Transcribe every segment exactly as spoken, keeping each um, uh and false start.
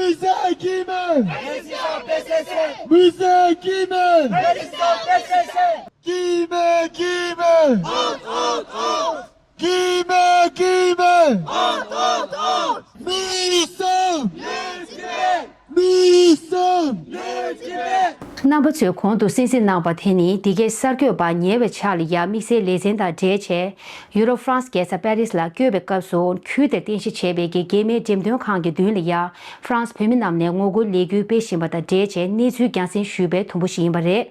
Musée Guillemette! Musée Guillemette! Guillemette, Guillemette! Guillemette, Guillemette! Nous sommes! Nous sommes! རྣམ་པ་ཚོས་གོང་དུ་གསན་གཟིགས་གནང་བ་དེ་ནི་འདི་གའི་གསར་འགོད་པ་ཉེ་བའི་ཆར་ལ་ཡ་དམིགས་བསལ་ལེ་ཚན་དང་འབྲེལ་བྱས། ཡུ་རོབ་ཧྥ་རན་སི་རྒྱལ་ས་པེ་རིས་ལ་བསྐྱོད་པའི་སྐབས་སུ་ཁུལ་དེར་རྟེན་གཞི་བྱས་པའི་གི་རྒྱལ་མིའི་འགྲེམས་སྟོན་ཁང་གི་མདུན་ལ་ཡ་ཧྥ་རན་སི་བོད་མི་རྣམས་ནས་ངོ་རྒོལ་ལས་འགུལ་སྤེལ་བཞིན་པ་དང་འབྲེལ་བྱས་གནས་ཚུལ་རྒྱང་སྲིང་ཞུས་པའི་དུམ་བུ་ཞིག་ཡིན་པ་རེད།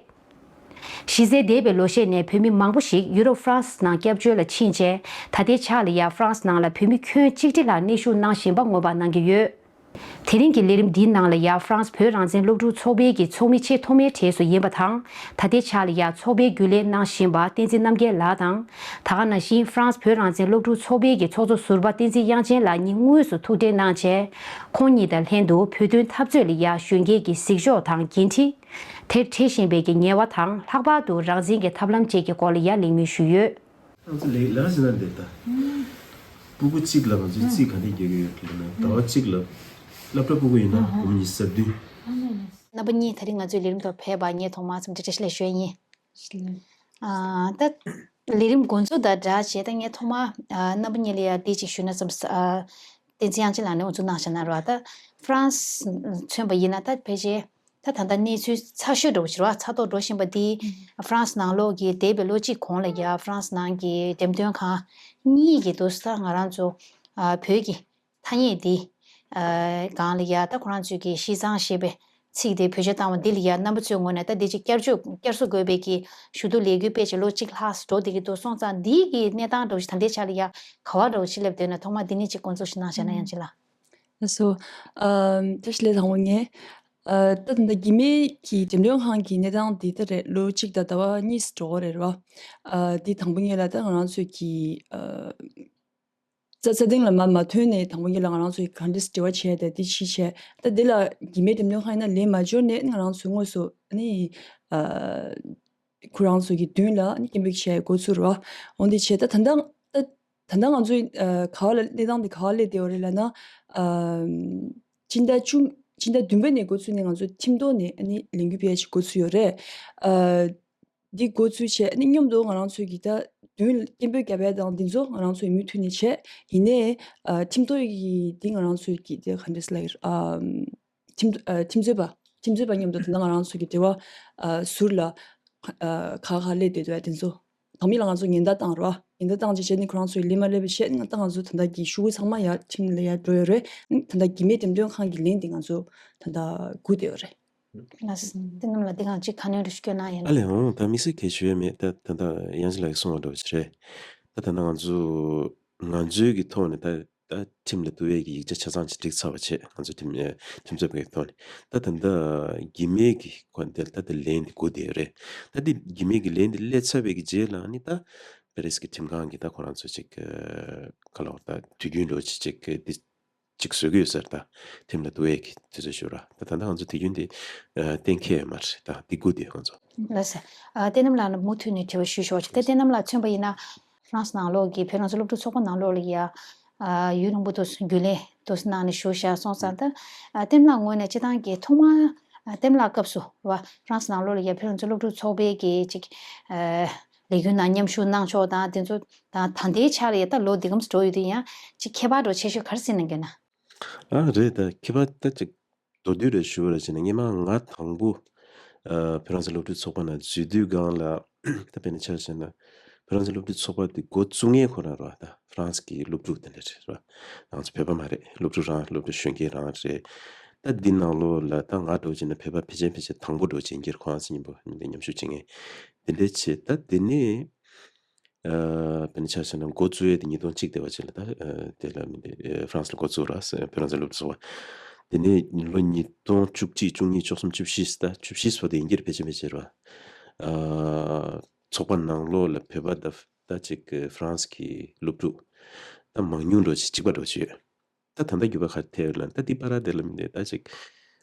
གཞི་རྩའི་འདས་པའི་ལོ་ཤས་ནས་བོད་མི་མང་པོ་ཞིག་ཡུ་རོབ་ཧྥ་རན་སི་ནང་སྐྱབས་བཅོལ་ལ་ཕྱིན་རྗེས། ད་ལྟའི་ཆར་ལ་ཡ་ཧྥ་རན་སི་ནང་ལ་བོད་མི་ཁྱོན་གཅིག་ཁྲི་ལྷག་གནས་བཞུགས་གནང་བཞིན་པ་མངོན་པ་གནང་གི་ཡོད། དེ་རིང་གི་ལས་རིམ་འདིའི་ནང་ལ་ཡ་ཧྥ་རན་སི་བོད་རང་བཙན་སློབ་ཕྲུག་ཚོགས་པའི་གི་ཚོགས་མི་ཆེས་ཐོག་མའི་གྲས་སུ་ཡིན་པ་དང་། ད་ལྟའི་ཆར་ལ་ཡ་ཚོགས་པའི་རྒྱུན་ལས་གནང་བཞིན་པ་བསྟན་འཛིན་རྣམ་རྒྱལ་ལགས་དང་། ད་ག་ནང་བཞིན་ཧྥ་རན་སི་བོད་རང་བཙན་སློབ་ཕྲུག་ཚོགས་པའི་གི་ཚོགས་གཙོ་ཟུར་པ་བསྟན་འཛིན་དབྱངས་ཅན་ལགས་གཉིས་དངོས་སུ་ཐུག་འཕྲད་གནང་བྱས། ཁོང་གཉིས་དང་ལྷན་དུ་བོད་དོན་འཐབ་རྩོད་ལ་ཡ་གཞོན་སྐྱེས་ཀྱི་གཟིགས་ཕྱོགས་དང་འགན་འཁྲི། དེར་འཕྲད་བཞིན་པའི་གི་ཉེ་བ་དང་ལྷག་པར་དུ་རང་བཙན་གྱི་ཐབས་ལམ་བཅས་ཀྱི་སྐོར་ལ་ཡ་གླེང་མོལ་ཞུས་ཡོད། ང་ཚོ་ལས་ལས་ཀ་བྱེད་ན་འདིར་ད། སྤུ་གུ་གཅིག་ལ་ང་ཚོས་རྩིས་ག་འདྲས་རྒྱག་གི་ཡོད་ལབ་ན། ཟླ་བ་གཅིག་ལ་སློབ་གྲྭ་སྤུ་གུ་ཡིན་ན་སྒོར་མོ་ཉི་ཤུ་རྩ་བདུན། རྣམ་པ་གཉིས་ད་རིང་ང་ཚོའི་ལས་རིམ་ཐོག་ཕེབས་པ་ངས་ཐོག་མར་འཚམས་འདྲི་བཀྲ་ཤིས་བདེ་ལེགས་ཞུ་ཡ་ཡིན། ཨ་ད་ལས་རིམ་འགོ་འཛུགས་དང་སྦྲགས་བྱས། ད་ངས་ཐོག་མར་ཨ་རྣམ་པ་གཉིས་ལ་ཡ་འདི་གཅིག་ཞུས་ན་བསམ། ཨ་བསྟན་འཛིན་དབྱངས་ཅན་ལགས་ནས་འགོ་འཛུགས་གནང་བཞག་ན་རོགས། ད་ཧྥ་རན་སི་མཚོན་པ་ཡིན་ན་ད་ཕལ་ཆེར། ད་ད་ལྟ་གནས་ཚུལ་ཚ་ཤོས་འདྲ་བོ་ཞིག་རེད་བ། ཚ་ཐོག་འགྲོ་བཞིན་པ་འདི་ཧྥ་རན་སི་ནང་ལོགས་ཀྱི་འདས་པའི་ལོ་གཅིག་གོང་ལ་ཡ་ཧྥ་རན་སི་ནང་གི་འགྲེམས་སྟོན་ཁང་གཉིས་ཀྱི་དུས་ད་ང་རང་ཚོ་ཨ་བོད་ཀྱི་ཐ་སྙད་འདི་ཨ་སྒང་ལ་ཡ་ད་ཁོ་རང་ཚོས་ཀྱི་ཤིས་ཙང་ཞེས་པའི་ཚིག་དེ་བེད་སྤྱོད་བཏང་བ་འདི་ལ་ཡ་རྣམ་པ་ཚོའི་ངོས་ནས་ད་འདི་ཅིག་བསྐྱར་བཅོས་བསྐྱར་གསོ་དགོས་པའི་གི་ཞུ་གཏུག་ལས་འགུལ་སྤེལ་བྱས་ལོ་གཅིག་ལྷག་འགྲོ་བསྡད་ཀྱི་འདུག་སོང་ཙང་འདི་གི་གནས་སྟངས་འདྲ་བོ་ཞིག་ད་ལྟའི་ཆ་ལ་ཡ་ག་བ་འདྲ་བོ་ཞིག་སླེབས་བསྡད་ན་ཐོག་མར་འདི་ནས་ཅིག་དགོངས་ཚུལ་ཞིག་གནང་བཞག་ན་ཡང་ཅི་ལ། ལགས་སོ། ཨམ། བཀྲ་ཤིས་བདེ་ལེགས་དང་པོ་ངས། ཨ་ད་ད་ལྟ་གི་མེ་གི་འགྲེམས་སྟོན་ཁང་གི་གནས་སྟངས་འདི་ལྟ་རེད། ལོ་གཅིག་དང་ཟླ་བ་གཉིས་འགྲོ་གི་རེད་རོ། ཨ་འདི་དང་པོ་ཉིད་ལ་ད་ང་རང་ཚོས་ཀྱི་ཨ་རྩ་རྩ་སྟེང་ལ་མ་མ་ཐོན་ནས་དང་པོ་ཉིད་ལ་ང་རང་ཚོས་གང་འདྲས་འབྲེལ་བ་བྱས་ཏེ་འདི་ཕྱི་བྱས། ད་འདི་ལ་གི་མེ་འགྲེམས་སྟོན་ཁང་ཡིན་ན་ལན་མ་འབྱོར་ནས་ང་རང་ཚོས་དངོས་སུ་ཨ་ནི་ཨ། ཁོ་རང་ཚོ་གི་མདུན་ལ་ནི་སྐད་འབོད་བྱས་འགོ་ཚུགས་རོ། འོན་ཏེ་བྱས་ད་ད་ལྟ་ད་ད་ལྟ་ང་ཚོའི་ཨ་ག་བ་ལ་གནས་སྟངས་དེ་ག་བ་སླེབས་བསྡད་ཡོད་རེད་ལབ་ན། ཨ་སྤྱི་ཟླ་བཅུ་སྤྱི་ཟླ་བདུན་པ་ནས་འགོ་ཚུགས་ནས་ང་ཚོ་ཁྲིམས་ཐོག་ནས་ཨ་ནི་ལས་འགུལ་སྤེལ་ཞིག་འགོ་ཚུགས་ཡོད་རེད། ཨ་འདི་འགོ་ཚུགས་བྱས་ཨ་ནི་མཉམ་དུ་ང་རང་ཚོའི་གི་ད་མདུན་སྐད་འབོད་རྒྱབ་ཡ་དང་འདི་ཚོ་ང་རང་ཚོའི་མུ་མཐུད་ནས་བྱས། ཡིན་ནའི་ཨ་ཁྲིམས་ཐོག་གི་འདི་ང་རང་ཚོའི་གི་དེ་ག་འདྲས་ལབ་ཡོད་ཨ། ཁྲིམས་ཨ་ཁྲིམས་རྩོད་པ་ཁྲིམས་རྩོད་པ་མཉམ་དུ་ད་ལྟ་ང་རང་ཚོ་གི་འབྲེལ་བ་ཨ་ཟུར་ལ་ཨ་ཁ་ཁ་སླེབས་བསྡད་འདུག་དེ་ཚོ་དང་མི་ལ་ང་ཚོ་ཉེན་བརྡ་བཏང་རོགས། ཉེན་བརྡ་བཏང་རྗེས་བྱས་ནས་ཁོ་རང་ཚོའི་ལན་མ་སླེབས་པ་བྱས་ནས་ད་ང་ཚོ་ད་ལྟ་གི་ཤོག་གུ་ཚང་མ་ཡར་ཁྲིམས་ལ་ཡར་འགྲོ་ཡོད་རེད། ད་ལྟ་གི་མེ་འགྲེམས་སྟོན་ཁང་གི་ལན་དེ་ང་ཚོ་ད་ལྟ་སྒུག་བསྡད་ཡོད་རེད། ལགས་སོ། དེ་རྣམས་ལ་འདི་གང་ཅིག་ཁ་སྣོན་རེ་ཞུ་སྐྱོན་གནང་ཡིན། ཨ་ལས་འོང་ད་དམིགས་བསལ་གལ་ཞུ་ཡས་མེད། ད་ད་ལྟ་དབྱངས་ཅན་ལགས་ཀྱིས་གསུངས་པ་འདྲ་བོ་ཞིག་རེད། ད་ད་ལྟ་ང་ཚོ་ང་ཚོའི་གི་ཐོག་ནས་ད། ད་ཁྲིམས་ལ་གཏུག་པའི་གི་ཡིག་ཆ་ཆ་ཚང་ཅིག་བསྒྲིགས་ཚར་བ་བྱས། ང་ཚོ་ཁྲིམས་ཨེ་ཁྲིམས་རྩོད་པའི་ཐོག་ནས་ད་ད་ལྟ་གི་མེ་གི་སྐོར་འདི་ལ་ད་ལྟ་ལན་འདི་སྒུག་བསྡད་ཡོད་རེད། ད་འདི་གི་མེ་གི་ལན་འདི་སླེབས་ཚར་བའི་གི་རྗེས་ལ་ནི་ད་པེ་རིས་ཀྱི་ཁྲིམས་ཁང་གིས་ད་ཁོ་རང་ཚོ་ཅིག་ཨེ་ག་ལབ་དགོས་རེད། ད་དུས་རྒྱུན་འདྲ་བོ་ཅིག་ཅིག་འདི་ཅིག་བཟོ་གི་ཡོད་ཟེར། ད་ཁྲིམས་ལ་གཏུག་པའི་གི་དུས་ཚོད་ཞུ་ར། ད་ད་ལྟ་ང་ཚོ་དུས་རྒྱུན་འདི་ཨེ་གཏན་འཁེལ་ཡོད་མ་རེད། ད་འདི་སྒུག་བསྡད་ཡོད་ང་ཚོ། ལགས་སོ། ཨ་བསྟན་རྣམ་ལགས་ལ་མུ་མཐུད་ནས་དྲི་བ་ཞུ་ཆོག་ཅིག་ད་བསྟན་རྣམ་ལགས་མཚོན་པ་ཡིན་ན། ཧྥ་རན་སི་ནང་ལོགས་ཀྱི་བོད་རང་བཙན་སློབ་ཕྲུག་ཚོགས་པ་ནང་ལོགས་ལ་ཡ། ཨ་ཡུན་རིང་པོ་དུ་རྒྱུན་ལས་དུ་གནང་ནས་བཞུགས་བཞག་སོང་ཙང་ད། ཨ་བསྟན་རྣམ་ལགས་ངོས་ནས་སྤྱི་བཏང་གི་ཐོག་མར་ཨ་བསྟན་རྣམ་ལགས་སྐབས་སུ་བ་ཧྥ་རན་སི་ནང་ལོགས་ལ་ཡ་བོད་རང་བཙན་སློབ་ཕྲུག་ཚོགས་པའི་གི་ཅིག་ཨ་ལས་འགུལ་ནང་མཉམ་ཞུགས་གནང་ཕྱོགས་དང་དེ་ཚོ་དང་ད་ལྟའི་ཆར་ལ་ཡ་ད་ལོ་འདི་གམ་སུ་འགྲོ་ཡོད་དུས་ཡང་ཅིག་ཁྱད་པར་འདྲ་ཆེ་ཤོས་ག་རེ་ཟིན་གནང་གི་ན། ཨ་རེད། ད་ཁྱད་པར་ད་ཅིག་མདོར་བསྡུས་རེ་ཞུ་བ་རེ་བྱས་ན་སྔོན་མ་ང་དང་པོ་ཨ་བོད་རང་བཙན་སློབ་ཕྲུག་ཚོགས་པ་ནང་འཛུལ་དུས་སྒང་ལ་ད་དཔེར་ན་ཆ་བཞག་ན་བོད་རང་བཙན་སློབ་ཕྲུག་ཚོགས་པ་དེ་འགོ་བཙུགས་མཁན་ཁོ་རང་རེད་བ། ད་ཧྥ་རན་སི་གི་སློབ་ཕྲུག་དེ་འདྲ་རེད་བ། ང་ཚོ་བོད་པ་མ་རེད། སློབ་ཕྲུག་རང་སློབ་ཕྲུག་གཞོན་སྐྱེས་རང་རེད། ད་འདི་ནང་ལོགས་ལ་ད་ང་འདྲ་བོ་བྱས་ན་བོད་པ་ཕལ་ཆེར་ཕལ་ཆེར་དང་པོ་འདྲ་བོ་བྱས་ཀྱི་རེད། ཁོ་རང་ཚོ་མཉམ་པོ་མཉམ་ཞུགས་བྱེད་མཁན་དེ་འདྲ་བྱས། ད་དེ་ནས། ཨ་དཔེར་ན་ཆ་བཞག་ན་འགོ་བཙུགས་ཡས་དེ་ཉིས་སྟོང་གཅིག་དེ་བ་ཅིག་ལ་ད་ཨ་དེ་ལ་མི་འདི་ཨ་ཧྥ་རན་སི་ལ་འགོ་བཙུགས་ར་ཟེར། བོད་རང་བཙན་སློབ་ཕྲུག་ཚོགས་པ། དེ་ནས་ལོ་ཉིས་སྟོང་བཅུ་གཅིག་བཅུ་གཉིས་བཅུ་གསུམ་བཅུ་བཞི་ད་བཅུ་བཞི་སོ་དེ་ཡིན་གྱི་རེད། ཕལ་ཆེར་ཕལ་ཆེར་ར། ཨ་ཚོགས་པ་ནང་ལོགས་ལ་བོད་པ་ད་ད་ཅིག་ཧྥ་རན་སི་གི་སློབ་ཕྲུག་ད་མང་ཉུང་འདྲ་བོ་ཅིག་གཅིག་པ་འདྲ་བོ་ཅིག་ཡོད། ད་ད་ལྟ་འགྱུར་བ་ག་རེ་ཐེབས་ཡོད་ལབ་ན། ད་འདི་པ་ར་དེ་ལ་མི་འདི་ད་ཅིག་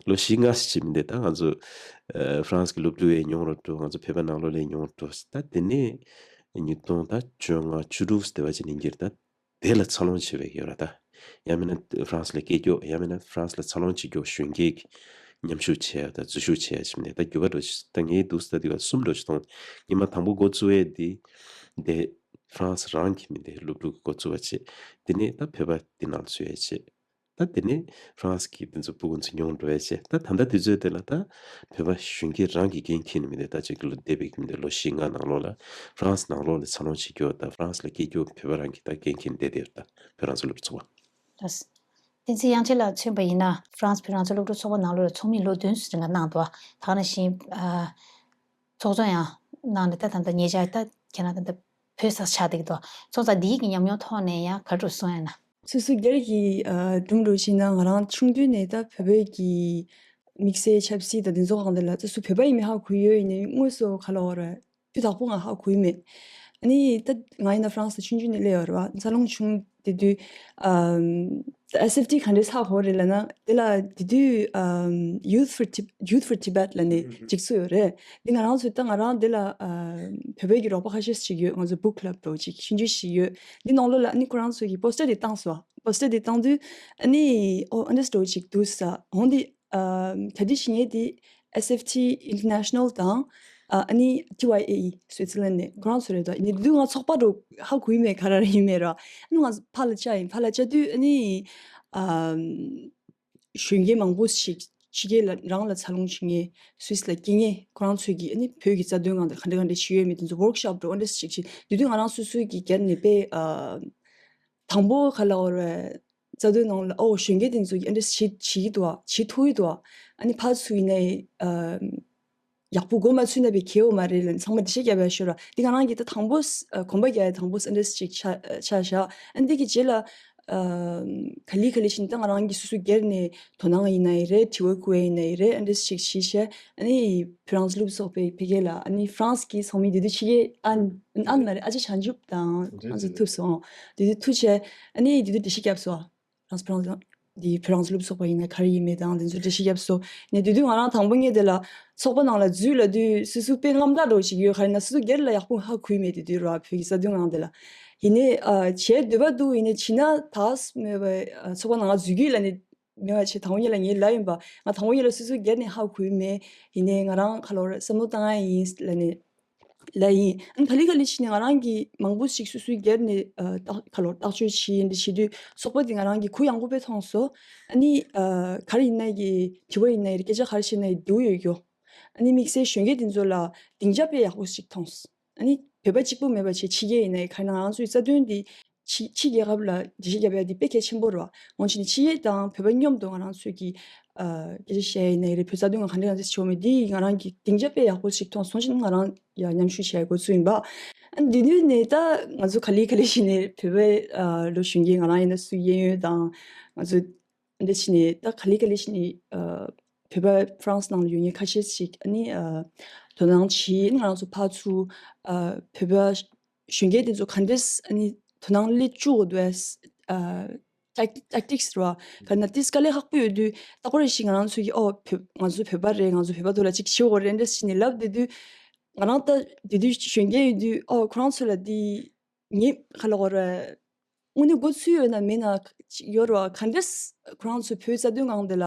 ལོ་བཞི་ལྔ་ཞིག་ཅིག་མི་འདི་ད་ང་ཚོ་ཨ་ཧྥ་རན་སི་གི་སློབ་ཕྲུག་ཡང་ཉུང་རུ་འགྲོ། ང་ཚོ་བོད་པ་ནང་ལོགས་ལ་ཉུང་རུ་འགྲོ། ད་དེ་ནས་ཉིས་སྟོང་ད་བཅོ་ལྔ་བཅུ་དྲུག་དེ་བ་ཅིག་ཡིན་གྱི་རེད། ད་དེ་ལ་འཚར་ལོངས་བྱས་པའི་ཡོད་ར། ད་ ཡང་མིན་ན་ཧྥ་རན་སི་ལ་སྐད་རྒྱོགས། ཡང་མིན་ན་ཧྥ་རན་སི་ལ་འཚར་ལོངས་བྱེད་རྒྱུ་གཞོན་སྐྱེས་ཀྱི་མཉམ་ཞུགས་བྱེད་ཡ་དང་འཛུལ་ཞུགས་བྱེད་ཡ་ཞིག་ནས། ད་འགྱུར་བ་འགྲོ་ཞིག་ད་ངའི་འདུག་ས་ད་འདི་བ་གསུམ་འགྲོ་ཞིག་མཐོང་། ཉི་མ་དང་པོ་འགོ་བཙུགས་ཡས་འདི་དེ་ཧྥ་རན་སི་རང་གི་མི་འདི་སློབ་ཕྲུག་གི་འགོ་བཙུགས་པ་བྱེད། དེ་ནས་ད་བོད་པ་འདི་ནང་ཚུད་ཡས་བྱེད། ད་དེ་ནས་ཧྥ་རན་སི་གི་འདི་ཚོ་སྤུ་གུ་ཚོ་ཉུང་འགྲོ་ཡས་བྱེད། ད་ད་ལྟ་དུས་ཚོད་དེ་ལ་ད་བོད་པ་གཞོན་སྐྱེས་རང་གི་འགན་འཁྱེར་ནས་མི་འདི་ད་ཅིག་ལོ་འདས་པའི་མི་འདི་ལོ་བཞི་ལྔ་ནང་ལོགས་ལ་ཧྥ་རན་སི་ནང་ལོགས་ལ་འཚར་ལོངས་བྱེད་རྒྱུ་ད་ཧྥ་རན་སི་ལ་སྐྱེལ་རྒྱུ་བོད་པ་རང་གི་ད་འགན་འཁྱེར་ནས་བསྡད་དེ་ཡོད། ད་བོད་རང་བཙན་སློབ་ཚོགས་པ། ལགས། བསྟན་འཛིན་དབྱངས་ཅན་ལགས་མཚོན་པ་ཡིན་ན་ཧྥ་རན་སི་བོད་རང་བཙན་སློབ་ཕྲུག་ཚོགས་པ་ནང་ལོགས་ལ་ཚོགས་མི་ལོ་བདུན་ཙམ་རིང་ལ་གནང་འདུག་ད་ག་ནང་བཞིན་ཨ་ཚོགས་གཙོ་ཡང་གནང་ནས་ད་ད་ལྟ་ཉེ་ཆར་ད་ཁྱེད་རང་ད་ལྟ་བོད་ས་ཆགས་བསྡད་ཀྱི་འདུག་སོང་ཙང་འདིའི་གི་ཉམས་མྱོང་ཐོག་ནས་ཡང་ག་འདྲ་གསུང་ཡ་ན། སོ་སོ་སྒེར་གྱི་ཨ་སྒྲུང་འགྲོ་བྱས་ན་ང་རང་ཆུང་དུས་ནས་ད་བོད་པའི་གི་དམིགས་བསལ་ཆབ་སྲིད་དང་འདི་ཚོ་སྒང་དེ་ལ་སོ་སོ་བོད་པ་ཡིན་མིན་ཧ་གོ་ཡོད་ཡིན་ནའི་དངོས་སུ་ག་ལ་བར་དུས་དག་པོ་ང་ཧ་གོ་ཡི་མེད། ཨ་ནི་ད་ང་ཡིན་ན་ཧྥ་རན་སི་ལ་ཆུང་ཆུང་ནས་སླེབས་ཡོད་རེད་བ། འཚར་ལོངས་བྱུང་དེ་དུས་ཨམ། ཨེས་ཨེཕ་ཊི་ག་འདྲས་ཧ་གོ་རེད་ལབ་ན་དེ་ལ་དེ་དུས་ཨམ། Youth for Tib- Youth for Tibet ལབ་ནས་ཨུ་ཧུ། འཇིགས་སུ་ཡོད་རེད། འདི་ང་རང་ཚོས་ད་ང་རང་འདི་ལ་ཨམ། བོད་པའི་གི་རོགས་པ་ཁ་ཤས་ཤིག་ཡོད། ང་ཚོ་book club འདྲ་བོ་ཅིག་ཆུང་ཆུང་ཞིག་ཡོད། འདི་ནང་ལོགས་ལ་ཨ་ནི་ཁོ་རང་ཚོ་གི་པོ་སི་ཊར་འདི་བཏང་སོང་། པོ་སི་ཊར་འདི་བཏང་དུས་ཨ་ནི་ཨོ་ཨ་འདྲས་འདྲ་བོ་ཅིག་འདུག་ས་འོང་འདི་ཨམ། ག་དུས་ཤི་ངེས་དེ་ཨེས་ཨེཕ་ཊི་International དང་ཨ་ཨ་ནི་ཊི་ཝའི་ཨེ་ཨི་སུའི་ཙི་ལན་ནས་ཁོ་རང་ཚོ་རེད་དོ། ཡིན་དུས་ང་ཚོགས་པ་རུ་ཧ་གོ་ཡི་མེད་ག་རེ་རེད་ཡིན་མེད་ར། ཨ་ནི་ང་ཕར་ལ་བཅར་ཡིན། ཕར་ལ་བཅར་དུས་ཨ་ནི་ཨམ། གཞོན་སྐྱེས་མང་པོ་ཞིག་ཕྱི་རྒྱལ་ལ་རང་ལ་འཚར་ལོངས་བྱེད་མཁན་སུའི་ཙི་ལ་སྐྱེས་མཁན་ཁོ་རང་ཚོས་ཀྱིས་ཨ་ནི་བོད་ཀྱི་རྩ་དོན་སྒང་དེ་ག་འདྲ་ག་འདྲ་བྱེད་ཡོད་མེད་དེ་ཚོ་ཝོརྐ་ཤོབ་འདྲ་བོ་ཨ་འདྲ་ཞིག་བྱེད་དུས་དུས་ང་རང་སོ་སོའི་གི་སྒེར་ནས་དཔེ་ཨ། དང་པོ་ག་ལ་བར་རྩ་དོན་ནང་ལ་ཨོ་གཞོན་སྐྱེས་དེ་ཚོ་ཡིས་ཨ་འདྲ་བྱེད་བྱེད་ཀྱི་འདུག་ཨ། བྱེད་ཐུབ་ཀྱི་འདུག་ཨ། ཨ་ནི་ཕར་ཚུར་ཡིན་ནའི་ཨ་ཡག་པོ་འགོ་མ་ཚུགས་ན་པའི་གལ་ཡོད་མ་རེད་ལབ་ཚང་མ་འགྲེལ་བཤད་བརྒྱབ་ཡ་ཤོར་བ་འདི་ང་རང་གིས་ད་དང་པོ་ཨ་གོམ་པ་རྒྱག་ཡ་དང་པོ་ཨ་འདྲ་ཞིག་ཆ་ཆ་བཞག་ཨ་འདི་གི་རྗེས་ལ་ཨ་ག་ལེ་ག་ལེ་བཞིན་ད་ང་རང་གིས་སོ་སོ་སྒེར་ནས་དོ་སྣང་ཡིན་ནའི་རེད། དྲི་བ་བཀོད་ཡ་ཡིན་ནའི་རེད། ཨ་འདྲ་ཞིག་བྱས་བྱས་ཨ་ནི་བོད་རང་བཙན་སློབ་ཚོགས་པའི་ཕ་གི་ལ་ཨ་ནི་ཧྥ་རན་སི་གི་ཚོགས་མི་དེ་དུས་ཕྱི་རྒྱལ་ཨན་ཨན་མ་རེད། ཨ་ཅེ་བྱང་ཆུབ་དང་ང་ཚོ་ཐུག་སོང་། དེ་དུས་ཐུག་བྱས་ཨ་ནི་དེ་དུས་འགྲེལ་བཤད་བརྒྱབ་སོང་། ཧྥ་རན་སི་ཕ་རན་སི་འདི་བོད་རང་བཙན་སློབ་ཚོགས་པ་ཡིན་ན་ག་རེ་ཡིན་མིན་དང་དེ་ཚོ་འགྲེལ་བཤད་བརྒྱབ་སོང་། ནས་དེ་དུས་ང་རང་དང་པོ་ངས་དེ་ལ་ཚོགས་པ་ནང་ལ་འཛུལ་ལབ་དུས་སོ་སོ་དཔེ་རྔམ་སྐྲག་འདྲ་བོ་ཞིག་ཡོད། ག་རེ་ན་སོ་སོ་སྒེར་ལ་ཡག་པོ་ཧ་གོ་ཡི་མེད། དེ་དུས་ར་བོད་ཀྱི་རྩ་དོན་སྒང་དེ་ལ་ཡིན་ནའི་ཨ་བྱས་འདོད་པ་འདུག་ཡིན་ནའི་བྱས་ན་ད་མེད་པ་ཨ་ཚོགས་པ་ནང་ང་འཛུལ་རྒྱུ་ལབ་ནས་མེད་པ་བྱས། དང་པོ་ཉིད་ལ་ངས་ལབ་ཡིན་པ། ང་དང་པོ་ཉིད་ལ་སོ་སོ་སྒེར་ནས་ཧ་གོ་ཡི་མེད། ཡིན་ནའི་ང་རང་ཁ་ལོར་བསམ་བློ་བཏང་ཡ་ཡིན་ལབ་ནས་ལབ་ཡིན། ཨ་ནི་ག་ལེ་ག་ལེ་བྱས་ནས་ང་རང་གིས་མང་པོ་ཞིག་སོ་སོའི་སྒེར་ནས་ཨ་ཐག་ཁ་ལོར་ཐག་གཅོད་བྱས་ཡིན་འདི་བྱེད་དུས་ཚོགས་པ་འདི་ང་རང་གིས་གུ་ཡངས་པོ་དཔེ་མཐོང་སོང་། ཨ་ནི་ཨ་ག་རེ་ཡིན་ན་གི་དྲི་བ་ཡིན་ན་ཡི་སྐད་ཆ་ག་རེ་བཤད་ན་ཡི་བདེ་པོ་ཡོད་རྒྱུ། ཨ་ནི་དམིགས་བསལ་གཞོན་སྐྱེས་འདི་ཚོ་ལ་སྡིངས་ཆ་དཔེ་ཡག་པོ་ཞིག་མཐོང་སོང་། ཨ་ནི་བོད་པ་གཅིག་པུ་མེད་པ་བྱས་ཕྱི་རྒྱལ་ཡིན་ན་ཡི་ག་རེ་ན་ང་རང་ཚོའི་རྩ་དོན་འདི་ཕྱི་ཕྱི་རྒྱལ་ཁབ་ལ་འགྲེལ་བཤད་བརྒྱབ་ཡ་འདི་དཔེ་གལ་ཆེན་པོ་རེད་བ། འོན་ཀྱང་ཕྱི་རྒྱལ་དང་བོད་པ་མཉམ་དུ་ང་རང་ཚོས་ཀྱི་ཨ་སྐད་ཆ་བཤད་ཡ་ཡིན་ན་ཡི་རེད། བོད་རྩ་དོན་ང་ག་འདྲ་ཡང་ཆེ་ཆེ་བ་མེད། འདི་ཡིས་ང་རང་གི་སྡིངས་ཆ་དཔེ་ཡག་པོ་ཞིག་མཐོང་སོང་། ཕྱིན་ང་རང་ཡ་མཉམ་ཞུགས་བྱས་དགོས་ཚུལ་ཡིན་པ། ཨ་འདི་དུས་ནས་ད་ང་ཚོ་ག་ལེ་ག་ལེ་བྱས་ནས་བོད་པའི་ཨ་ལོ་གཞོན་སྐྱེས་ང་རང་ཡིན་ན་སུ་གཡས་གཡོན་དང་ང་ཚོ་འདི་བྱས་ནས་ད་ག་ལེ་ག་ལེ་བྱས་ནས་ཨ་བོད་པ་ཧྥ་རན་སི་ནང་ལ་ཡོད་མཁན་ཁ་ཤས་ཤིག་ཨ་ནི་ཨ་དོ་སྣང་བྱས། ང་རང་ཚོ་ཕར་ཚུར་ཨ་བོད་པ་གཞོན་སྐྱེས་དེ་ཚོ་ག་འདྲས་ཨ་ནི་དོ་སྣང་སླེབས་བཅུག་དགོས་འདུག་ཨ། ཊེག་ཊེག་ཊིག་སི་རེད་བ། ག་ན་ཏིས་དཀའ་ལས་ཁག་པོ་ཡོད་དུས་ཏག་ཏག་རེ་ཞིག་ང་རང་ཚོ་གིས་ཨོ་བོད་ང་ཚོ་བོད་པ་རེད། ང་ཚོ་བོད་པ་ཐོག་ལ་ཅིག་བྱེད་དགོས་རེད་འདྲ་ཞིག་ནས་ལབ་བསྡད་དུས་ང་རང་ད་དེ་དུས་གཞོན་སྐྱེས་ཡོད་དུས་ཨོ་ཁོ་རང་ཚོ་ལ་དེ་ངེད་ག་ལ་གོ་རེད། དངོས་གནས་འགོ་ཚུགས་ཡོད་ན་མེད་ན་ཡོད་རེད་བ། ག་འདྲས་ཁོ་རང་ཚོ་བོད་རྩ་དོན་སྒང་དེ་ལ་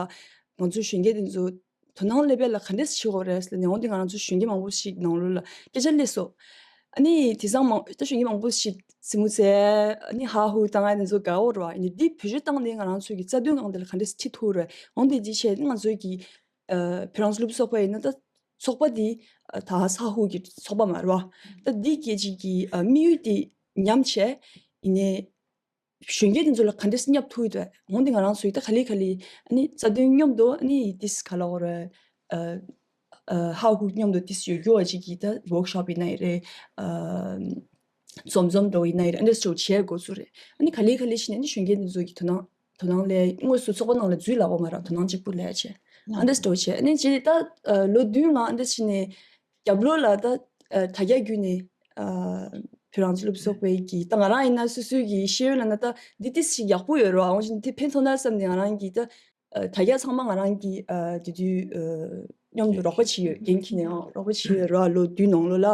ང་ཚོ་གཞོན་སྐྱེས་དེ་ཚོ་དོ་སྣང་སླེབས་པ་ལ་ག་འདྲས་བྱེད་དགོས་རེད་ཟེར་ནས་འོང་དེ་ང་རང་ཚོ་གཞོན་སྐྱེས་མང་པོ་ཞིག་ནང་ལོགས་ལ་སྐད་ཆ་སླེབས་སོང་། ཨ་ནི་དེང་སང་མང་ད་གཞོན་སྐྱེས་མང་པོ་ཞིག་རྩེད་མོ་རྩེ་ཨ་ནི་ཧ་ཧུ་བཏང་ཨ་ནི་ཚོ་དགའ་འོ་རེད་བ། ཡིན་ནའི་འདི་བེད་སྤྱོད་བཏང་ནས་ང་རང་ཚོ་གི་རྩ་དོན་སྒང་དེ་ལ་ག་འདྲས་ཁྲིད་ཐུབ་རེད། འོང་དེ་ཅི་བྱས་ང་ཚོ་གི་ཨ་བོད་རང་བཙན་སློབ་ཚོགས་པ་ཡིན་ན་ད་ཚོགས་པ་འདི་ཨ་ད་ཧ་ཧུ་གི་ཚོགས་པ་མ་རེད་བ། ད་འདི་སྐད་ཅིག་གི་ཨ་དམིགས་ཡུལ་འདི་ཉམས་བྱས་ཡིན་ནའི། གཞོན་སྐྱེས་དེ་ཚོ་ལ་ག་འདྲས་སྙབ་ཐུབ་ཡོད་དོ། འོན་ཏེ་ང་རང་ཚོས་ད་ག་ལེ་ག་ལེ་ཨ་ནི་རྩ་དོན་མཉམ་དུ་ཨ་ནི་ཏིས་ག་ལ་འོ་ར་ཨ་ཨ་ཧ་ཧུ་མཉམ་དུ་ཏིས་ཡོད་རྒྱུ་བ་ཅིག་གིས་ད་ཝོག་ཤོབ་ཡིན་ན་ཡི་རེད། ཨ་འཛོམས་འཛོམས་འགྲོ་ཡིན་ན་ཡི་རེད། ཨ་འདྲས་ཚོ་བྱེད་དགོས་ཚུལ་རེད། ཨ་ནི་ག་ལེ་ག་ལེ་ཞིག་ནས་ཨ་ནི་གཞོན་སྐྱེས་དེ་ཚོ་གི་དོ་སྣང་དོ་སྣང་ལས་དངོས་སུ་ཚོགས་པ་ནང་ལ་འཛུལ་ལ་འོ་མ་ར་དོ་སྣང་གཅིག་པུ་ལས་བྱས་ཨ་འདྲས་ཚོ་བྱས། ཨ་ནི་ཅི་ད་ཨ་ལོ་བདུན་ང་ཨ་འདྲས་ཞིག་ནས་རྒྱབ་ལོགས་ལ་ད་ཨ་དྲ་རྒྱ་བརྒྱུད་ནས་ཨ་བོད་རང་བཙན་སློབ་ཚོགས་པའི་གི་ད་ང་རང་ཡིན་ན་སོ་སོའི་གི་ཤེས་ཡོན་ལ་ན་ད་འདི་ཏིས་ཞིག་ཡག་པོ་ཡོད་རེད་བ། འོན་ཀྱང་དེ་ཕན་ཐོགས་ན་བསམ་ནས་ང་རང་གི་ད་ཨ་དྲ་རྒྱ་ཚང་མ་ང་རང་གི་ཨ་དེ་དུས་ཨ་མཉམ་དུ་རོགས་པ་བྱས་ཡོད། འགན་འཁྱེར་ནས་ཨ་རོགས་པ་བྱས་ཡོད་རེད་བ་ལོ་བདུན་ནང་ལོགས་ལ།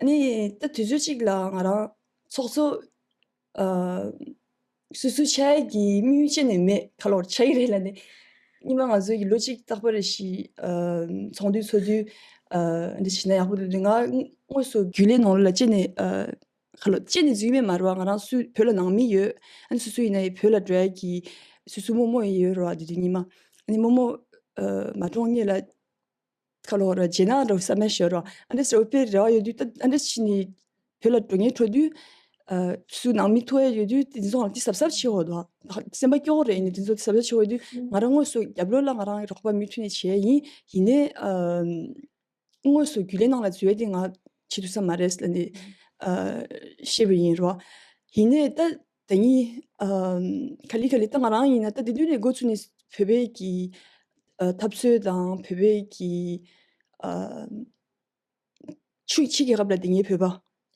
ཨ་ནི་ད་དུས་ཚོད་གཅིག་ལ་ང་རང་ཚོགས་གཙོ་ཨ་ སོ་སོའི་ཆ་ཡ་གི་དམིགས་ཡུལ་ཅི་ནས་མེད་ཁ་ལོར་ཆ་ཡི་རེད་ལ་ནི། སྔོན་མ་ང་ཚོའི་གི་ལོ་གཅིག་རྟག་པར་རེ་ཞིག་ཚོགས་འདུ་ཚོགས་དུས་འདི་བྱས་ན་ཡག་པོ་འདུག་ང་དངོས་སུ་རྒྱུན་ལས་ནང་ལོགས་ལ་ཅི་ནས་ཁ་ལོ་ཅི་ནས་འཛུལ་མེད་མ་རེད་བ། ང་རང་སུ་བོད་ལ་ནང་མི་ཡོད། ཨ་ནི་སོ་སོ་ཡིན་ན་ཡི་བོད་ལ་འགྲོ་ཡ་གི་སོ་སོ་རྨོ་མོ་ཡི་ཡོད་རེད་བ། དེ་དུས་ཉི་མ་ཨ་ནི་རྨོ་མོ་མ་གྲོངས་སྔོན་ལ་ཁ་ལོ་ར་རྗེས་ན་འགྲོ་བསམ་མེད་ཤོར་རོ། ཨ་འདྲས་རོ་པའི་རེ་བ་ཡོད་དུས་ད་ཨ་འདྲས་ཕྱིན་ནས་བོད་ལ་འགྲོ་ངེས་འགྲོ་དུས། སུ་ནང་མི་ཐོ་ཡ་ཡོད་དུས་དེ་ཚོ་ལ་དེ་གཟབ་གཟབ་བྱེད་འོ་དོ། སེམས་པ་སྐྱོ་བོ་རེད་ནས་དེ་ཚོ་དེ་གཟབ་གཟབ་བྱེད་འོ་དུས་ང་རང་དངོས་སུ་རྒྱབ་ལོགས་ལ་ང་རང་རོགས་པ་མུ་མཐུད་ནས་བྱས་ཡིན་ཡིན་ནའི། དངོས་སུ་རྒྱུན་ལས་ནང་ལ་འཛུལ་བ་དེ་ང་བྱེད་ཐུབ་ས་མ་རེད་ལ་ནས་བཤད་པ་ཡིན་རོ། ཡིན་ནའི་ད། དེ་ཉིད། ཨམ། ག་ལེ་ག་ལེ་ད་ང་རང་ཡིན་ན་ད་དེ་དུས་ནས་འགོ་ཚུགས་ནས་བོད་པའི་གི། ཨ། འཐབ་རྩོད་དང་བོད་པའི་གི། ཨམ། ཆུ་ཕྱི་རྒྱལ་ཁབ་ལ་དེ་ཉིད་བོད་པ་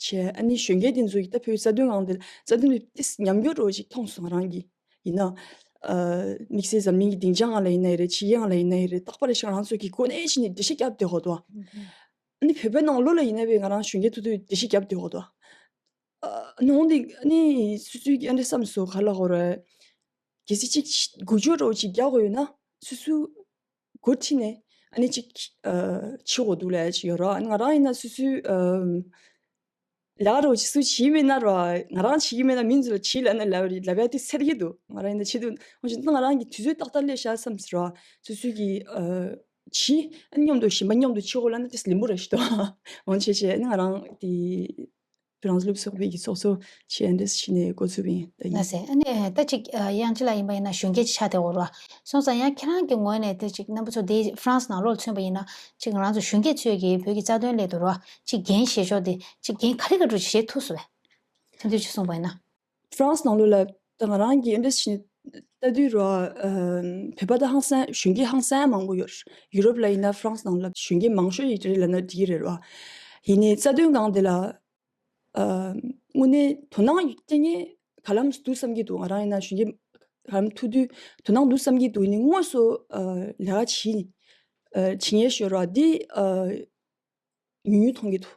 བྱས་ཨ་ནི་གཞོན་སྐྱེས་དེ་ཚོ་ཡིས་ད་བོད་རྩ་དོན་སྒང་དེ་རྩ་དོན་དེ་ཏིས་ཉམས་འགྱུར་འགྲོ་ཞིག་མཐོང་སོང་ང་རང་གི་ཡིན་ན། ཨ། དམིགས་བསལ་འཛམ་གླིང་གི་སྡིངས་ཆ་ང་ལ་ཡིན་ན་ཡི་རེད་ཕྱི་རྒྱལ་ང་ལ་ཡིན་ན་ཡི་རེད་རྟག་པར་ཞིག་ང་རང་ཚོ་གི་གོ་གནས་ཕྱི་ནས་འགྲེལ་བཤད་བརྒྱབ་བསྡད་ཧོ་དོ། ཨ་ནི་བོད་པའི་ནང་ལོགས་ལ་ཡིན་ན་བས་ང་རང་གཞོན་སྐྱེས་ཐུག་དུས་འགྲེལ་བཤད་བརྒྱབ་བསྡད་ཧོ་དོ། ཨ་ནི་འོང་དེ་ཨ་ནི་སུ་སུའི་གི་ཨ་འདྲ་བསམ་སོ་ག་ལ་གོ་ར། གལ་སྲིད་ཅིག་དགུ་བཅུ་རོ་ཅིག་རྒྱག་དགོས་ཡོད་ན་སུ་སུ་སྒོ་ཁྲིད་ནས་ཨ་ནི་ཅིག་ཨ་ཕྱི་གོ་འདུག་ལ་ཅིག་ཡོད་ར། ཨ་ནི་ང་རང་ཡིན་ན་སུ་སུའི་ཨ་ལ་རོ་ཅིག་སུ་བྱིས་མེད་ན་ར་ང་རང་བྱིས་ཀྱི་མེད་ན་མིན་ཚོ་ལ་བྱིས་ལ་ན་ལབ་རེད་ལབ་ཡ་དེ་སེར་གྱི་འདུག་ང་རང་ཡིན་ན་བྱེད་འདུག་འོ་ཅིག་ང་རང་གི་དུས་ཚོད་ཏག་ཏག་ལས་བཞག་བསམ་ཟེར་ར་སུ་སུའི་གི་ཨ་བྱིས་ཨ་ནི་མཉམ་དུ་གཞན་པ་མཉམ་དུ་ཕྱི་གོ་ལ་ན་དེ་ལིམ་པོ་ར་ཞིག་འདུག་འོ་བྱས་བྱས་ཨ་ནི་ང་རང་དེ། ཕ་རན་སི་ལུགས་ཚོགས་པའི་གི་ཚོགས་གཙོ་ཆེ་ཨན་ཌེས་ཕྱི་ནས་འགོ་ཚུགས་པ་ཡིན། ད་ཡིན། ལགས་སེ། ཨ་ནི་ད་ཅིག་ཨ་དབྱངས་ཅན་ལགས་ཡིན་པ་ཡིན་ན་གཞོན་སྐྱེས་ཅིག་ཆགས་བསྡད་ཡོད་རེད་བ། སོང་ཙང་ཡང་ཁྱེད་རང་གི་ངོས་ནས་དེ་ཅིག་རྣམ་པ་ཚོ་དེ་ཧྥ་རན་སི་ནང་ལོགས་ལ་མཚོན་པ་ཡིན་ན་ཅིག་ང་རང་ཚོ་གཞོན་སྐྱེས་ཚོས་ཀྱི་བོད་ཀྱི་རྩ་དོན་སླད་དུ་རེད་བ་ཅིག་འགན་བཞེས་ཕྱོགས་དེ་ཅིག་འགན་ག་རེ་ག་རེ་བཞེས་ཐུབ་སོང་བས། དེ་འདྲ་ཅིག་གསུངས་པ་ཡིན་ན། ཧྥ་རན་སི་ནང་ལོགས་ལ་ད་ང་རང་གི་ཨན་ཌེས་ཕྱི་ནས་ལྟ་དུས་རེད་བ། བོད་པ་ད་ཧང་སང་གཞོན་སྐྱེས་ཧང་སང་མང་པོ་ཡོད་རེད། ཡུ་རོབ་ལ་ཡིན་ན་ཧྥ་རན་སི་ནང་ལ་གཞོན་སྐྱེས་མང་ཤོས་ཡིན་རེད་ལབ་ན་འགྲིག་གི་རེད་བ། ཡིན་ནའི་རྩ་དོན་སྒང་དེ་ལ། ཨ། དངོས་གནས་དོ་སྣང་སྤྲད་མཁན་ག་ལམ་འདུག་བསམ་གྱི་འདུག་ང་རང་ཡིན་ན་གཞོན་སྐྱེས་ག་ལམ་ཐུག་དུས་དོ་སྣང་འདུག་བསམ་གྱི་འདུག་ནི་དངོས་སུ་ཨ་ལས་ཀ་བྱེད་ཨ་བྱེད་མཁན་ཞོར་བ་འདི་ཨ་ཉུང་ཉུང་མཐོང་གི་འདུག་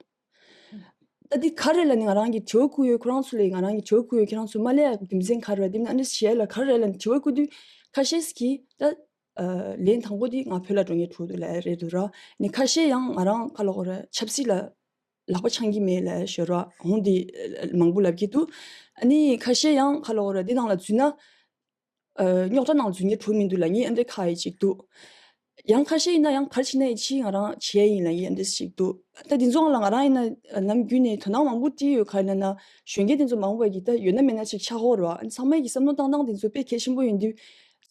ད་འདི་ག་རེ་ལ་ནི་ང་རང་གི་དྲི་བ་བཀོད་ཡོད། ཁོ་རང་ཚོ་ལས་ང་རང་གི་དྲི་བ་བཀོད་ཡོད། ཁྱེད་རང་ཚོ་མ་ལས་རྒྱུ་མཚན་ག་རེ་བ་དེ་ནི་ཨ་ནི་བྱས་ལ་ག་རེ་ལ་ནི་དྲི་བ་བཀོད་དུས་ཁ་ཤས་ཀྱིས་ད་ཨ་ལན་དང་པོ་འདི་ང་བོད་ལ་འགྲོ་མཁན་དྲུག་འདུག་ལ་རེད་འདུག་ར། ནི་ཁ་ཤས་ཡང་ང་རང་ཁ་ལ་གོ་ར་ཆབ་སྲིད་ལ་ལག་པ་འཆང་གི་མེད་ལ་ཞོར་བ་འོང་འདི་མང་པོ་ལབ་ཀྱི་འདུག་ཨ་ནི་ཁ་ཤས་ཡང་ཁ་ལ་འོ་ར་འདི་ནང་ལ་འཛུལ་ན། ཨ། རྙོག་དྲ་ནང་འཛུལ་མཁན་བུ་མི་འདུག་ལ་ངས་ཨ་འདྲ་ཁ་ཡི་ཅིག་འདུག་ཡང་ཁ་ཤས་ཡིན་ན་ཡང་གར་ཕྱིན་ན་ཡི་ཕྱིན་ང་རང་བྱས་ཡིན་ལ་ངས་ཨ་འདྲ་ཅིག་འདུག་ད་འདི་ཚོ་ལ་ང་རང་ཡིན་ན་ནམ་རྒྱུན་ནས་དོ་སྣང་མང་པོ་སྤྲད་ཡོད་ག་ཡིན་ན་གཞོན་སྐྱེས་དེ་ཚོ་མང་པོ་གིས་ད་ཡོད་ན་མེད་ན་ཅིག་ཆགས་ཀྱི་ཡོད་རེད་བ། ཨ་ནི་ཚང་མས་ཀྱི་བསམ་བློ་བཏང་སྟངས་དེ་ཚོ་དཔེ་གལ་ཆེན་པོ་ཡིན་དུས།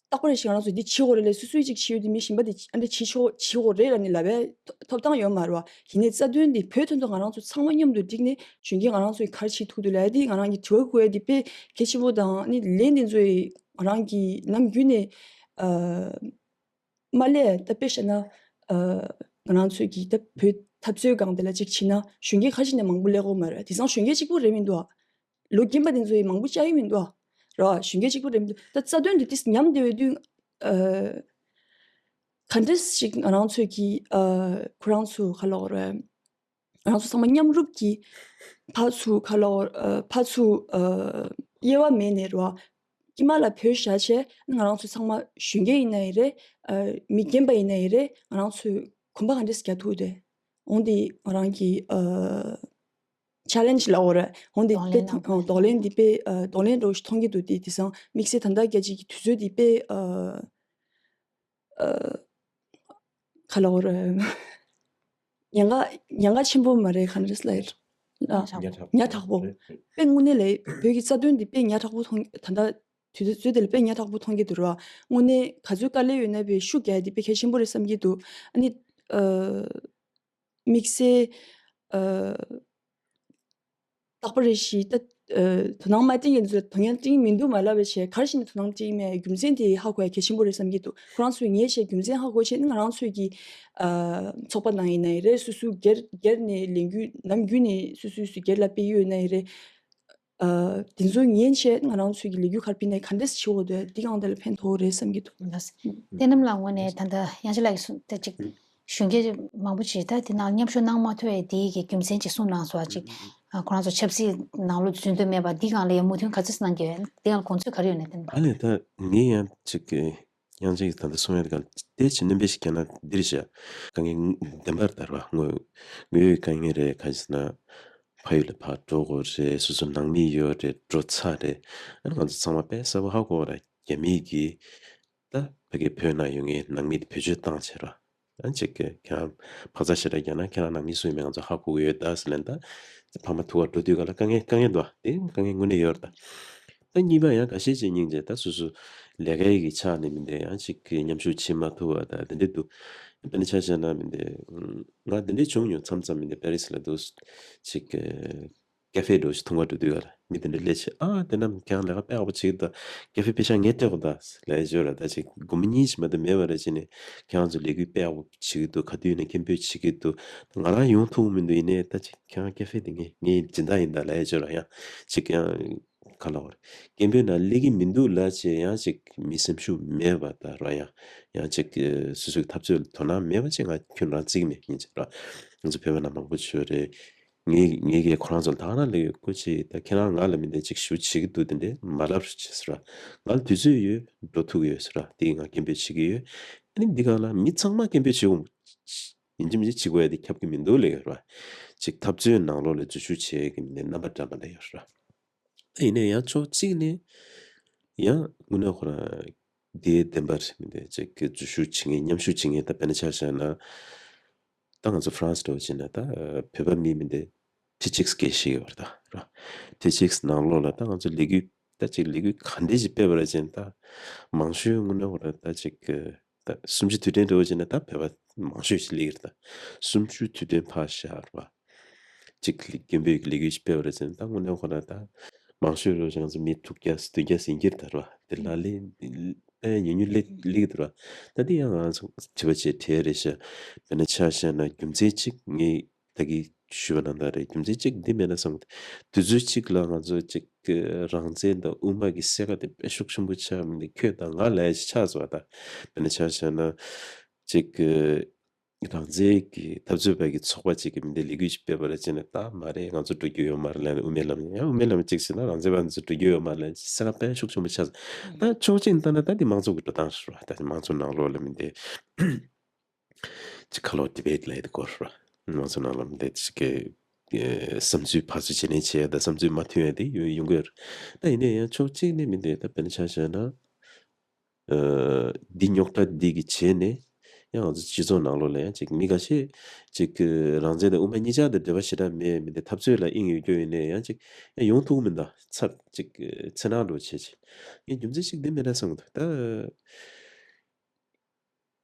རྟག་པར་ཞིག་ང་རང་ཚོ་འདི་བྱེད་དགོས་རེད་ལས་སོ་སོའི་ཅིག་བྱེད་ཡོད་དེ་མི་གཞན་པ་དེ་ཨ་འདྲ་བྱེད་ཆོག་བྱེད་དགོས་རེད་ལ་ནི་ལབ་པའི་ཐོབ་ཐང་ཡོད་མ་རེད་བ། ཡིན་ནའི་རྩ་དོན་འདི་བོད་དོན་དུ་ང་རང་ཚོ་ཚང་མ་མཉམ་དུ་བསྒྲིགས་ནས་གཞོན་སྐྱེས་ང་རང་ཚོའི་གར་བྱེད་ཐུབ་འདུག་ལབ་ཡ་འདི་ང་རང་གི་དྲི་བ་བཀོད་ཡ་འདི་དཔེ་གལ་ཆེན་པོ་དང་ནི་ལན་འདི་ཚོ་ཡི་ང་རང་གི་ནམ་རྒྱུན་ནས་ཨ་མ་ལས་ད་དཔེ་བཤད་ན་ཨ་ང་རང་ཚོའི་གི་ད་བོད་འཐབ་རྩོད་སྒང་དེ་ལ་ཅིག་ཕྱིན་ན་གཞོན་སྐྱེས་ཁ་ཤས་ནས་མང་པོ་སླེབས་ཀྱི་ཡོད་མ་རེད། དེང་སང་གཞོན་སྐྱེས་གཅིག་པུ་རེད་མི་འདུག་ཨ། ལོ་རྒན་པ་དེ་ཚོ་ཡི་མང་པོ་བཅའ་ཡི་མི་འདུག་ར། གཞོན་སྐྱེས་གཅིག་པུ་རེད་མི་འདུག་ད་རྩ་དོན་དེ་ཏིས་ཉམས་བསྡད་ཡོད་དུས་ཨ་ག་འདྲས་ཞིག་ང་རང་ཚོས་ཀྱི་ཨ་ཁོ་རང་ཚོ་ག་ལ་འོ་རེད། ང་རང་ཚོ་ཚང་མ་མཉམ་རུབ་ཀྱི་ཕར་ཚུར་ག་ལ་འོ་ཨ་ཕར་ཚུར་ཨ་དབྱེ་བ་མེད་ནས་ར། དཀྱིལ་མ་ལ་བོད་བཞག་བྱས་ང་རང་ཚོ་ཚང་མ་གཞོན་སྐྱེས་ཡིན་ན་ཡི་རེད། ཨ་མི་རྒན་པ་ཡིན་ན་ཡི་རེད། ང་རང་ཚོས་གོམ་པ་ག་འདྲས་རྒྱག་ཐུབ་དེ། འོང་དེ་ང་རང་གི་ཨ་ཆེ་ལེན་ཇི་ལབ་དགོས་རེད། འོང་དེ་གདོང་དཔེ་ལེན་ཐང་གདོང་ལེན་འདི་དཔེ་ཨ་གདོང་ལེན་འདྲ་བོ་ཞིག་མཐོང་གི་འདུག་དེ་དེང་སང་དམིགས་བསལ་ད་ལྟ་རྒྱལ་སྤྱི་གི་དུས་ཚོད་འདི་དཔེ་ཨ་ཨ་ག་ལབ་དགོས་རེད། ཉེན་ཁ་ཉེན་ཁ་ཆེན་པོ་མ་རེད་ག་འདྲས་ལབ་ཡ་རེད། ཉག་ཕྲ་པོ། ཉག་ཕྲ་པོ། དཔེ་དངོས་གནས་ལས་བོད་ཀྱི་རྩ་དོན་འདི་དཔེ་ཉག་ཕྲ་པོ་མཐོང་ད་ལྟ་དུས་ཚོད་དེ་ལ་དཔེ་ཉག་ཕྲ་པོ་མཐོང་གི་འདུག་ར། དངོས་གནས་ག་ཚོད་དཀའ་ལས་ཡོད་ན་དཔེ་ཤུགས་རྒྱག་ཡ་དེ་དཔེ་གལ་ཆེན་པོ་རེད་བསམ་གྱི་འདུག་ཨ་ནི་ཨ་དམིགས་བསལ་ཨ་རྟག་པར་རེ་ཞིག་ད་ཨ་དོ་སྣང་མ་སྤྲད་མཁན་ཚོ་དོ་སྣང་སྤྲད་ཀྱི་མི་འདུག་མ་ལབ་པ་བྱས་ག་རེ་བྱས་ནས་དོ་སྣང་སྤྲད་ཀྱི་མེད་རྒྱུ་མཚན་དེ་ཧ་གོ་ཡ་གལ་ཆེན་པོ་རེད་བསམ་གྱི་འདུག་ཁོ་རང་ཚོས་ངས་བྱས་རྒྱུ་མཚན་ཧ་གོ་བྱས་ནས་ང་རང་ཚོས་ཀྱི་ཨ་ཚོགས་པ་ནང་ཡིན་ན་ཡིན་རེད། སོ་སོའི་སྒེར་སྒེར་ནས་ལས་འགུལ་ནམ་རྒྱུན་ནས་སོ་སོའི་སོ་སྒེར་ལ་སྤེལ་ཡོད་ན་ཡིན་རེད། ཨ་དེ་ཚོ་ཉན་བྱས་ང་རང་ཚོའི་གི་ལས་འགུལ་ག་རེ་སྤེལ་ན་ག་འདྲས་བྱེད་དགོས་འདུག་འདི་གང་དེ་ལ་ཕན་ཐོགས་རེད་བསམ་གྱི་འདུག་ལགས་སོ། བསྟན་ནམ་ལགས་ངོས་ནས་ད་ལྟ་དབྱངས་ཅན་ལགས་ཀྱིས་གསུངས་ད་ཅིག་གཞོན་སྐྱེས་མང་པོ་ཅིག་ད་དེ་ནང་མཉམ་ཞུགས་གནང་མ་ཐུབ་པའི་དེའི་གི་རྒྱུ་མཚན་ཅིག་གསུངས་གནང་སོང་ཨ་ཅིག་ཁོ་རང་ཚོ་ཆབ་སྲིད་ནང་ལོགས་འཛུལ་འདོད་མེད་པ་འདི་སྒང་ལ་ཡང་མོས་མཐུན་ག་ཚོད་གནང་གི་ཡོད། འདི་སྒང་ལ་དགོངས་ཚུལ་ག་རེ་ཡོད་ན་བསྟན་པ། ཨ་ནི་ད་ངས་ཡང་ཅིག་གི་ཡང་ཅིག་ད་ལྟ་གསུང་ཡ་དེ་ག་ལ་དེ་ཕྱིན་སྣོན་པ་ཞིག་བརྒྱབ་ན་འདི་རེད་ཤག་དཀའ་ངལ་བདེན་པར་དར་བ་དངོས་དངོས་ཡོད་དཀའ་ངལ་རེད། ག་ཅི་ཟེར་ན་ཕ་ཡུལ་ལ་ཕར་འགྲོ་དགོས་རེད། སོ་སོ་ནང་མི་ཡོད་རེད། འགྲོ་ཚར་རེད། ཨ་ནི་ང་ཚོ་ཚང་མ་དཔེ་གསལ་པོ་ཧ་གོ་བ་རེད། རྒྱ་མི་གིས་ད་ཕ་གི་བོད་ནང་ཡོད་མཁན་ནང་མི་དེ་བེད་སྤྱོད་བཏང་བྱས་ར། ཨ་ཅིག་གི་ཁྱེད་རང་ཕག་ཚ་ཞེ་དྲག་རྒྱག་ན་ཁྱེད་རང་ནང་མི་སུ་ཡིན་མིན་ང་ཚོ་ཧ་གོ་གི་ཡོད་ད་ཟེར་ལན་ད། ཕ་མ་ཐུག་ག་འགྲོ་དུས་ག་ལ་དཀའ་ངལ་དཀའ་ངལ་འདུག་བ། དེ་དཀའ་ངལ་དངོས་གནས་ཡོད་རེད་ད། ད་གཉིས་པ་ཡང་འགའ་ཤས་ཅིག་སྙིང་རྗེ་ད་སོ་སོ་ལས་ཀའི་གི་ཆ་ནས་མི་འདྲ་ཡང་ཅིག་གི་མཉམ་ཞུགས་བྱེད་མ་ཐུབ་པ་ད་དེ་འདྲ་འདུག་དཔེར་ན་ཆ་བཞག་ན་མི་འདྲ་ང་དེ་འདྲ་བྱུང་མྱོང་མཚམས་མཚམས་མི་འདྲ་པེ་རི་སི་ལ་འདུག་ཅིག་གི་ཀ་ཧྥེ་འགྲོ་ཞིག་འཐུང་བ་འགྲོ་དུས་ག་ལ་མི་དེ་འདྲ་སླེབས་ཤག་ཨ་དེ་ན་ཁྱེད་རང་ལས་ཀ་དཔེ་ཡག་པོ་བྱེད་ཀྱི་འདུག་ཀ་ཧྥེ་པེ་ཤ་ངས་སྤྲད་དགོས་ད་ལས་བྱོས་ར། ད་ཅིག་སྒོར་མོ་གཉིས་ཤིག་མ་གཏོགས་མེད་པ་རེད་བྱས་ནས་ཁྱེད་རང་ཚོ་ལས་འགུལ་དཔེ་ཡག་པོ་བྱེད་ཀྱི་འདུག་ག་དུས་ཡིན་ན་སྐད་འབོད་བྱེད་ཀྱི་འདུག་ང་རང་ཡོང་ཐུབ་མི་འདུག་ཡིན་ནའི་ད་ཅིག་ཁྱེད་རང་ཀ་ཧྥེ་དེ་ངས་ངའི་སྦྱིན་བདག་ཡིན་ད་ལས་བྱོས་ར། ཡང་ཅིག་ཡང་ག་ལ་བར་སྐད་འབོད་ནང་སླེབས་ཀྱི་མི་འདུག་ལ་བྱས་ཡང་ཅིག་མི་སེམས་ཤུགས་མེད་པ་ད་ར། ཡང་ཡང་ཅིག་སོ་སོའི་འཐབ་རྩོད་ལ་དོ་སྣང་མེད་པ་བྱས་ང་ཁྱོད་རང་བརྩི་གི་མེད་ཡིན་ཅིག་ར། ང་ཚོ་བོད་པ་ནང་མང་པོ་བྱོས་རེད། ངས་ངས་ཀྱིས་ཁོ་རང་ཚོ་ལ་ད་ག་རང་ལབ་ཡོད། སྐུ་མཁྱེན་ད་ཁྱེད་རང་ང་ལ་མི་འདྲ་ཅིག་ཞུ་བྱེད་ཀྱི་འདུག་དེ་འདྲས་མ་ལབ་རོགས་བྱེད་ཟེར་ར། ང་ལ་དུས་ཚོད་ཡོད་འགྲོ་ཐུབ་ཀྱི་ཡོད་ཟེར་ར། དེ་ང་སྐད་འབོད་བྱེད་ཀྱི་ཡོད། ཨ་ནི་འདི་ག་ལ་མི་ཚང་མ་སྐད་འབོད་བྱེད་འོང་ཡིན་གཅིག་མིན་གཅིག་བྱེད་དགོས་ཡ་དེ་ཁྱབ་ཀྱི་མི་འདུག་ལབ་ཡོད་ར། ཅིག་འཐབ་རྩོད་ནང་ལོགས་ལ་འཛུལ་ཞུགས་བྱེད་ཀྱི་མི་འདྲ་རྣམ་པ་འདྲ་མ་འདྲ་ཡོད་ར། ད་ཡིན་ན་ཡང་ཕྱོགས་གཅིག་ནས་ཡང་དངོས་གནས་ཁོ་རང་དེའི་བདེན་པ་རེད་མི་འདུག་ཅིག་གི་འཛུལ་ཞུགས་བྱེད་མཁན་མཉམ་ཞུགས་བྱེད་མཁན་ད་དཔེར་ན་ཆ་བཞག་ན། ད་ང་ཚོ་ཧྥ་རན་སི་འདྲ་བོ་བྱས་ན་ད་བོད་པ་མི་མི་འདི་ཁྲི་གཅིག་སྐད་ཤེས་ཡོད་རེད་ད་ར། ཁྲི་གཅིག་ནང་ལོགས་ལ་ད་ང་ཚོ་ལས་འགུལ་ད་ཅིག་ལས་འགུལ་ག་འདྲས་ཞིག་སྤེལ་བ་ར་བྱས་ན་ད་མང་ཤོས་དངོས་གནས་ཁོ་ར་ད་ཅིག་གི་ད་གསུམ་བཅུ་དུས་དྲན་འདྲ་བོ་བྱས་ན་ད་བོད་པ་མང་ཤོས་ཤིག་སླེབས་ཀྱི་རེད་ད། གསུམ་བཅུ་དུས་དྲན་ཕར་བཞག་ར་བ། ཅིག་སྐད་འབོད་ཀྱི་ལས་འགུལ་ཞིག་སྤེལ་བ་རེད་ཟེར་ན་ད་དངོས་གནས་ཁོ་ན་ད་མང་ཤོས་རོ་ཞིག་ང་ཚོ་མི་དྲུག་བརྒྱ་བདུན་བརྒྱ་ཟིན་གྱི་རེད་ད་ར་བ། དེ་ལ་ལས་ཨེ་ཉུང་ཉུང་ལས་ལས་ཀྱི་རེད་བ། ད་དེ་ཡང་ང་ཚོ་དྲི་བ་བྱེད་གྲས་རེད་ཤག་དཔེར་ན་ཆ་བཞག་ན་རྒྱུ་མཚན་གཅིག་ངས་ད་གི་ཞུས་པ་ནང་ལྟར་རེད། རྒྱུ་མཚན་གཅིག་འདི་མེད་ན་བསམ་གི་འདུག་དུས་ཚོད་གཅིག་ལ་ང་ཚོ་གཅིག་རང་བཙན་དང་དབུ་མ་གི་སེ་ཁ་དེ་དཔེ་ཤུགས་ཆེན་པོ་ཆགས་མི་འདུག་ཁྱོད་དང་ང་ལས་ཆགས་སོང་བ། ད་དཔེར་ན་ཆ་བཞག་ན་གཅིག་རང་བཙན་གྱི་འཐབ་རྩོད་པ་གི་ཚོགས་པ་ཅིག་གི་མི་འདི་ལས་འགུལ་ཅིག་སྤེལ་བ་རེད་ཅེ་ན་ད་མ་རེད། ང་ཚོ་འགྲོ་རྒྱུ་ཡོད་མ་རེད་ལབ་ནས་དབུ་མའི་ལམ་ཡང་དབུ་མའི་ལམ་གཅིག་བྱས་ན་རང་བཙན་པ་ཚོ་འགྲོ་རྒྱུ་ཡོད་མ་རེད་ལབ་ནས་སེམས་ཁ་དཔེ་ཤུགས་ཆེན་པོ་ཆགས་སོང་། ད་ཕྱོགས་གཅིག་ནས་ལྟ་ན་ད་འདི་མང་ཚོགས་ཀྱི་འགྲོ་སྟངས་ཤིག་རེད་བ། ད་མང་ཚོགས་ནང་ལོགས་ལ་མི་འདི་ཅིག་ཁ་ལོ་ཌི་བེ་ཊི་ལབ་ཡ་དེ་སྐོར་རེད་བ། མང་ཚོགས་ནང་ལ་མི་འདི་ཅིག་གི་བསམ་ཚུལ་ཕར་ཚུར་བརྗེ་ལེན་བྱེད་ཡ་དང་བསམ་ཚུལ་མ་མཐུན་ཡ་དེ་ཡོང་ཡོང་གི་ཡོད་རེད། ད་ཡིན་ན་ཡང་ཕྱོགས་གཅིག་ནས་མི་འདི་ད་དཔེར་ན་ཆ་བཞག་ན། འདི་རྙོག་དྲ་འདི་གི་བྱས་ནས་ཡང་ང་ཚོ་སྤྱི་ཚོགས་ནང་ལོགས་ལ་ཡང་ཅིག་མི་འགའ་ཤས་ཅིག་གི་རང་བཙན་དང་དབུ་མ་གཉིས་ཆར་དང་འབྲེལ་བ་ཞེ་དྲག་མེད་མི་འདི་འཐབ་རྩོད་ལ་དབྱིངས་ཡོད་རྒྱུ་ཡིན་ནའི་ཡང་ཅིག་ཡང་ཡོང་ཐུབ་མི་འདུག་ཚབ་ཅིག་འཚེར་སྣང་འགྲོ་བྱེད་ཅིག་ངས་རྒྱུ་མཚན་ཅིག་འདི་མེད་ན་བསམ་གི་འདུག་ད་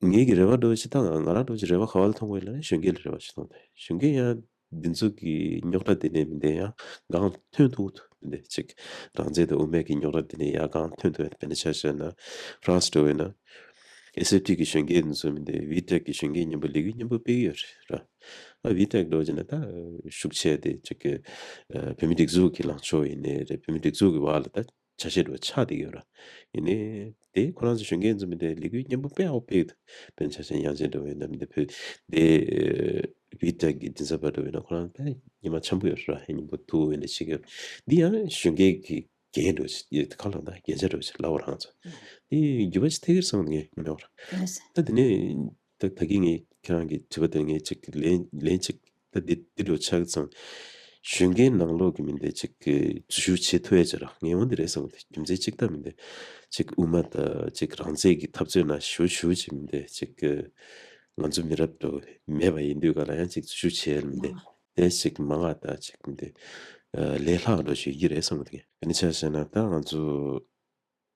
ངེད་ཀྱི་རེ་བ་འགྲོ་ཅིག་ད་ང་ང་རང་འགྲོ་ཅིག་རེ་བ་ག་བ་ལ་མཐོང་དགོས་ལབ་ན་གཞོན་སྐྱེས་ལ་རེ་བ་ཞིག་མཐོང་དེ་གཞོན་སྐྱེས་ཡང་འདི་ཚོ་གི་རྙོག་དྲ་འདི་ནས་མི་འདི་ཡང་གང་ཐོན་ཐུབ་ཐུབ་མི་འདི་ཅིག་རང་བཙན་དང་དབུ་མའི་གི་རྙོག་དྲ་འདི་ནས་ཡང་གང་ཐོན་ཐུབ་ཡ་དཔེར་ན་ཆ་བཞག་ན་ཧྥ་རན་སི་འགྲོ་བས་ན་ཨེས་ཨེཕ་ཊི་གི་གཞོན་སྐྱེས་འདི་ཚོ་མི་འདི་ཝི་ཊེག་གི་གཞོན་སྐྱེས་མཉམ་པོ་ལས་འགུལ་མཉམ་པོ་སྤེལ་གི་ཡོད་རེད་ར། ཨ་ཝི་ཊེག་འགྲོ་བྱས་ན་ད་ཤུགས་ཆེ་དེ་ཅིག་གི་བོད་མི་སྒྲིག་འཛུགས་ཀྱི་ལངས་ཕྱོགས་ཡིན་ནའི་རེད། བོད་མི་སྒྲིག་འཛུགས་ཀྱི་བར་ལ་ད་ཆ་ཤས་འགྲོ་ཆགས་བསྡད་ཡོད་ར། ཡིན་ནའི་དེ་ཁོ་རང་ཚོ་གཞོན་སྐྱེས་ཚོ་མི་དེ་ལས་འགུལ་མཉམ་པོ་དཔེ་ཡག་པོ་སྤེལ་འདུག་དཔེར་ན་ཆ་བཞག་ཡང་ཅིན་འགྲོ་བའི་ནམ་དེ་བོད་དེ་བི་ཊེག་གི་འཛིན་གྲྭ་པ་འགྲོ་བའི་ན་ཁོ་རང་དཔེ་ཉི་མ་འཆམ་པོ་ཡོད་ར། མཉམ་པོ་ཐུག་འོས་ནས་ཤེས་ཀྱི་ཡོད། འདི་ཡང་གཞོན་སྐྱེས་ཀྱི་འགན་འགྲོ་ཡོད་ཁ་ལོ་ན་རྒྱན་ཆ་འགྲོ་ཆེ་ལ་བ་རང་ཚོ་འདི་འགྱུར་བ་ཞིག་ཐེབས་ཀྱི་རེད་བསམ་གྱི་ངས་མི་འདུག་ར། ད་དེ་ནས་ད་ད་གིན་ངས་ཁྱེད་རང་གི་དྲི་བ་དེར་ངས་ཅིག་ལན་ལན་ཅིག་ད་འདི་འདི་འདྲ་ཆགས་ཙང་། གཞོན་སྐྱེས་ནང་ལོགས་ཀྱི་མི་འདི་ཅིག་གི་འཛུལ་ཞུགས་བྱེད་ཐུབ་ཡ་ཅིག་ར་ངས་འོ་འདི་རེད་བསམ་གི་འདུག་རྒྱུ་མཚན་གཅིག་ད་མི་འདི་ཅིག་དབུ་མ་ད་ཅིག་རང་བཙན་གྱི་འཐབ་རྩོད་ནང་ཞུགས་ཞུགས་ཅིག་མི་འདི་ཅིག་གི་ང་ཚོ་མི་རབས་འགྲོ་མེད་པ་ཡིན་དུས་ག་ལ་ཡང་ཅིག་འཛུལ་ཞུགས་བྱེད་ཡ་མི་འདི་དེ་ཅིག་མང་ང་ད་ཅིག་མི་འདི་ལས་སླ་འགྲོ་ཞིག་ཡིན་རེད་བསམ་གི་འདུག་དཔེར་ན་ཆ་བཞག་ན་ད་ང་ཚོ།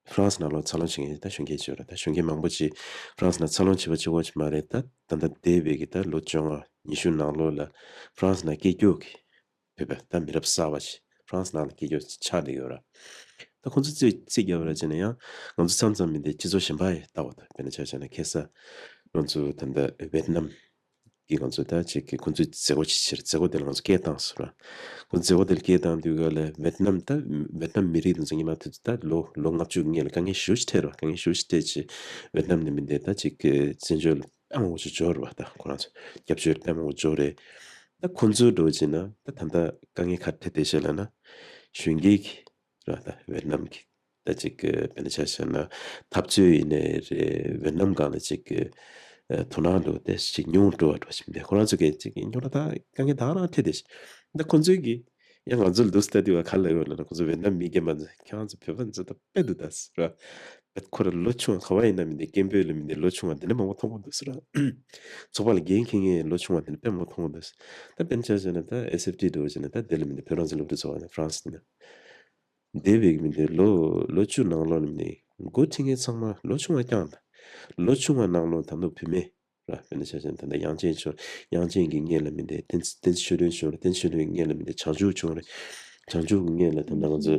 ཧྥ་རན་སི་ནང་ལོགས་འཚར་ལོངས་བྱེད་མཁན་ད་གཞོན་སྐྱེས་ཚོ་རེད། ད་གཞོན་སྐྱེས་མང་པོ་ཅིག་ཧྥ་རན་སི་ནང་འཚར་ལོངས་བྱེད་པ་གཅིག་པོ་ཅིག་མ་རེད། ད་ད་ལྟ་འདས་པའི་གི་ད་ལོ་བཅོ་ལྔ་ཉི་ཤུ་ནང་ལོགས་ལ་ཧྥ་རན་སི་ནང་སྐྱེས་རྒྱུགས་ཀྱི་བོད་པ་ད་མི་རབས་གསར་པ་ཞིག་ཧྥ་རན་སི་ནང་ལ་སྐྱེས་རྒྱུགས་ཆགས་བསྡད་ཡོད་ར། ད་ཁོང་ཚོ་རྩིས་རྩིས་རྒྱབ་པ་ར་བྱས་ན་ཡང་ང་ཚོ་མཚམས་མཚམས་མི་འདི་སྤྱི་ཚོགས་གཞན་པ་ཡི་ལྟ་བ་ད་དཔེར་ན་ཆ་བཞག་ན་ཁ་སང་ང་ཚོ་ད་ལྟ་ཝེ་ཏི་ནམ། གི་ང་ཚོ་ད་ཅིག་གི་ཁོང་ཚོའི་མཛད་སྒོ་ཅིག་ཕྱིར་མཛད་སྒོ་དེ་ལ་ང་ཚོ་སྐད་བཏང་སོང་ར། ཁོང་མཛད་སྒོ་དེ་ལ་སྐད་བཏང་དུས་ག་ལ་ཝེ་ཏི་ནམ་ད་ཝེ་ཏི་ནམ་མི་རིགས་དེ་ཚོ་སྔོན་མ་དུས་ད་ལོ་ལོ་ལྔ་བཅུ་སྔོན་ལ་དཀའ་ངལ་ཞེ་པོ་ཅིག་འཕྲད་ར། དཀའ་ངལ་ཞེ་པོ་ཅིག་འཕྲད་ཅིག་ཝེ་ཏི་ནམ་ནས་མི་འདི་ད་ཅིག་གི་བཙན་བྱོལ་ལ་དཔེ་མང་པོ་ཅིག་འབྱོར་ར་བ། ད་ཁོ་རང་ཚོ་སྐྱབས་བཅོལ་དཔེ་མང་པོ་འབྱོར་རེད། ད་ཁོང་ཚོའི་འགྲོ་བྱས་ན་ད་ད་ལྟ་དཀའ་ངལ་ག་རེ་འཕྲད་བསྡད་ཤག་ལབ་ན། གཞོན་སྐྱེས་ཀྱི་ར་ད་ཝེ་ཏི་ནམ་གྱི་ད་ཅིག་གི་དཔེར་ན་ཆ་བཞག་ན་འཐབ་རྩོད་ཡིན་ནའི་རེད། ཝེ་ཏི་ནམ་སྒང་ལ་ཅིག་གི་དོ་སྣང་འགྲོ་དེ་ཅིག་ཉུང་འགྲོ་བ་འགྲོ་བཞིན་པས། ཁོ་རང་ཚོ་གི་ཅིག་གི་ཉོ་ལ་ད་དཀའ་ངལ་ད་ག་རང་འཕྲད་བསྡད་ཤག་ད་ཁོང་ཚོའི་གི་ཡང་ང་ཚོ་ལ་འདུག་སྟེ་དེ་བ་ག་ལ་ཡོད་ལབ་ན། ཁོང་ཚོ་ཝེ་ཏི་ནམ་མི་རྒན་པ་ཚོ་ཁྱེད་རང་ཚོ་བོད་པ་ཚོ་ད་དཔེ་འདུག་ད་ཟེར་ར། ཁོ་ར་ལོ་ཆུང་བ་ག་བ་ཡིན་ན་མི་འདི་སྐད་འབོད་ལ་མི་འདི་ལོ་ཆུང་བ་འདི་ནས་མང་པོ་མཐོང་གི་འདུག་ཟེར་ར། ཚོགས་པ་ལ་འགན་འཁྱེར་མཁན་ལོ་ཆུང་བ་འདི་ནས་དཔེ་མང་པོ་མཐོང་གི་འདུག་ད་དཔེར་ན་ཆ་བཞག་ན་ད་ཨེས་ཨེཕ་ཊི་འདྲ་བོ་བྱས་ན་ད་དེ་ལ་མི་འདི་བོད་རང་བཙན་སློབ་ཕྲུག་ཚོགས་པ་ནས་ཧྥ་རན་སི་འདི་ནས། འདས་པའི་མི་འདི་ལོ་ལོ་བཅུ་ནང་ལོགས་ལ་མི་འདི་འགོ་ཁྲིད་མཁན་ཚང་མ་ལོ་ཆུང་བ་རྐྱང་དང་། ལོ་ཆུང་བ་ནང་ལོགས་ད་དུང་བུད་མེད། ར། དཔེར་ན་ཆ་བཞག་ན་ད་ལྟ་དབྱངས་ཅན་ཆོས། དབྱངས་ཅན་གྱི་སྔོན་ལ་མི་འདི་བསྟན་བསྟན་འཛིན་ཆོས་སྒྲོན་བྱུང་རེད། བསྟན་འཛིན་ཆོས་སྒྲོན་གྱི་སྔོན་ལ་མི་འདི་བྱང་ཆུབ་བྱུང་རེད། བྱང་ཆུབ་ཀྱི་སྔོན་ལ་ད་ལྟ་ང་ཚོ་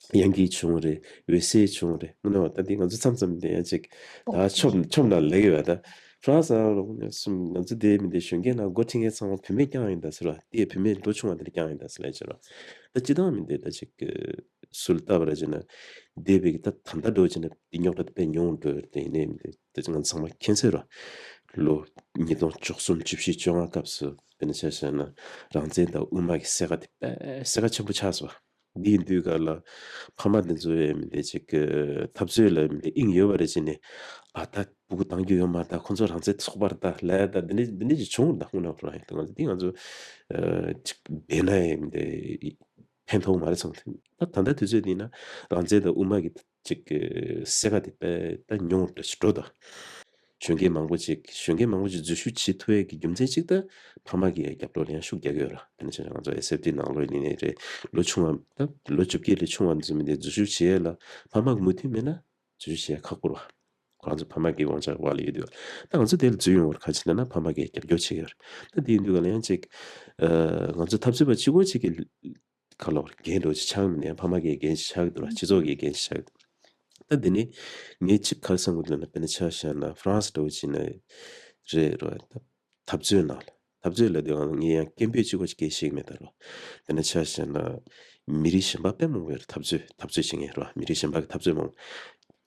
དབྱངས་སྐྱིད་བྱུང་རེད། འོད་ཟེར་བྱུང་རེད། དངོས་གནས་བ་ད་འདི་ང་ཚོ་མཚམས་མཚམས་འདི་ཡང་ཅིག་ད་ཆོབ་ཆོབ་ན་ལེགས་ཡོད་པ། ད་ཧྥ་རན་སི་ལ་ལོག་ནས་སུམ་ང་ཚོ་འདི་མི་འདི་གཞོན་སྐྱེས་ནང་འགོ་ཁྲིད་མཁན་ཚང་མ་བུད་མེད་རྐྱང་ཡིན་ད་ཟེར་བ། དེ་བུད་མེད་ལོ་ཆུང་བ་འདི་རྐྱང་ཡིན་ད་ཟེར་ལབ་བྱས་ར། ད་སྤྱིར་བཏང་མི་འདི་ད་ཅིག་སུ་ལ་ལྟ་བ་ར་བྱས་ན་འདས་པའི་གི་ད་ད་ལྟ་འགྲོ་བྱས་ན་འདི་རྙོག་དྲ་དཔེ་ཉུང་འགྲོ་ཡོད་རེད། དེ་ཡིན་ནའི་མི་འདི་ད་ཅིག་ང་ཚང་མ་མཁྱེན་གསལ་ར། ལོ་ཉིས་སྟོང་བཅུ་གསུམ་བཅུ་བཞི་བཅོ་ལྔ་སྐབས་སུ་དཔེར་ན་ཆ་བཞག་ན་རང་བཙན་དང་དབུ་མ་གི་སེར་ཁ་དེ་དཔེ་སེར་ཁ་ཆེན་པོ་ཆགས་སོང་བ། འདི་ཡིན་དུས་ག་ལ་ཕ་མ་འདི་ཚོ་ཡང་མི་འདི་ཅིག་གི་འཐབ་རྩོད་ལ་མི་འདི་དབྱིངས་ཡོད་པ་རེད་བྱས་ནས། ཨ་ད་སྤུ་གུ་བཏང་རྒྱུ་ཡོད་མ་རེད། ད་ཁོ་ཚོ་རང་བཙན་ཚོགས་པ་རེད། ད་ལས་ད་འདི་འདྲ་འདི་འདྲ་ཅིག་བྱུང་རེད། ད་དངོས་གནས་ཁོ་རང་ཡིན་ད་ང་ཚོ་འདི་ང་ཚོ་ཅིག་བསྡད་ན་ཡང་མི་འདི་ཕན་ཐོགས་མ་རེད་བསམ་གི་འདུག་ད་ད་ལྟ་དུས་ཚོད་འདི་ན་རང་བཙན་དང་དབུ་མ་གི་ཅིག་གི་སེར་ཁ་དེ་དཔེ་ད་ཉུང་འདྲ་ཞིག་འགྲོ་ད། གཞོན་སྐྱེས་མང་པོ་ཅིག་གཞོན་སྐྱེས་མང་པོ་ཅིག་འཛུལ་ཞུགས་བྱེད་ཐུབ་ཡས་ཀྱི་རྒྱུ་མཚན་གཅིག་ད་ཕ་མ་གི་རྒྱབ་སྐྱོར་ལ་ཡང་ཤུགས་རྒྱག་གི་ཡོད་ར། དེ་ནས་བྱས་ན་ང་ཚོ་ཨེས་ཨེཕ་ཊི་ནང་ལོགས་ཡིན་ནའི་རེད། ལོ་ཆུང་བ་ད་ལོ་བཅོ་བརྒྱད་ལས་ཆུང་བ་ཚོ་མི་འདི་འཛུལ་ཞུགས་བྱེད་ཡས་ལ་ཕ་མ་གི་མོས་མཐུན་མེད་ན་འཛུལ་ཞུགས་བྱེད་ཡས་ཁག་པོ་རེད་བ། ཁོ་རང་ཚོ་ཕ་མ་གི་དབང་ཆ་བར་ལ་ཡོད་དུས་བ། ད་ང་ཚོ་དེ་ལ་འཛུལ་ཡོང་བར་ག་བྱེད་ན་ན་ཕ་མ་གི་རྒྱབ་སྐྱོར་བྱེད་ཀྱི་ཡོད་རེད། ད་དེ་ཡིན་དུས་ག་ལ་ཡང་ཅིག་ཨ་ང་ཚོ་འཐབ་རྩོད་པ་གཅིག་པོ་གཅིག་གི་ག་ལ་བར་འགན་འགྲོ་ཅིག་ཆགས་མི་འདུག་ཕ་མ་གི་འགན་ཞིག་ཆགས་ཀྱི་འདུག་ར། སྤྱི་ཚོགས་ཀྱི་འགན་ཞིག་ཆགས་ཀྱི་འདུག་ད་འདི་ནི་ངས་གཅིག་ག་རེ་བསམ་གྱི་འདུག་ན། དཔེར་ན་ཆ་བཞག་ན་ཧྥ་རན་སི་འདྲ་བོ་ཅིག་ན་རེད་ར། ད་འཐབ་རྩོད་ནང་ལ་འཐབ་རྩོད་ལབ་དུས་ང་ངས་ཡང་སྐད་འབོད་གཅིག་པོ་ཅིག་སྐད་བཤད་ཀྱི་མེད་ད་ར། དཔེར་ན་ཆ་བཞག་ན་མི་རིགས་གཞན་པ་དཔེ་མང་པོ་ཡོད་རེད། འཐབ་རྩོད་འཐབ་རྩོད་བྱེད་མཁན་ར། མི་རིགས་གཞན་པ་གི་འཐབ་རྩོད་མང་པོ།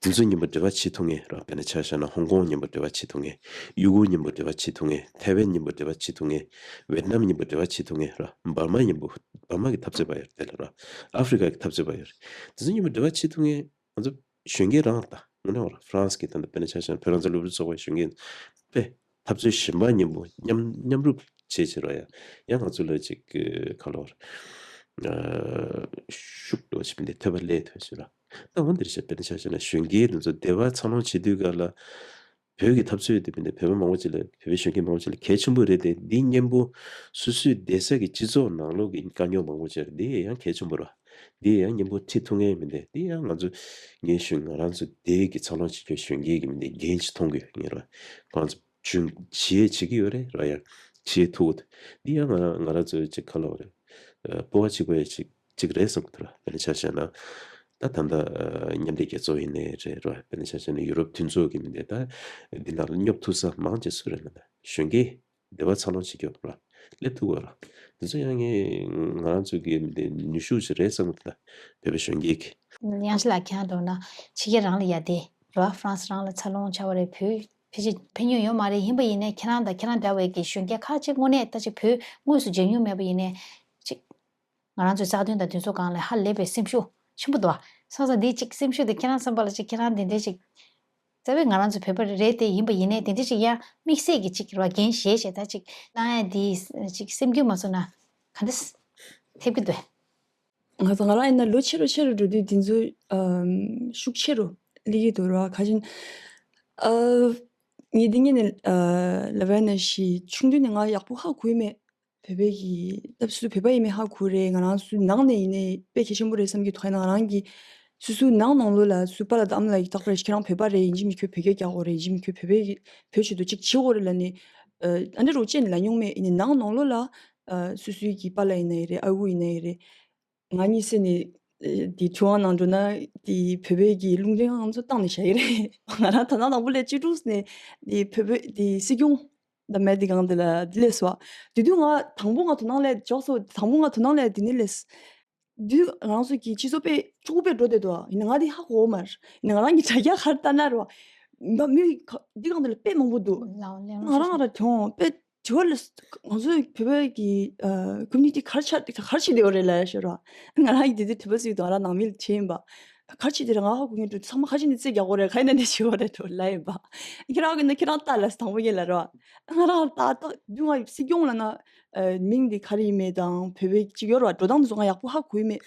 དེ་ཚོ་མཉམ་པོ་འབྲེལ་བ་བྱེད་ཐུབ་མཁན་ར། དཔེར་ན་ཆ་བཞག་ན་ཧོང་ཀོང་མཉམ་པོ་འབྲེལ་བ་བྱེད་ཐུབ་མཁན། ཡུ་གུར་མཉམ་པོ་འབྲེལ་བ་བྱེད་ཐུབ་མཁན། ཐའེ་ཝན་མཉམ་པོ་འབྲེལ་བ་བྱེད་ཐུབ་མཁན། ཝེ་ཏི་ནམ་མཉམ་པོ་འབྲེལ་བ་བྱེད་ཐུབ་མཁན་ར། འབར་མ་མཉམ་པོ་འབར་མ་གི་འཐབ་རྩོད་པ་ཡོད་རེད་དེ་ལ་ར། ཨ་ཧྥི་རི་ཀ་གི་འཐབ་རྩོད་པ་ཡོད་རེད། དེ་ཚོ་མཉམ་པོ་འབྲེལ་བ་བྱེད་ཐུབ་མཁན་ང་ཚོ་གཞོན་སྐྱེས་རང་ད་དངོས་གནས་བ་ར། ཧྥ་རན་སི་གི་ད་ལྟ་དཔེར་ན་ཆ་བཞག་ན་བོད་རང་བཙན་སློབ་ཕྲུག་ཚོགས་པའི་གཞོན་སྐྱེས་དཔེ་འཐབ་རྩོད་གཞན་པ་མཉམ་པོ་མཉམ་མཉམ་རུབ་བྱས་བྱས་ར་ཡ། ཡང་ང་ཚོ་ལ་ཅིག་ག་ལ་བར་ཤུགས་འགྲོ་བྱེད་མི་འདི་ཐོད་པ་ལས་ཐོན་བྱས་ར། ད་འོ་འདིར་བཤད་དཔེར་ན་ཆ་བཞག་ན་གཞོན་སྐྱེས་དེ་ཚོ་སྡེ་བ་འཚར་ལོངས་བྱེད་དུས་ག་ལ་བོད་ཀྱི་འཐབ་རྩོད་དེ་མི་འདི་བོད་པ་མང་པོ་ཅིག་ལ་བོད་པའི་གཞོན་སྐྱེས་མང་པོ་ཅིག་ལ་གལ་ཆེན་པོ་རེད་དེ། འདི་མཉམ་པོ་སོ་སོའི་སྡེ་ས་གི་སྤྱི་ཚོགས་ནང་ལོགས་ཀྱི་དཀའ་རྙོག་མང་པོ་ཅིག་རེད། འདི་ཡང་གལ་ཆེན་པོ་རེད། འདི་ཡང་མཉམ་པོ་ཁྲིད་ཐུབ་མཁན་མི་འདི་འདི་ཡང་ང་ཚོ་ངའི་གཞོན་ང་རང་ཚོ་སྡེ་གི་འཚར་ལོངས་བྱེད་རྒྱུའི་གཞོན་སྐྱེས་ཀྱི་མི་འདི་འགན་ཅིག་མཐོང་གི་ཡོད་ངེས་རེད། ཁོང་ཚོ་བྱུང་བྱེད་ཡས་བྱེད་ཀྱི་ཡོད་རེད་ར། ཡང་བྱེད་ཐུབ་ཀྱི་འདུག་འདི་ཡང་ང་རང་ང་རང་ཚོའི་ཅིག་ག་ལ་བ་རེད། སྤོབས་པ་བྱེད་དགོས་ཡས་ཅིག་ཅིག་རེད་བསམ་གྱི་འདུག་ར། དཔེར་ན་ཆ་བཞག་ན་ད་ད་ལྟ་མཉམ་འབྲེལ་རྒྱལ་ཚོགས་ཡིན་ནའི་རེད་ར། དཔེར་ན་ཆ་བཞག་ན་ཡུ་རོབ་མཐུན་ཚོགས་ཀྱི་མི་འདི་ད་འདི་ནང་ལ་སྙོབ་ཐུབ་ས་མང་ཆེ་སུ་རེད་ལབ་ན་གཞོན་སྐྱེས། སྡེ་བ་འཚར་ལོངས་བྱེད་རྒྱུ་ར། སླེབས་ཐུབ་པ་ར། འདི་ཚོ་ཡང་ངས་ང་རང་ཚོ་གི་མི་འདི་ནུས་ཤུགས་ཅིག་རེད་བསམ་གྱི་འདུག་བོད་པའི་གཞོན་སྐྱེས་ཀྱི། དབྱངས་ཅན་ལགས་ཁྱེད་རང་འདྲ་བོ་ན་ཕྱི་རྒྱལ་རང་ལ་ཡ་དེ་ར། ཧྥ་རན་སི་རང་ལ་འཚར་ལོངས་བྱ་བ་རེད། བོད་ཕལ་ཆེར་ཕན་ཡོན་ཡོད་མ་རེད། ཡིན་པ་ཡིན་ནའི་ཁྱེད་རང་དང་ཁྱེད་རང་འདྲ་བའི་གི་གཞོན་སྐྱེས་ཁག་ཅིག་དངོས་གནས་ད་ཅིག་བོད་དངོས་སུ་མཇལ་མྱོང་མེད་པ་ཡིན་ནའི་ཅིག་ང་རང་ཚོའི་རྩ་དོན་དང་དུས་ཚོད་སྒང་ལ་ཧ་ལས་པའི་སེམས་ཤུགས་ཆེན་པོ་འདུག་བ། སོང་ཙང་འདི་ཅིག་སེམས་ཤུགས་དེ་ཁྱེད་རང་བསམ་པ་ལ་ཅིག་ཁྱེད་རང་འདི་འདྲའི་ཅིག་རྩ་བའི་ང་རང་ཚོ་བོད་པ་རེད་དེ། ཡིན་པ་ཡིན་ནའི་དེ་འདྲའི་ཅིག་ཡང་དམིགས་བསལ་གྱི་ཅིག་ར་འགན་བཞེས་བྱས་ད་ཅིག་གནང་ཡ་འདི་ཅིག་སེམས་འགུལ་མ་བཟོ་ན་ག་འདྲ་ཐེབས་ཀྱི་འདུག་ང་ཚོ་ང་རང་ཡིན་ན་ལོ་ཆེ་རུ་ཆེ་རུ་འགྲོ་དུས་འདི་ཚོ་ཨམ་ཤུགས་ཆེ་རུ་སླེབས་ཀྱི་འདུག་ར། ག་ཅིན་ཨ་ངས་འདི་ངས་ནས་ཨ་ལབ་ཡ་ན་ཞིག་ཆུང་དུས་ནས་ང་ཡག་པོ་ཧ་གོ་ཡི་མེད། བོད་པའི་གི་ད་སུ་བོད་པ་ཡིན་མིན་ཧ་གོ་རེད། ང་རང་སུ་ནང་ནས་ཡིན་ནའི་དཔེ་གལ་ཆེན་པོ་རེད་བསམ་གྱི་འདུག་ཡིན་ན་ང་རང་གི་སུ་སུ་ནང་ནང་ལོགས་ལ་སུ་པཱ་ལགས་དང་ཨ་མ་ལགས་ཀྱིས་རྟག་པར་ཁྱེད་རང་བོད་པ་རེད། ཡིན་གཅིག་མིན་གཅིག་བོད་སྐད་རྒྱག་དགོས་རེད། ཡིན་གཅིག་མིན་གཅིག་བོད་པའི་བོད་ཆེད་དུ་གཅིག་བྱེད་དགོས་རེད་ལབ་ནས་ཨ་འདྲ་རོགས་བྱས་ནས་ལབ་མྱོང་མེད། ཡིན་ནའི་ནང་ནང་ལོགས་ལ་ཨ་སུ་སུའི་གི་པཱ་ལགས་ཡིན་ནའི་རེད། ཨ་ཁུ་ཡིན་ནའི་རེད། ང་གཉིས་སེ་ནས་ཨ་དེ་ཁྲི་དབང་ནང་འགྲོ་ན་དེ་བོད་པའི་གི་རླུང་འཕྲིན་ང་ཚོ་བཏང་ནས་བཞག་གི་རེད། ང་རང་ད་ནང་དང་པོ་ལས་བཅུ་དྲུག་ནས་དེ་བོད་པའི་དེ་སྲིད་སྐྱོང་ད་མེད་དེ་གང་དེ་ལ་དེ་ལས་སོ། དེ་དུས་ང་དང་པོ་ང་དོ་སྣང་ལས་འཇོག་སོ། དང་པོ་ང་དོ་སྣང་ལས་དེ་ནས་ལས་དུས་ང་རང་ཚོ་གི་སྤྱི་ཚོགས་དཔེ་ཕྱུག་པོ་དཔེ་འགྲོ་བསྡད་འདུག་ཡིན་ན་ང་དེ་ཧ་གོ་མ་རེད། ཡིན་ན་ང་རང་གི་དྲ་རྒྱ་གར་ལྟ་ན་རེད་བ། མ་མི་ག་འདི་གང་དེ་ལ་དཔེ་མང་པོ་འདུག་ལའོ་ལེ་ང་རང་ང་རང་གྱོང་དཔེ་ དྲི་བ་ལ་ང་ཚོའི་བོད་པའི་གི་ཨ་ཀོ་མུ་ནི་ཊི་ག་རེ་ཆགས་ག་རེ་བྱེད་བསྡད་ཡོད་རེད་ལབ་ཡ་ཤོད་ར། ང་རང་གི་དེ་དུས་དྲི་བ་ཟིག་དང་ང་རང་ནང་མི་ལ་དྲིས་ཡིན་པ། ག་རེ་བྱེད་བསྡད་རེད། ང་ཧ་གོ་མཁན་འགྲོ་ཚང་མ་ག་རེ་བྱས་ནས་རྩོད་རྒྱག་གོ་རེད། ག་ཡིན་ན་འདི་བྱེད་གོ་རེད་འགྲོ་ལབ་ཡིན་པ། ཁྱེད་རང་གི་ན་ཁྱེད་རང་ལྟ་ལ་དང་པོ་ཉིད་ལ་ར། ང་རང་ལྟ་ལྟ་དུས་ང་སྲིད་སྐྱོང་ལབ་ན་ཨ་མིང་འདི་ག་རེ་ཡིན་མེད་དང་བོད་པའི་གཅིག་ཡོད་ར། འགྲོ་སྟངས་འདི་ཚོ་ང་ཡག་པོ་ཧ་གོ་ཡི་མེད།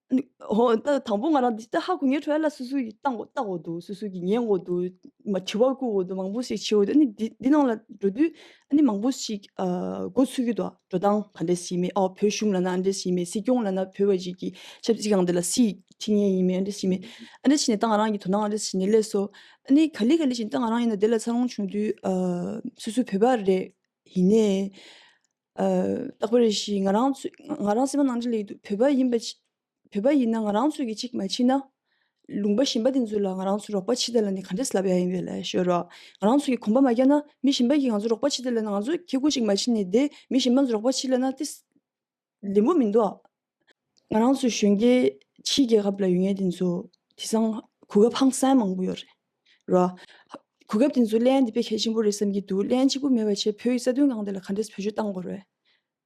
ཨ་ནི་ཧོ་ད་དང་པོ་ང་རང་འདི་ལྟ་ཧ་གོ་ངེས་འཕྲོ་ཡ་ལ་སོ་སོ་ཡི་ལྟ་དགོས་ལྟ་དགོས་འདུག་སོ་སོ་གི་ཉན་དགོས་འདུག་མ་དྲི་བ་བཀོད་དགོས་འདུག་མང་པོ་ཞིག་བྱེད་དགོས་འདུག་ཨ་ནི་འདི་འདི་ནང་ལ་འགྲོ་དུས་ཨ་ནི་མང་པོ་ཞིག་ཨ་མགོ་ཚོས་ཀྱི་འདུག་འགྲོ་སྟངས་ག་འདྲ་ཞིག་མེད། ཨོ་བོད་གཞུང་ལབ་ན་ཨ་འདྲ་ཞིག་མེད། སྲིད་སྐྱོང་ལབ་ན་བོད་པ་ཞིག་གི་ཆབ་སྲིད་སྒང་འདི་ལ་སྲིད་ཁྲིད་མཁན་ཡིན་མེད་ཨ་འདྲ་ཞིག་མེད། ཨ་འདྲ་ཞིག་ནས་ད་ང་རང་གི་དོ་སྣང་ཨ་འདྲ་ཞིག་ནས་སླེབས་སོང་། ཨ་ནི་ག་ལེ་ག་ལེ་ཞིག་ད་ང་རང་ཡིན་ན་འདི་ལ་འཚར་ལོངས་བྱུང་དུས་ཨ་སོ་སོ་བོད་པ་རེད། ཡིན་ནའི། ཨ་རྟག་པར་རེ་ཞིག་ང་རང་ཚོ་ང་རང་སེམས་པ་ནང་འདྲི་ལེགས་འདུག་བོད་པ་ཡིན་པ་ཅི་བོད་པ་ཡིན་ན་ང་རང་ཚོ་གི་གཅིག་མ་ཕྱིན་ན། ལུང་པ་གཞན་པ་དེ་ཚོ་ལ་ང་རང་ཚོ་རོགས་པ་བྱེད་དང་ལབ་ནས་ག་འདྲས་ལབ་ཡ་ཡིན་པས་ལབ་ཤོད་རོགས། ང་རང་ཚོ་གི་གོམ་པ་མ་རྒྱག་ན་མི་གཞན་པ་གིས་ང་ཚོ་རོགས་པ་བྱེད་དང་ལབ་ན་ང་ཚོ་ཁེ་གོ་གཅིག་མ་ཕྱིན་ནས་བསྡད་མི་གཞན་པ་ཚོ་རོགས་པ་བྱེད་ལབ་ན་དེ་ལེགས་པོ་མི་འདུག་ང་རང་ཚོ་གཞོན་སྐྱེས་ཕྱིའི་རྒྱལ་ཁབ་ལ་ཡོད་མཁན་དེ་ཚོ་དེང་སང་གོ་སྐབས་ཧང་སང་མང་པོ་ཡོད་རེད། ར། གོ་སྐབས་དེ་ཚོ་ལེན་དེ་དཔེ་གལ་ཆེན་པོ་རེད་བསམ་གྱི་འདུག་ལེན་གཅིག་པུ་མེད་པ་བྱས་བོད་ཀྱི་རྩ་དོན་སྒང་དེ་ལ་ག་འདྲས་བེད་སྤྱོད་བཏང་དགོས་རེད།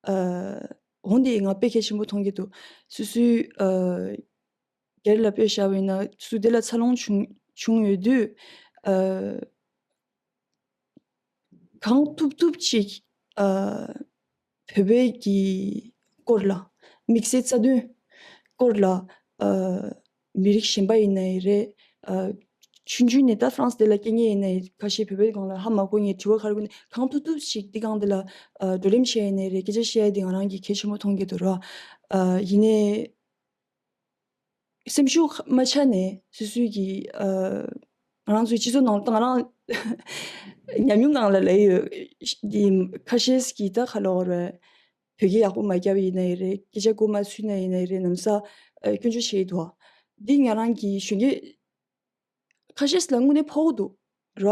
ཨ། འོན་ཏེ་ང་དཔེ་གལ་ཆེན་པོ་མཐོང་གི་འདུག་སོ་སོའི་ཨ། སྒེར་ལ་དཔེ་བཞག་པ་ཡིན་ན་སུ་དེ་ལ་འཚར་ལོངས་བྱུང་བྱུང་ཡོད་དུས་ཨ། གང་ཐུབ་ཐུབ་ཅིག་ཨ། བོད་པའི་གི་སྐོར་ལ་དམིགས་བསལ་རྩ་དོན་སྐོར་ལ་ཨ། མི་རིགས་གཞན་པ་ཡིན་ན་ཡི་རེད། ཨ། ཆུང་ཆུང་ནས་ད་ཧྥ་རན་སི་དེ་ལ་སྐྱེ་མཁན་ཡིན་ན་ཡི་ཁ་ཤས་བོད་པའི་སྒང་ལ་ཧ་མ་གོ་མཁན་དྲི་བ་ག་རེ་དགོས་ནས་གང་ཐུབ་ཐུབ་ཅིག་འདི་སྒང་དེ་ལ་ཨ། བགྲོ་གླེང་བྱས་ཡིན་ན་ཡི་རེད། སྐད་ཆ་བཤད་ཡ་དེ་ང་རང་གི་གལ་ཆེན་པོ་མཐོང་གི་འདུག་ར། ཨ། ཡིན་ནའི། སེམས་ཤུགས་མ་ཆག་ནས་སོ་སོའི་གི་ཨ། ང་རང་ཚོའི་སྤྱི་ཚོགས་ནང་ད་ང་རང་ཉམས་མྱོང་ནང་ལ་ལས་ཡོད། འདི་ཁ་ཤས་ཀྱིས་ད་ག་ལབ་དགོས་རེད། བོད་སྐད་ཡག་པོ་མ་རྒྱབ་ཡིན་ན་ཡི་རེད། སྐད་ཆ་མགོ་མ་ཚོས་ན་ཡིན་ན་ཡི་རེད། ནམ་ས་ཨ། སྐྱོན་བརྗོད་བྱེད་ཡི་འདུག་འདི་ང་རང་གི་གཞོན་སྐྱེས་ཁ་ཤས་ལ་དངོས་གནས་ཕོག་འདུག་ར།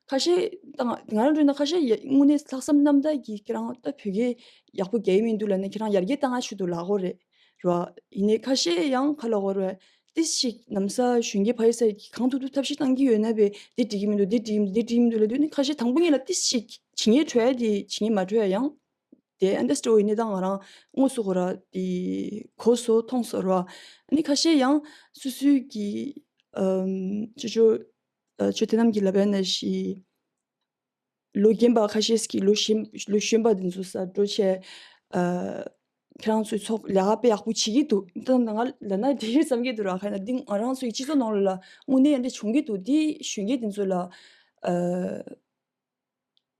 ཁ་ཤས་ད་ང་ང་རང་འདྲི་ན་ཁ་ཤས་ཡ་དངོས་གནས་ལྷག་བསམ་རྣམ་དག་གིས་ཁྱེད་རང་ད་བོད་སྐད་ཡག་པོ་རྒྱག་གི་མི་འདུག་ལབ་ནས་ཁྱེད་རང་ཡར་རྒྱས་བཏང་ང་ཆུ་འདུག་ལབ་དགོས་རེད། ར། ཡིན་ནའི་ཁ་ཤས་ཡང་ག་ལབ་དགོས་རེད། ཏིས་ཤིག་ནམ་ས་གཞོན་སྐྱེས་ཕ་ཡི་ས་ཡི་གང་ཐུབ་ཐུབ་ཐབས་ཤེས་བཏང་གི་ཡོད་ན་བས་འདི་འགྲིག་གི་མི་འདུག་འདི་འགྲིག་འདི་འགྲིག་མི་འདུག་ལབ་དུས་ནི་ཁ་ཤས་དང་པོ་ཉིད་ལ་ཏིས་ཤིག་ཇི་སྙེད་བྲོ་ཡ་དེ་ཇི་སྙེད་མ་བྲོ་ཡ་ཡང་དེ་ཨན་ཌར་སི་ཊེན་ཌི་ཡིན་ནི་ད་ང་རང་དངོས་སུ་ཁོ་ར་དེ་གོ་སོ་མཐོང་སོ་ར། ཨ་ནི་ཁ་ཤས་ཡང་སོ་སོའི་གི་ཨམ། ཅོ་ཅོ་ཨ། ཅོ་དེ་རྣམས་ཀྱིས་ལབ་ཡ་ན་ཞིག་ལོ་རྒན་པ་ཁ་ཤས་ཀྱིས་ལོ་གཞོན་ལོ་གཞོན་པ་དེ་ཚོ་ས་འགྲོ་བྱས་ཨ། ཁྱེད་རང་ཚོའི་ཚོགས་ལས་ཀ་དཔེ་ཡག་པོ་བྱེད་ཀྱི་འདུག་ད་ང་ལབ་ན་དེ་རེད་བསམ་གྱི་འདུག་ར། ཁ་ན་འདི་ང་རང་ཚོའི་སྤྱི་ཚོགས་ནང་ལ་དངོས་གནས་ཨ་འདྲ་བྱུང་གི་འདུག་འདི་གཞོན་སྐྱེས་དེ་ཚོ་ལ་ཨ།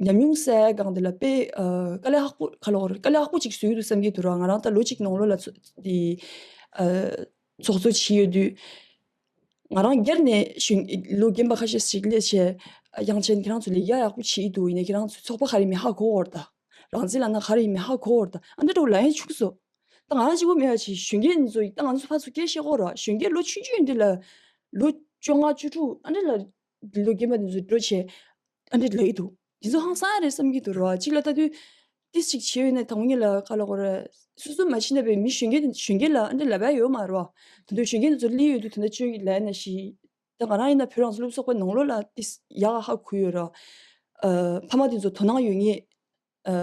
ཉམས་མྱོང་གསལ་སྒང་དེ་ལ་དཔེ་ཨ། དཀའ་ལས་ཁག་པོ་ག་ལ་བར་དཀའ་ལས་ཁག་པོ་ཅིག་བཟོ་ཡི་འདུག་བསམ་གྱི་འདུག་ར། ང་རང་ད་ལོ་གཅིག་ནང་ལོགས་ལ་ཚོ་དེ་ཨ། ཚོགས་གཙོ་བྱས་ཡོད་དུས་ང་རང་སྒེར་ནས་གཞོན་ལོ་རྒན་པ་ཁ་ཤས་ཤིག་སླེབས་བྱས་དབྱངས་ཅན་ཁྱེད་རང་ཚོ་ལས་ཀ་ཡག་པོ་བྱས་འདུག་ཡིན་ནའི་ཁྱེད་རང་ཚོ་ཚོགས་པ་ག་རེ་མི་ཧ་གོ་བར་ད་རང་བཙན་ལབ་ན་ག་རེ་མི་ཧ་གོ་བར་ད་ཨ་འདྲ་འདྲ་བོ་ལབ་ཡ་བྱུང་སོང་། ད་ང་རང་གཅིག་པོ་མེད་པ་ཅིག་གཞོན་སྐྱེས་འདི་ཚོ་ད་ང་ཚོ་ཕར་ཚུར་སྐད་བཤད་གོ་ར། གཞོན་སྐྱེས་ལོ་ཆུང་ཆུང་འདི་ལ་ལོ་བཅོ་ལྔ་བཅུ་དྲུག་ཨ་འདྲ་ལ་ལོ་རྒན་པ་འདི་ཚོ་འགྲོ་བྱས་ཨ་འདྲ་ལབ་ཡི་འདུག་འདི་ཚོ་ཧང་སང་རེད་བསམ་གྱི་འདུག་ར། གཅིག་ལ་ལྟ་དུས་ཏིས་ཅིག་བྱས་ཡོད་ན་དང་པོ་ཉིད་ལ་ག་ལ་གོ་ར། སོ་སོ་མ་ཤི་ན་པའི་མི་གཞོན་སྐྱེས་གཞོན་སྐྱེས་ལ་ཨ་འདྲ་ལབ་ཡ་ཡོད་མ་རེད་བ། ད་དུང་གཞོན་སྐྱེས་འདི་ཚོ་སླེབས་ཡོད་དུས་ད་ལྟ་ཅོ་ཡི་ལབ་ན་ཞིག་ད་ང་རང་ཡིན་ན་བོད་རང་བཙན་སློབ་གསོ་ཁང་ནང་ལོགས་ལ་ཏིས་ཡག་ཧ་གོ་ཡོད་ར། ཨ་ཕ་མ་དེ་ཚོ་དོ་སྣང་ཡོད་ངེས། ཨ་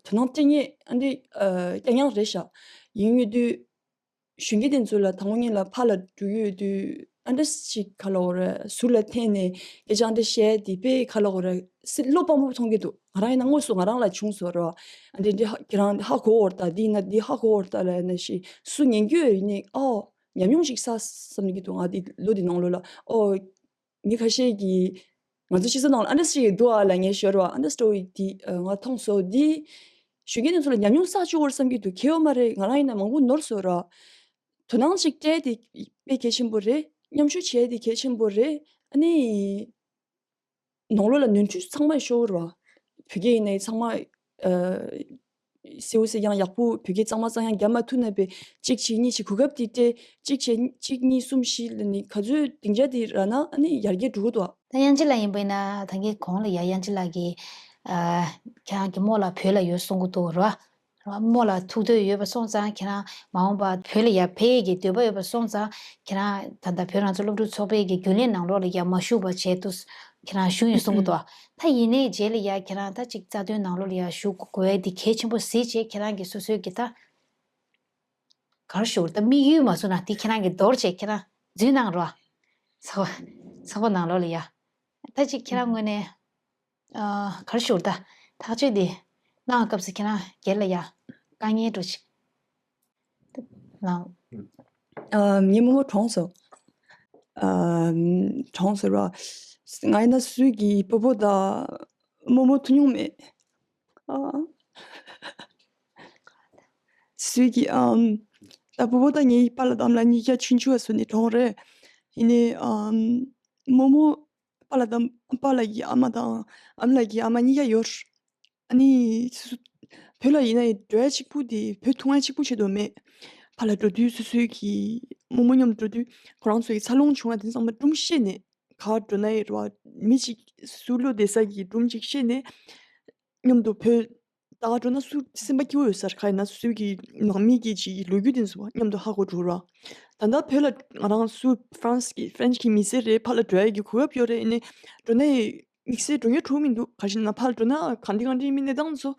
དོ་སྣང་སྤྲད་ངེས་ཨ་འདི་ཨ་རྐྱང་རྐྱང་རེད་ཤག་ཡིན་ཡོད་དུས་གཞོན་སྐྱེས་དེ་ཚོ་ལ་དང་པོ་ཉིད་ལ་ཕར་ལ་འགྲོ་ཡོད་དུས་ཨ་འདྲ་ཞིག་ག་ལ་འོ་ར་ཟུར་ལ་འཐེན་ནས་སྐད་ཆ་ཨ་འདྲ་བཤད་དེ་དཔེ་ག་ལ་འོ་ར་སི་བློ་སྤང་པོ་མཐོང་གི་འདུག་ང་རང་ཡིན་ན་དངོས་སུ་ང་རང་ལ་བྱུང་སོང་ར། ཨ་འདི་འདི་ཧ་ཁྱེད་རང་ཧ་གོ་འོར་ད་འདི་ཡིན་ན་འདི་ཧ་གོ་འོར་ད་ལ་ཡིན་ན་ཞིག་སུ་ཉན་རྒྱུ་ཡོད་ཡིན་ནི་ཨོ། ཉམས་མྱོང་ཞིག་བསགས་བསམ་གྱི་འདུག་ང་འདི་ལོ་འདི་ནང་ལོ་ལ་ཨོ། མི་ཁ་ཤས་ཀྱིས་ང་ཚོ་སྤྱི་ཚོགས་ནང་ལ་ཨ་འདྲ་ཞིག་འདུག་ཨ་ལབ་ངས་ཤོར་བ་ཨ་འདྲ་སི་ཊོ་རི་འདི་ང་མཐོང་སོང་། འདི་གཞོན་སྐྱེས་དེ་ཚོ་ལ་ཉམས་མྱོང་བསགས་བཅུག་དགོས་བསམ་གྱི་འདུག་གལ་ཡོད་མ་རེད། ང་རང་ཡིན་ན་མང་པོ་ནོར་སོང་ར། དོ་སྣང་ཅིག་སྤྲད་དེ་དཔེ་གལ་ཆེན་པོ་རེད། མཉམ་ཞུགས་བྱས་དེ་གལ་ཆེན་པོ་རེད། ཨ་ནི། ནང་ལོགས་ལ་ནོར་འཁྲུལ་ཚང་མ་ཤོར་བ། བོད་སྐད་ཡིན་ནའི་ཚང་མ་ཨ། གསལ་བོ་གསལ་རྐྱང་ཡག་པོ་བོད་སྐད་གཙང་མ་གཙང་རྐྱང་རྒྱབ་མ་ཐུབ་ན་པས་གཅིག་གཅིག་གཉིས་གཅིག་གོ་སྐབས་དེ་སྤྲད་གཅིག་བྱས་གཅིག་གཉིས་གསུམ་བཞི་ལ་ནི་ག་ཚོད་སྡིངས་ཆ་དེ་རག་ན་ཨ་ནི་ཡར་རྒྱས་འགྲོ་གི་འདུག་ད་དབྱངས་ཅན་ལགས་ཡིན་པ་ཡིན་ན་ད་གིན་གོང་ལ་ཡ་དབྱངས་ཅན་ལགས་ཀྱིས་ཨ། ཁྱེད་རང་གི་རྨོ་ལགས་བོད་ལ་ཡོད་གསུང་གི་འདུག་ར། རྨོ་ལ་ཐུག་འདོད་ཡོད་པ་སོང་ཙང་ཁྱེད་རང་མ་འོངས་པ་བོད་ལ་ཡར་ཕེབས་ཡས་ཀྱི་འདོད་པ་ཡོད་པ་སོང་ཙང་ཁྱེད་རང་ད་ལྟ་བོད་རང་བཙན་སློབ་ཕྲུག་ཚོགས་པའི་གི་རྒྱུན་ལས་ནང་ལོགས་ལ་ཡར་མ་ཞུགས་པ་བྱས་འདུག་ཁྱེད་རང་ཞུ་ཡིན་གསུང་གི་འདུག་ད་ཡིན་ནའི་རྗེས་ལ་ཡར་ཁྱེད་རང་ད་ཅིག་རྩ་དོན་ནང་ལོགས་ལ་ཡར་ཞུགས་དགོས་ཡས་འདི་གལ་ཆེན་པོ་གཟིགས་བྱས་ཁྱེད་རང་གི་སོ་སོའི་གི་ད་ག་རེ་ཞུ་ད་དམིགས་ཡུལ་མ་བཟུང་ན་དེ་ཁྱེད་རང་གི་འདོར་བྱས་ཁྱེད་རང་འཛུལ་གནང་རོགས། ཚོགས་པ་ཚོགས་པ་ནང་ལོགས་ལ་ཡ། ད་ཅིག་ཁྱེད་རང་ངོས་ནས་ཨ་ག་རེ་ཞུ་ད་ཐག་གཅོད་དེ་གནང་སྐབས་སུ་ཁྱེད་རང་སྒེར་ལ་ཡ་དཀའ་ངལ་འགྲོ་ཅིག་ལངས། ཨ་ངའི་རྨོ་མོ་གྲོངས་སོང་། ཨ་གྲོངས་ཟེར་བ། ང་ཡིན་ན་སུས་ཀྱི་སྤོ་བོ་དང་རྨོ་མོ་ཐུག་མྱོང་མེད། ཨ། སུས་ཀྱི་ཨམ། ད་སྤོ་བོ་དང་ངའི་པཱ་ལགས་དང་ཨ་མ་ལགས་གཉིས་ཀ་ཆུང་ཆུང་བ་སུ་ནས་གྲོངས་རེད། ཡིན་ནའི་ཨམ། རྨོ་མོ་པཱ་ལགས་དང་པཱ་ལགས་ཀྱི་ཨ་མ་དང་ཨ་མ་ལགས་ཀྱི་ཨ་མ་གཉིས་ཀ་ཡོད། ཨ་ནི་སུ་བོད་ལ་ཡིན་ན་ཡང་འགྲོ་ཡ་གཅིག་པུ་དེ་བོད་ཐུག་ཡ་གཅིག་པུ་བྱེད་དོ་མེད། ཕར་ལ་འགྲོ་དུས་སོ་སོའི་གི་རྨོ་མོ་མཉམ་འགྲོ་དུས་ཁོ་རང་ཚོ་ཡི་འཚར་ལོངས་བྱུང་བ་དེ་ཚང་མ་སྒྲུང་བཤད་ནས་ག་འགྲོ་ན་ཡི་རེད་བ། མི་གཅིག་སུ་བློ་བདེ་ས་གི་སྒྲུང་གཅིག་བཤད་ནས་མཉམ་དུ་བོད་ད་ག་འགྲོ་ན་སུ་སེམས་པ་སྐྱིད་པོ་ཡོད་ས་རེད། ག་ཡིན་ན་སོ་སོའི་གི་ནང་མི་གི་ཅིག་ལོ་རྒྱུས་དེ་ཚོ་མཉམ་དུ་ཧ་གོ་འགྲོ་ར། ད་ལྟ་བོད་ལ་ང་རང་སུ་ཧྥ་རན་སི་གི་ཧྥ་རན་སི་གི་མི་སེར་རེད། ཕར་ལ་འགྲོ་ཡ་གི་གོ་སྐབས་ཡོད་རེད། ཡིན་ནའི་འགྲོ་ན་ཡི་དམིགས་བསལ་འགྲོ་མཁན་འགྲོ་མི་འདུག་ག་ཞིག་ན་ཕར་འགྲོ་ན་གང་འདྲ་གང་འདྲ་མི་གནས་སྟངས་ཚོ་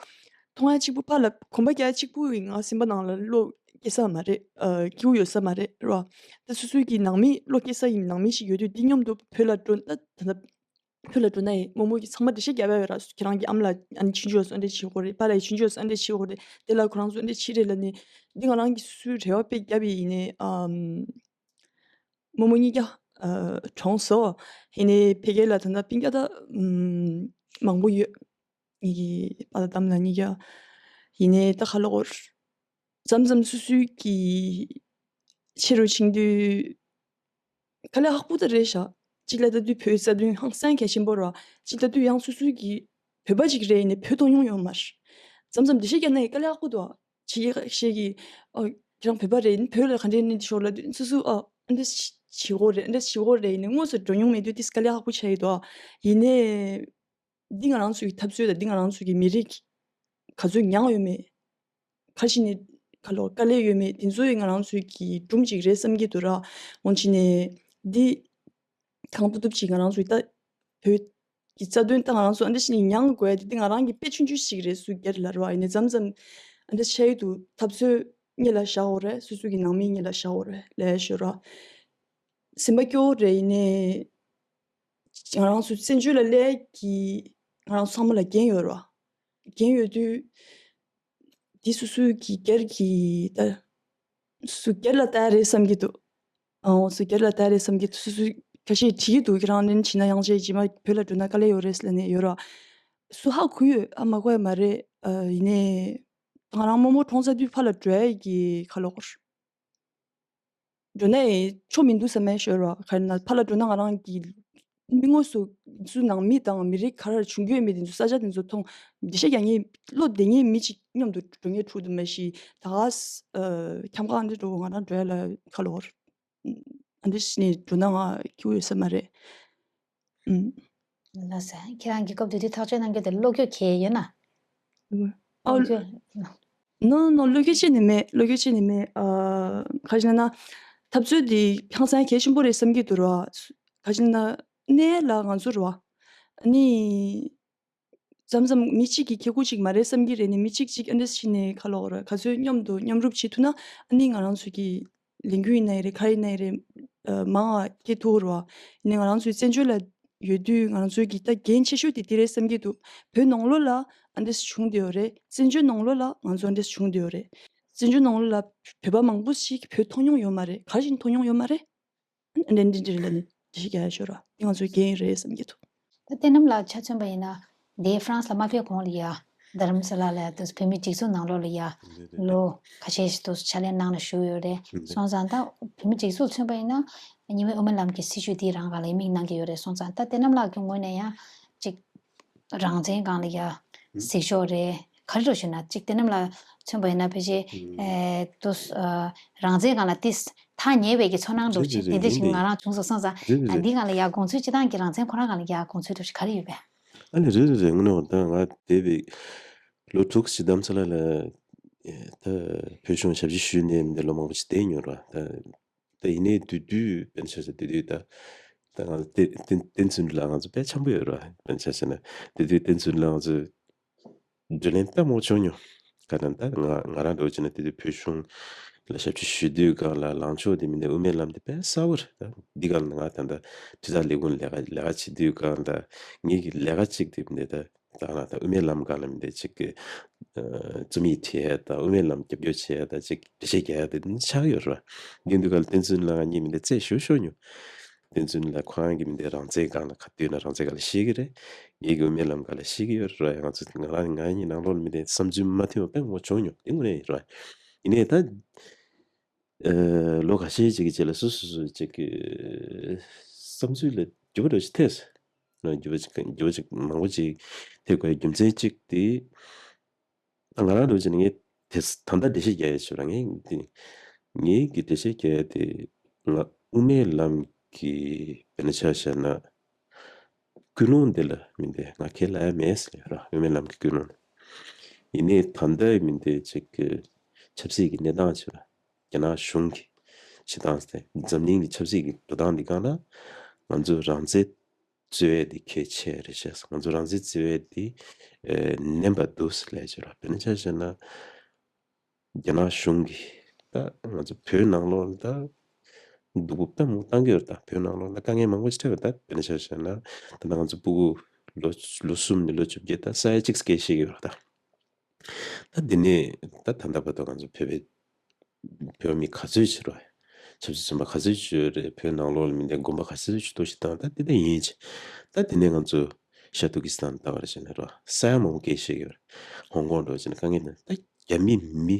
མཐོང་ཡ་གཅིག་པུ། ཕར་ལ་གོམ་པ་རྒྱག་ཡ་གཅིག་པུ་ཡིན། ང་སེམས་པ་ནང་ལ་བློ་སྐྱེ་ས་མ་རེད། ཨ་སྐྱིད་པོ་ཡོད་ས་མ་རེད་ར། ད་སོ་སོའི་གི་ནང་མི་བློ་སྐྱེ་ས་ཡིན་ནང་མི་ཞིག་ཡོད་དུས་འདི་མཉམ་དུ་བོད་ལ་འགྲོ་ད་ད་ལྟ་བོད་ལ་འགྲོ་ན་ཡི་རྨོ་མོ་གི་ཚང་མ་འགྲེལ་བཤད་རྒྱབ་ཡ་ཡོད་ར། ཁྱེད་རང་གི་ཨ་མ་ལ་ཨ་ནི་ཆུང་ཆུང་ཡོད་ས་འདྲ་བྱེད་དགོས་རེད། པཱ་ལགས་ཡི་ཆུང་ཆུང་ཡོད་ས་འདྲ་བྱེད་དགོས་རེད། དེ་ལ་ཁོ་རང་ཚོ་འདྲ་བྱེད་རེད་ལ་ནི་འདི་ང་རང་གི་སུ་རེ་བ་དཔེ་རྒྱབ་ཡི་ཡིན་ནའི་ཨམ། རྨོ་མོ་གཉིས་ཀ་ཨ་གྲོངས་སོ། ཡིན་ནའི་ཕ་གི་ལ་ད་ལྟ་སྤུན་ཀྱག་ད་ཨམ་མང་པོ་ཡོད། ངེད་ཀྱི་པཱ་ལགས་དང་ཨ་མ་ལགས་གཉིས་ཀ་ཡིན་ནའི་ད་ག་ལབ་དགོས་རེད། མཚམས་མཚམས་སོ་སོའི་གི་ཆེ་རུ་ཕྱིན་དུས་དཀའ་ལས་ཁག་པོ་ད་རེད་ཤག་གཅིག་ལ་ལྟ་དུས་བོད་རྩ་དོན་ཧང་སང་གལ་ཆེན་པོ་རེད་བ། གཅིག་ལ་ལྟ་དུས་ཡང་སོ་སོའི་གི་བོད་པ་ཅིག་རེད་ཡིན་ནའི་བོད་མཐོང་མྱོང་ཡོད་མ་རེད། མཚམས་མཚམས་འགྲེལ་བཤད་རྒྱག་ན་ཡང་དཀའ་ལས་ཁག་པོ་འདུག་ཨ། ཅིག་ཤེས་ཀྱི། ཨོ། ཁྱེད་རང་བོད་པ་རེད་ཡིན་བོད་ལ་ག་འདྲའི་གནས་ཤོག་ལབ་དུས་སོ་སོ་ཨོ་ཨ་འདྲ་བྱེད་དགོས་རེད། ཨ་འདྲ་བྱེད་དགོས་རེད་ཡིན་ནའི་དངོས་སུ་འགྲོ་མྱོང་མེད་དུས་ཏིས་དཀའ་ལས་ཁག་པོ་ཆགས་ཡོད་དོ། ཡིན་ནའི། འདི་ང་རང་ཚོའི་འཐབ་རྩོད་དང་འདི་ང་རང་ཚོའི་གི་མི་རིགས་ག་ཚོད་མྱངས་ཡོད་མེད། ག་ཞིག་ནས་ག་ལོ་དཀའ་ལས་ཡོད་མེད་དེ་ཚོ་ཡི་ང་རང་ཚོའི་གི་སྒྲུང་ཅིག་རེད་བསམ་གྱི་འདུག་ར། འོན་ཅི་ནས་འདི་གང་ཐུབ་ཐུབ་ཅིག་ང་རང་ཚོའི་ད་བོད་ཀྱི་རྩ་དོན་ད་ང་རང་ཚོ་ཨ་འདྲ་ཞིག་ནས་མྱངས་དགོས་ཡ་དེ་འདི་ང་རང་གི་དཔེ་ཆུང་ཆུང་ཞིག་རེད། སུ་སྒེར་ལ་ར་ཡིན་ནས་མཚམས་མཚམས་ཨ་འདྲ་ཆགས་ཡི་འདུག་འཐབ་རྩོད་སྔོན་ལ་བཞག་དགོས་རེད། སོ་སོ་གི་ནང་མི་སྔོན་ལ་བཞག་དགོས་རེད་ལས་ཤོད་ར། སེམས་པ་སྐྱོ་བོ་རེད། ཡིན་ནའི་ང་རང་ཚོ་བཙན་བྱོལ་ལ་སླེབས་ཀྱི་ང་རང་ཚོ་ཚང་མ་ལ་འགན་ཡོད་རེད་བ། འགན་ཡོད་དུས་འདི་སོ་སོའི་གི་སྒེར་གྱི་ད་སུ་སྒེར་ལ་ལྟ་ཡ་རེད་བསམ་གྱི་འདུག་ཨང་། སུ་སྒེར་ལ་ལྟ་ཡ་རེད་བསམ་གྱི་འདུག་སོ་སོས་ཁ་ཤས་བྲིས་ཀྱི་འདུག་ཁྱེད་རང་ནན་བྱས་ན་ཡང་ཅིག་རྗེས་མ་བོད་ལ་འགྲོ་ན་དཀའ་ལས་ཡོད་རེད་ཟེར་ནས་ཡོད་རེད་བ། སུ་ཧ་གོ་ཡོད་ཨ་མ་གོ་ཡ་མ་རེད། ཨ་ཡིན་ནའི་ང་རང་རྨོ་མོ་གྲོངས་ཚར་དུས་ཕར་ལ་འགྲོ་ཡ་གི་ཁ་ལོ་སྐོར། འགྲོ་ནའི་ཆོ་མི་འདུག་བསམ་མེད་ཤོར་བ། ག་རེ་ན་ཕར་ལ་འགྲོ་ན་ང་རང་གི་མི་དངོས་སུ་སུ་ནང་མི་དང་མི་རིགས་ག་རེ་བྱུང་རྒྱུ་ཡོད་མེད་དེ་ཚོ་ས་ཆ་དེ་ཚོ་མཐོང་། འགྲེལ་བཤད་རྒྱག་མཁན་བློ་བདེ་མཁན་མི་གཅིག་མཉམ་དུ་འགྲོ་མཁན་འཁྲུག་འདུག་མ་གཞི་ད་ག་ཨ་འཁྱམ་གང་འདྲ་འགྲོ་ང་རང་འགྲོ་ཡ་ལ་ཁ་ལོ་སྐོར། ཨ་འདྲ་ཞིག་ནས་འགྲོ་ན་ང་སྐྱིད་པོ་ཡོད་ས་མ་རེད། ཨུམ། ལགས་སོ། ཁྱེད་རང་གི་སྐབས་དེ་དུས་ཐག་གཅོད་གནང་རྒྱུ་དེ་བློ་འགྱོད་གས་ཡོད་ན། ཨོ། བློ་འགྱོད། ནོ་ནོ་བློ་འགྱོད་ཅི་ནས་མེད། བློ་འགྱོད་ཅི་ནས་མེད། ཨ་ག་ཞིག་ན་ན། འཐབ་རྩོད་འདི་ཧང་སང་གལ་ཆེན་པོ་རེད་བསམ་གྱི་འདུག་ར། ག་ཞིག་ན་གནས་ལ་ང་ཚོ་ར། ཨ་ནི། མཚམས་མཚམས་མི་གཅིག་གི་ཁེ་ཁུ་གཅིག་མ་རེད་བསམ་གྱི་རེད་ནི་མི་གཅིག་གཅིག་ཨ་འདྲས་ཕྱིན་ནས་ཁ་ལོག་ར་ག་ཚོད་མཉམ་དུ་མཉམ་རུབ་བྱེད་ཐུབ་ན་ཨ་ནི་ང་རང་ཚོ་གི་ལས་འགུལ་ཡིན་ན་ཡིན་རེད་ག་ཡིན་ན་ཡིན་རེད། ཨ་མང་ང་སྐྱེ་ཐུབ་ར་བ། ཡིན་ནའི་ང་རང་ཚོའི་བཙན་བྱོལ་ལ་ཡོད་དུས་ང་རང་ཚོའི་གི་ད་འགན་ཆེ་ཤོས་དེ་འདི་རེད་བསམ་གྱི་འདུག་བོད་ནང་ལོགས་ལ་ཨ་འདྲས་བྱུང་བསྡད་ཡོད་རེད། བཙན་བྱོལ་ནང་ལོགས་ལ་ང་ཚོ་ཨ་འདྲས་བྱུང་བསྡད་ཡོད་རེད། བཙན་བྱོལ་ནང་ལོགས་ལ་བོད་པ་མང་པོ་ཞིག་བོད་མཐོང་མྱོང་ཡོད་མ་རེད། ག་རེ་བྱས་ནས་མཐོང་མྱོང་ཡོད་མ་རེད། འདྲེ་འདྲེ་འདྲེ་ལ་ནི་འདྲེ་ཞིག་རྒྱག་ཡ་ཤོར་བ་འདི་ང་ཚོའི་འགན་རེད་བསམ་གྱི་འདུག་ད་བསྟན་ནམ་ལགས་ཆ་མཚོན་པ་ཡིན་ན་འདི་ཧྥ་རན་སི་ལ་མ་ཕེབས་གོང་ལ་ཡ་རྡ་རམ་ས་ལ་ལ་ཡ་དུས་བོད་མི་སྒྲིག་འཛུགས་ནང་ལོགས་ལ་ཡ་ལོ་ཁ་ཤས་ཤིག་དུས་ཕྱག་ལས་གནང་ནས་བཞུགས་ཡོད་རེད་སོང་ཙང་ད་བོད་མི་སྒྲིག་འཛུགས་མཚོན་པ་ཡིན་ན་ཉི་མའི་དབུ་མའི་ལམ་གྱི་སྲིད་བྱུས་འདི་རང་ག་ལ་ཡ་མིག་གནང་གི་ཡོད་རེད་སོང་ཙང་ད་བསྟན་ནམ་ལགས་ཀྱི་ངོས་ནས་ཡང་ཅིག་རང་བཙན་སྒང་ལ་ཡ་གཟིགས་ཕྱོགས་རེད། ག་རེ་འགྲོ་ཞུ་ན་གཅིག་བསྟན་ནམ་ལ་མཚོན་པ་ཡིན་ན་ཕལ་ཆེར་ཨེ་ཏུ་ཨ་རང་བཙན་སྒང་ལ་ཏིས་ཐག་ཉེ་བའི་གི་ཚོར་སྣང་འགྲོ་ཞིག་དེ་འདྲ་ཞིག་ང་རང་བྱུང་སོང་སོང་ཙང་ཨ་འདི་སྒང་ལ་ཡ་དགོངས་ཚུལ་སྤྱི་བཏང་གི་རང་བཙན་ཁོ་རང་སྒང་ལ་ཡ་དགོངས་ཚུལ་འགྲོ་ཞིག་ག་རེ་ཡོད་པས། ཨ་ནི་རེད་རེད་རེད། དངོས་གནས་ད་ང་འདས་པའི་ལོ་དྲུག་ཅུ་རྡ་རམ་ས་ལ་ལ་ ད་བོད་གཞུང་ཞབས་ཕྱི་ཞུས་ནས་མི་འདི་ལོ་མང་པོ་ཞིག་བསྡད་མྱོང་ར། ད་ད་ཡིན་ནའི་དུས་དུས་དཔེར་ན་ཆ་བཞག་དུས་དུས་ད་ད་ང་བསྟན་བསྟན་བསྟན་འཛིན་ལགས་ང་ཚོ་དཔེ་འཆམ་པོ་ཡོད་ར། དཔེར་ན་ཆ་བཞག་ན་དུས་དུས་བསྟན་འཛིན་ལགས་ང་ཚོ་བགྲོ་གླེང་དཔེ་མང་བྱུང་མྱོང་། ག་ད་ད་ང་ང་རང་འདྲ་བོ་བྱས་ན་དེ་དུས་བོད་གཞུང་ལ་ཞབས་ཕྱི་ཞུ་དུས་སྒང་ལ་ལངས་ཕྱོགས་དེ་མི་འདི་དབུ་མའི་ལམ་དེ་དཔེ་གསལ་བོ་རེད། ད་འདི་སྒང་ལ་ང་ད་ད་ཕྱི་དྲིལ་བསྒྲགས་ལས་ཁུངས་ལས་ཀ་ལས་ཀ་བྱེད་དུས་སྒང་ད་ངེད་ཀྱི་ལས་ཀ་གཅིག་དེ་མི་འདི་ད་ད་ང་ད་དབུ་མའི་ལམ་སྒང་ལ་མི་འདི་གཅིག་གི་རྩོམ་ཡིག་བྲིས་ཡ་ད་དབུ་མའི་ལམ་རྒྱབ་སྐྱོར་བྱེད་ཡ་ད་གཅིག་འགྲེལ་བཤད་རྒྱག་ཡ་དེ་འདི་ཆགས་ཡོད་རེད་བ། འདི་འདི་སྒང་ལ་བསྟན་འཛིན་ལགས་ང་གཉིས་མི་འདི་རྩད་ཞུ་ཞུ་མྱོང་། བསྟན་འཛིན་ལགས་ཁོ་རང་གི་མི་འདི་རང་བཙན་སྒང་ལ་ག་དུས་ན་རང་བཙན་སྒང་ལ་བཤད་ཀྱི་རེད། ངེད་ཀྱི་དབུ་མའི་ལམ་སྒང་ལ་བཤད་ཀྱི་ཡོད་རེད། ང་ཚོ་ང་རང་ང་གཉིས་ནང་ལོགས་ལ་མི་འདི་བསམ་ཚུལ་མ་མཐུན་པ་དཔེ་མང་བྱུང་མྱོང་། དེ་དངོས་གནས་ཡིན་རེད། ཡིན་ནའི་ད་ཨ་ལོ་ཁ་ཤས་ཅིག་གི་རྗེས་ལ་སོ་སོ་སོ་ཅིག་གི་བསམ་ཚུལ་ལ་འགྱུར་བ་འདྲ་ཞིག་ཐེབས་སོང་། འགྱུར་བ་ཅིག་འགྱུར་བ་ཅིག་མང་པོ་ཅིག་ཐེབས་དགོས་རྒྱུ་མཚན་གཅིག་དེ། ད་ང་རང་འདྲ་བྱས་ན་ངས་དེ་ད་ལྟ་འགྲེལ་བཤད་རྒྱག་ཡ་ཞིག་ར། ངས་འདི་ངས་ཀྱི་འགྲེལ་བཤད་རྒྱག་ཡ་དེ་ང་དབུ་མའི་ལམ་གྱི་དཔེར་ན་ཆ་བཞག་ན་ཀུན་སློང་འདི་ལ་མི་འདི་ང་ཁས་ལེན་ཡ་མེད་ཟེར་ར། དབུ་མའི་ལམ་གྱི་ཀུན་སློང་ལ། ཡིན་ནའི་ད་ལྟ་མི་འདི་ཅིག་གི་ཆབ་སྲིད་ཀྱི་གནས་སྟངས་ཅིག་ར། རྒྱ་ནག་གཞུང་གི་བྱེད་སྟངས་དེ་འཛམ་གླིང་གི་ཆབ་སྲིད་ཀྱི་འགྲོ་སྟངས་འདི་སྒང་ལ་ང་ཚོ་རང་བཙན་རྩོད་ཡས་དེ་གལ་ཆེ་རེད་ཤག་ང་ཚོ་རང་བཙན་རྩོད་ཡས་དེ་ཨེ་ནན་པ་འདུག་ཟེར་ལབ་ཀྱི་རེད། དཔེར་ན་ཆ་བཞག་ན་རྒྱ་ནག་གཞུང་གིས་ད་ང་ཚོ་བོད་ནང་ལོགས་ལ་ད་སྡུག་པོ་དཔེ་མང་བཏང་གི་ཡོད་རེད། ད་བོད་ནང་ལོགས་ལ་དཀའ་ངལ་མང་པོ་ཞིག་འཕྲད་ཡོད་རེད། ད་དཔེར་ན་ཆ་བཞག་ན་ད་ལྟ་ང་ཚོ་སྤུ་གུ་ལོ་ལོ་གསུམ་ནས་ལོ་བཅོ་བརྒྱད་ད་ས་ཡ་གཅིག་སྐྱེལ་བཞིན་ཡོད་རེད་ད། ད་འདི་ནས་ད་ད་ལྟ་བར་དུ་ང་ཚོ་བོད་པའི་བོད་མི་ག་ཚོད་ཅིག་རེད། ཆབ་སྲིད་བཙོན་པ་ག་ཚོད་ཅིག་ཡོད་རེད། བོད་ནང་ལོགས་ལ་མི་འདི་དགོན་པ་ག་ཚོད་ཅིག་གཏོར་བཤིག་བཏང་། ད་འདི་འདྲ་ཡིན་ཅིག་ད་འདི་ནས་ང་ཚོ་ཤར་ཏུར་ཀི་སི་ཐན་ལྟ་བ་རེད་བྱས་ན་རེད། ས་ཡ་མང་པོ་སྐྱེལ་བཞིན་ཡོད་རེད། ཧོང་ཀོང་འདྲ་བྱས་ན་དཀའ་ངལ་ད་ད་རྒྱ་མི་མི་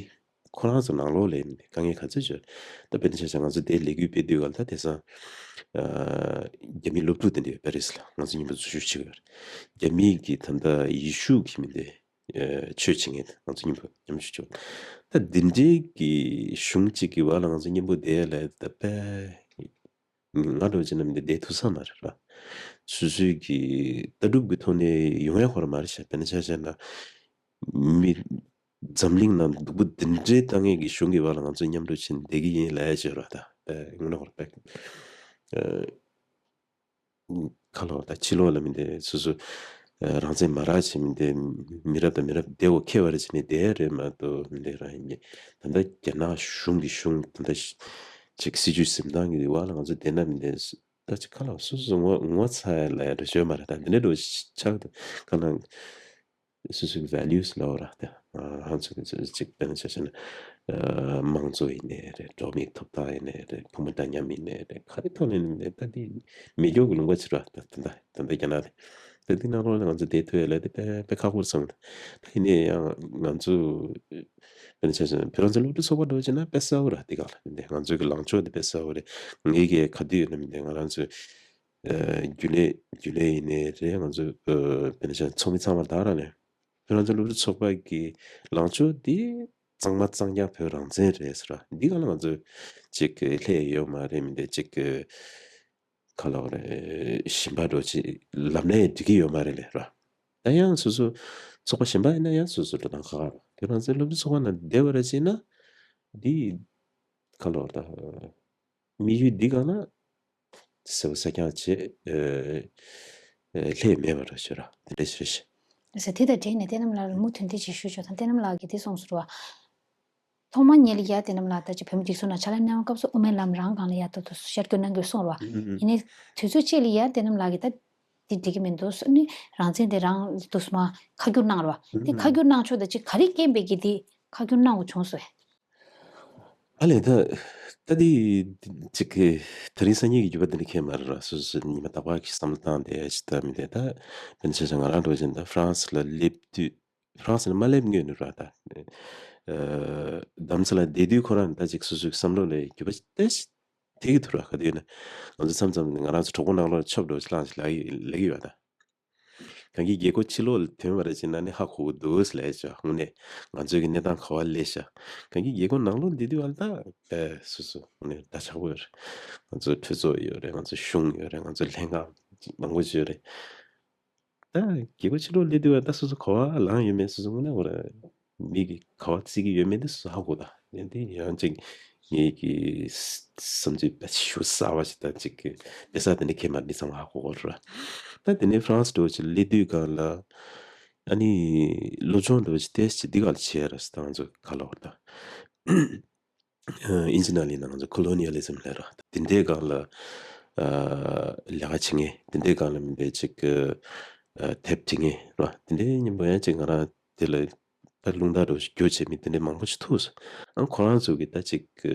ཁོ་རང་ཚོ་ནང་ལོགས་ལ་ཡིན་དཀའ་ངལ་ག་ཚོད་ཅིག་ཡོད་རེད། ད་དཔེར་ན་ཆ་བཞག་ང་ཚོ་དེ་ལས་འགུལ་སྤེལ་དུས་སྒང་ལ་ད་དེང་སང་ཨ་རྒྱ་མི་སློབ་ཕྲུག་དེ་འདྲ་ཡོད་པ་རེད་ཟེར་ལ། ང་ཚོ་མཉམ་དུ་འཛུལ་ཞུགས་བྱེད་ཀྱི་ཡོད་རེད། རྒྱ་མི་གི་ད་ལྟ་ཡེ་ཤུ་གི་མི་འདི་ཨ་ཆོས་བྱེད་མཁན་ང་ཚོ་མཉམ་པོ་མཉམ་ཞུགས་བྱུང་། ད་འདི་འདྲའི་གི་གཞུང་གཅིག་གི་བར་ལ་ང་ཚོ་མཉམ་པོ་བསྡད་ལ་ད་དཔེ་ང་འདྲ་བོ་བྱས་ན་མི་འདི་བསྡད་ཐུབ་ས་མ་རེད་ར། སོ་སོའི་གི་ལྟ་གྲུབ་ཀྱི་ཐོག་ནས་ཡོང་ཡ་ཁོ་ར་མ་རེད་ཤག་དཔེར་ན་ཆ་བཞག་ན་མི་འཛམ་གླིང་ནང་སྡུག་པོ་འདི་འདྲའི་བཏང་མཁན་གི་གཞུང་གི་བར་ལ་ང་ཚོ་མཉམ་འགྲོ་བྱས་ནས་བསྡད་ཀྱི་ཡིན་ལབ་ཡ་ཅིག་ཡོད་ར། ད་དཔེ་དངོས་གནས་ཁོ་ར་དཔེ། ཁ་ལོ་ད་ཕྱི་ལོགས་ལ་མི་འདི་སོ་སོ་ཨ་རང་བཙན་མ་རག་བྱས་མི་འདི་མི་རབས་དང་མི་རབས་བདེ་བོ་ཁྱད་པར་བྱས་ནས་བསྡད་རེད་མ་གཏོགས་མི་འདི་རང་ཡིན་གྱི། ད་ལྟ་རྒྱ་ནག་གཞུང་གི་གཞུང་ད་ལྟ་ཅིག་སྲིད་བྱུས་འཛིན་སྟངས་ཀྱི་བར་ལ་ང་ཚོ་བསྡད་ན་མི་འདི་ད་ཅིག་ཁ་ལོ་སོ་སོ་ངོ་ངོ་ཚ་ཡ་ལ་ཡ་འགྲོ་ཤོད་མ་རེད། ད་འདི་འདྲ་འགྲོ་ཆགས་འདུག་ག་ན། སོ་སོའི་ཝེ་ལུས་ལབ་ར་དེ། ང་ཚོ་གི་ཅིག་དཔེར་ན་ཆ་བཞག་ན། དམངས་གཙོ་ཡིན་ནའི་རེད། འགྲོ་བ་མིའི་ཐོབ་ཐང་ཡིན་ནའི་རེད། བུ་མོ་འདྲ་མཉམ་ཡིན་ནའི་རེད། ག་རེ་ཐོག་ནས་ཡིན་ནའི་ད་འདི་མེད་སྐྱོ་གི་ལུང་པ་ཅིག་ར་ད་ད་ད་ད་རྒྱ་ནག་དེ་དེ་འདི་ནང་ལོགས་ལ་ང་ཚོ་བསྡད་ཐུབ་ཡ་ལ་དེ་དཔེ་དཔེ་ཁག་པོ་རེད་བསམ། ད་ཡིན་ནའི་ཡང་ང་ཚོ་དཔེར་ན་ཆ་བཞག་ན་བོད་རང་བཙན་སློབ་ཕྲུག་ཚོགས་པ་འགྲོ་བྱས་ན་དཔེ་གསལ་བོ་ར་དེ་ག་ལ་ཡིན་ནའི་ང་ཚོ་གི་ལངས་ཕྱོགས་དེ་དཔེ་གསལ་བོ་རེད། ངེད་ཀྱི་ག་དུས་ཡོད་ན་མི་འདི་ང་རང་ཚོ། རྒྱུན་ལས་རྒྱུན་ལས་ཡིན་ནའི་རེད། ང་ཚོ་དཔེར་ན་ཆ་ཚོགས་མི་ཚང་མ་དག་རང་ནས་ཁྱོད་རང་ཚོ་སློབ་ཕྲུག་ཚོགས་པ་གི་ལངས་ཕྱོགས་འདི་གཙང་མ་གཙང་རྐྱང་བོད་རང་བཙན་རེད་ཟེར་བ་འདི་ག་ལ་ང་ཚོ་ཅིག་ལྷད་ཡོད་མ་རེད། མི་འདི་ཅིག་ག་ལ་བ་རེད་ཞིམ་པ་འགྲོ་ཅིག་ལབ་ནའི་འགྲིག་གི་ཡོད་མ་རེད་ལས་ར། ད་ཡང་སོ་སོ་ཚོགས་པ་གཞན་པ་ཡིན་ན་ཡང་སོ་སོ་འགྲོ་སྟངས་ཁག་ཁག་རེད། ཁྱོད་རང་ཚོའི་སློབ་ཕྲུག་ཚོགས་པ་ནང་བསྡད་པ་རེད་ཅེ་ན་འདི་ག་ལ་བ་ད། དམིགས་ཡུལ་འདི་གང་ན་ཟེར་བ་ས་ཀྱང་བྱེད་ལྷད་མེད་པར་ཤོད་ར་དེ་འདྲ་ཞུ་ཞེས། ཟེར་དེ་དང་འབྲེལ་ནས་བསྟན་ནམ་ལགས་ལ་མུ་མཐུད་དེ་ཅིག་ཞུ་ཆོག་དང་། བསྟན་ནམ་ལགས་ཀྱིས་དེ་གསུངས་སོང་བ། ཐོག་མ་ཉིད་ལ་ཡ་བསྟན་ནམ་ལགས་ད་ཅིག་བོད་མི་སྒྲིག་འཛུགས་ནང་ཕྱག་ལས་གནང་བའི་སྐབས་སུ་དབུ་མའི་ལམ་རང་སྒང་ལ་ཡ་ད་དུ་ཤར་སྐྱོད་གནང་དགོས་གསུངས་ར་བ། ཡིན་ནའི་དུས་ཚོད་གཅིག་ལ་ཡ་བསྟན་ནམ་ལགས་ཀྱིས་ད་འདི་འགྲིག་གི་མི་འདུག་ཟེར་ནས་རང་བཙན་དེ་རང་ལ་འདུག་སེ་མ་ཁ་བསྒྱུར་གནང་ར་བ། དེ་ཁ་བསྒྱུར་གནང་ཆོག་ད་ཅིག་ག་རེ་རྐྱེན་པས་ཀྱི་དེ་ཁ་བསྒྱུར་གནང་དགོས་བྱུང་སོང་། ཨ་ལས་ད་ད་དེ་ཅིག་གི་དེ་རིང་སང་ཉིན་གྱི་འགྱུར་བ་འདི་འདྲ་ཁྱད་མ་རེད་ར། སོ་སོ་ཉི་མ་རྟག་པར་གྱི་བསམ་བློ་བཏང་བསྡད་ཅིག་ད་མི་བསྡད་ད། དཔེར་ན་ཆ་བཞག་ང་རང་འགྲོ་བཞིན་ད་ཧྥ་རན་སི་ལ་སླེབས་དུས་ཧྥ་རན་སི་ལ་མ་སླེབས་སྔོན་ནས་ར་ད། ཨ་དམ་ཚིག་ལ་བསྡད་དུས་ཁོ་རང་ད་ཅིག་སོ་སོའི་བསམ་བློ་ལ་འགྱུར་བ་ཏོག་ཙམ་ཐེབས་ཀྱི་འདུག་ར། ག་དུས་ཡིན་ན་ང་ཚོ་མཚམས་མཚམས་ང་རང་ཚོ་གྲོགས་པོ་ནང་ལོགས་ལ་ཆོབ་འགྲོ་ཅིག་ལངས་ཅིག་ལབ་ཀྱི་ལབ་ཀྱི་ཡོད་ད། གང་གི་རྒྱལ་སྒོ་ཕྱི་ལོགས་ལ་ཐོན་པ་རེད་ཅེ་ན་ནི་ཧ་གོ་གི་འདུག་ལབ་ཤག་དངོས་གནས་ང་ཚོའི་གི་གནས་སྟངས་ག་བ་སླེབས་ཤག་གང་གི་རྒྱལ་སྒོ་ནང་ལོགས་འདི་དུས་ཨ་ལ་ད་ཨེ་སོ་སོ་དངོས་གནས་འདྲ་ཆགས་པོ་ཡོད་རེད། ང་ཚོ་གྲོས་ཚོགས་ཡོད་རེད། ང་ཚོ་གཞུང་ཡོད་རེད། ང་ཚོ་ལྷན་ཁང་མང་པོ་ཅིག་ཡོད་རེད། ད་རྒྱལ་སྒོ་ཕྱི་ལོགས་སླེབས་དུས་ཨ་ད་སོ་སོ་ག་བ་ལངས་ཡོད་མེད་སོ་སོ་དངོས་གནས་ཁོ་ར་ མི་གིས་ག་བ་བརྩི་གི་ཡོད་མེད་དེ་སུ་ཧ་གོ་ད། ཡང་དེ་ཡང་ཅིག་ངེད་ཀྱི་བསམ་ཚུལ་བེད་ཤུ་གསར་བ་ཞིག་དང་ཅིག་གི་དེ་ས་དེ་འདྲ་ཁྱད་མ་འདི་ཚང་མ་ཧ་གོ་གོ་ར། ད་དེ་ནས་ཧྥ་རན་སི་འགྲོ་ཅིག་སླེབས་དུས་སྒང་ལ་ཨ་ནི་སློབ་སྦྱོང་འགྲོ་ཅིག་ཏེས་ཅིག་འདི་ག་ལ་བྱས་ར་ད་ང་ཚོ་ག་ལ་བར་ད། ཨིན་ཇི་ནང་ལ་ཡིན་ན་ང་ཚོ་ཁོ་ལོ་ནི་ཡ་ལི་ཛམ་ལབ་ར། དེ་འདྲའི་སྒང་ལ་ཨ་ལས་ཀ་བྱེད་མཁན། དེ་འདྲའི་སྒང་ལ་མི་འདྲ་ཅིག་གི་ཨ་དེབ་བྲིས་མཁན་ར། དེ་འདྲའི་མཉམ་པོ་ཡང་ཅིག་ང་རང་དེ་ལ་ད་རླུང་རྟ་འདྲ་བོ་ཞིག་རྒྱུག་བྱེད་མི་དེ་འདྲའི་མང་པོ་ཞིག་ཐུག་སོང་། ཨ་ཁོ་རང་ཚོ་གི་ད་ཅིག་གི་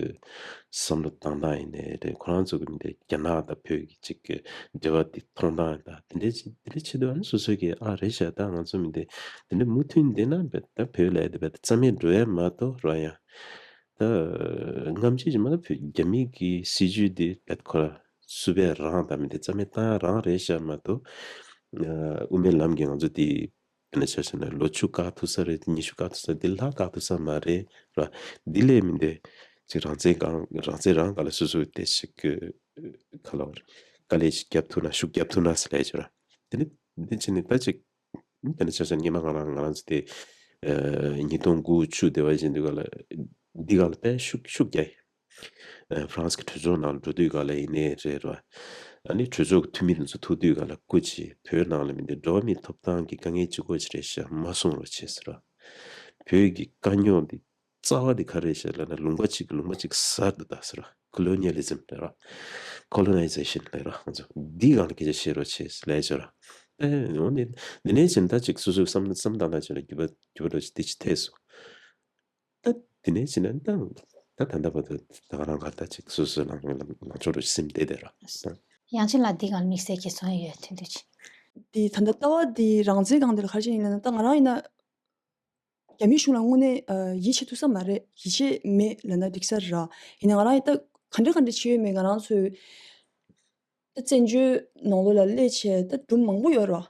བསམ་བློ་བཏང་སྟངས་ཡིན་ནའི་རེད། ཁོ་རང་ཚོ་གི་མི་འདྲ་རྒྱ་ནག་དང་བོད་ཀྱི་ཅིག་གི་འབྲེལ་བ་དེ་མཐོང་སྟངས་དང་དེ་འདྲའི་ཅིག་དེ་འདྲའི་ཆེད་དུ་ཨ་ནི་སོ་སོ་གི་ཨ་རེད་ཤག་ད་ང་ཚོ་མི་འདྲ་དེ་འདྲའི་མུ་མཐུད་བསྡད་ན་བས་ད་བོད་ལ་ཡ་དེ་བས་ད་རྩ་མེད་འགྲོ་ཡ་མ་གཏོགས་ར། ཡང་ད་སྔ་ཕྱི་ཞིག་མ་ད་བོད་རྒྱ་མི་གི་སྲིད་ཇུས་དེ་བས་ཁོ་ར་སུ་བས་རང་ད་མི་འདྲ་རྩ་མེད་བཏང་ཡ་རང་རེད་ཤག་མ་གཏོགས་ཨ་དབུ་མའི་ལམ་གྱི་ང་ཚོ་དེ་དཔེར་ན་ཆ་བཞག་ན་ལོ་བཅུ་བཀག་ཐུབ་ས་རེད། ཉི་ཤུ་བཀག་ཐུབ་ས་འདི་ལྷག་བཀག་ཐུབ་ས་མ་རེད་ར། འདི་ལས་མི་འདོད་ཅིག་རང་བཙན་གང་རང་བཙན་རང་ག་ལ་སོ་སོ་དེ་ཞིག་གི་ག་ལ་བར་དཀའ་ལས་ཤིག་རྒྱབ་ཐུབ་ན་ཤུགས་རྒྱབ་ཐུབ་ན་ཟེར་ལས་བྱོས་ར། དེ་ནི་འདི་ཕྱི་ནི་ད་ཅིག་དཔེར་ན་ཆ་བཞག་ན་སྔོན་མ་ང་རང་ང་རང་ཚོ་དེ་ཨ་ཉིས་སྟོང་དགུ་བཅུ་དེ་བ་བཞིན་འདི་ག་ལ་འདི་ག་ལ་དཔེ་ཤུགས་ཤུགས་རྒྱག་ཡིན། ཨ་ཧྥ་རན་སི་གི་གྲོས་ཚོགས་ནང་ལ་འགྲོ་དུས་ག་ལ་ཡིན་ནའི་རེད་ར། ཨ་ནི་གྲོས་ཚོགས་ཀྱི་འཐུས་མི་དེ་ཚོ་ཐུག་དུས་ག་ལ་སྐུ་མཁྱེན་བོད་ནང་ལ་མི་འདི་འགྲོ་བ་མིའི་ཐོབ་ཐང་གི་དཀའ་ངལ་གཅིག་པོ་ཅིག་རེད་ཤག་མ་གསུང་རོགས་བྱེད་ཟེར་ར། བོད་ཀྱི་དཀའ་རྙོག་འདི་རྩ་བ་འདི་ག་རེ་རེད་ཤག་ལབ་ན་ལུང་པ་གཅིག་གི་ལུང་པ་གཅིག་གསར་དུ་བཏགས་ཟེར་ར། ཁོ་ལོ་ནི་ཡ་ལི་ཛམ་ལབ་ར། ཁོ་ལོ་ནའི་ཛེ་ཤན་ལབ་ར། ང་ཚོ་འདི་སྒང་ལ་སྐད་ཆ་བཤད་རོགས་བྱེད་ལབ་ཡ་ཅིག་ཡོད་ར། ཨེ་འོ་ནི་འདི་ནས་ཕྱིན་ད་ཅིག་སོ་སོའི་བསམ་བསམ་སྟངས་ལ་ཅིག་ལ་འགྱུར་བ་འགྱུར་བ་འགྲོ་ཅིག་དེ་ཅིག་ཐེབས་སོང་། ད་དེ་ནས་ཕྱིན་ན་ད་ད་ད་ལྟ་བར་དུ་ད་ག་རང་ག་ད་ཅིག་སོ་སོའི་ལངས་ལངས་ཕྱོགས་རུ་སེམས་བསྡད་བསྡད་ར། ཡང་ཅིན་ལ་འདི་ག་ལ་དམིགས་བསལ་གྱི་བསམ་ཡོད་ཐུང་ཐུང་ཅིག་དེ་ད་ལྟ་ལྟ་བ་འདི་རང་བཙན་སྒང་འདི་ལ་ག་རེ་བྱས་ཡིན་ལབ་ན་ད་ང་རང་ཡིན་ན། རྒྱ་མིའི་གཞུང་ལ་དངོས་གནས་ཨ་ཡིད་ཆེས་ཐུབ་ས་མ་རེད། ཡིད་ཆེས་མེད་ལབ་ན་འགྲིག་ས་རེད་ར། ཡིན་ན་ང་རང་ཡིན་ད་ག་འདྲ་ག་འདྲ་བྱས་ཡོད་མེད་ང་རང་ཚོའི་ད་བཙན་བྱོལ་ནང་ལོགས་ལ་སླེབས་བྱས་ད་སྒྲུང་མང་པོ་ཡོད་ར།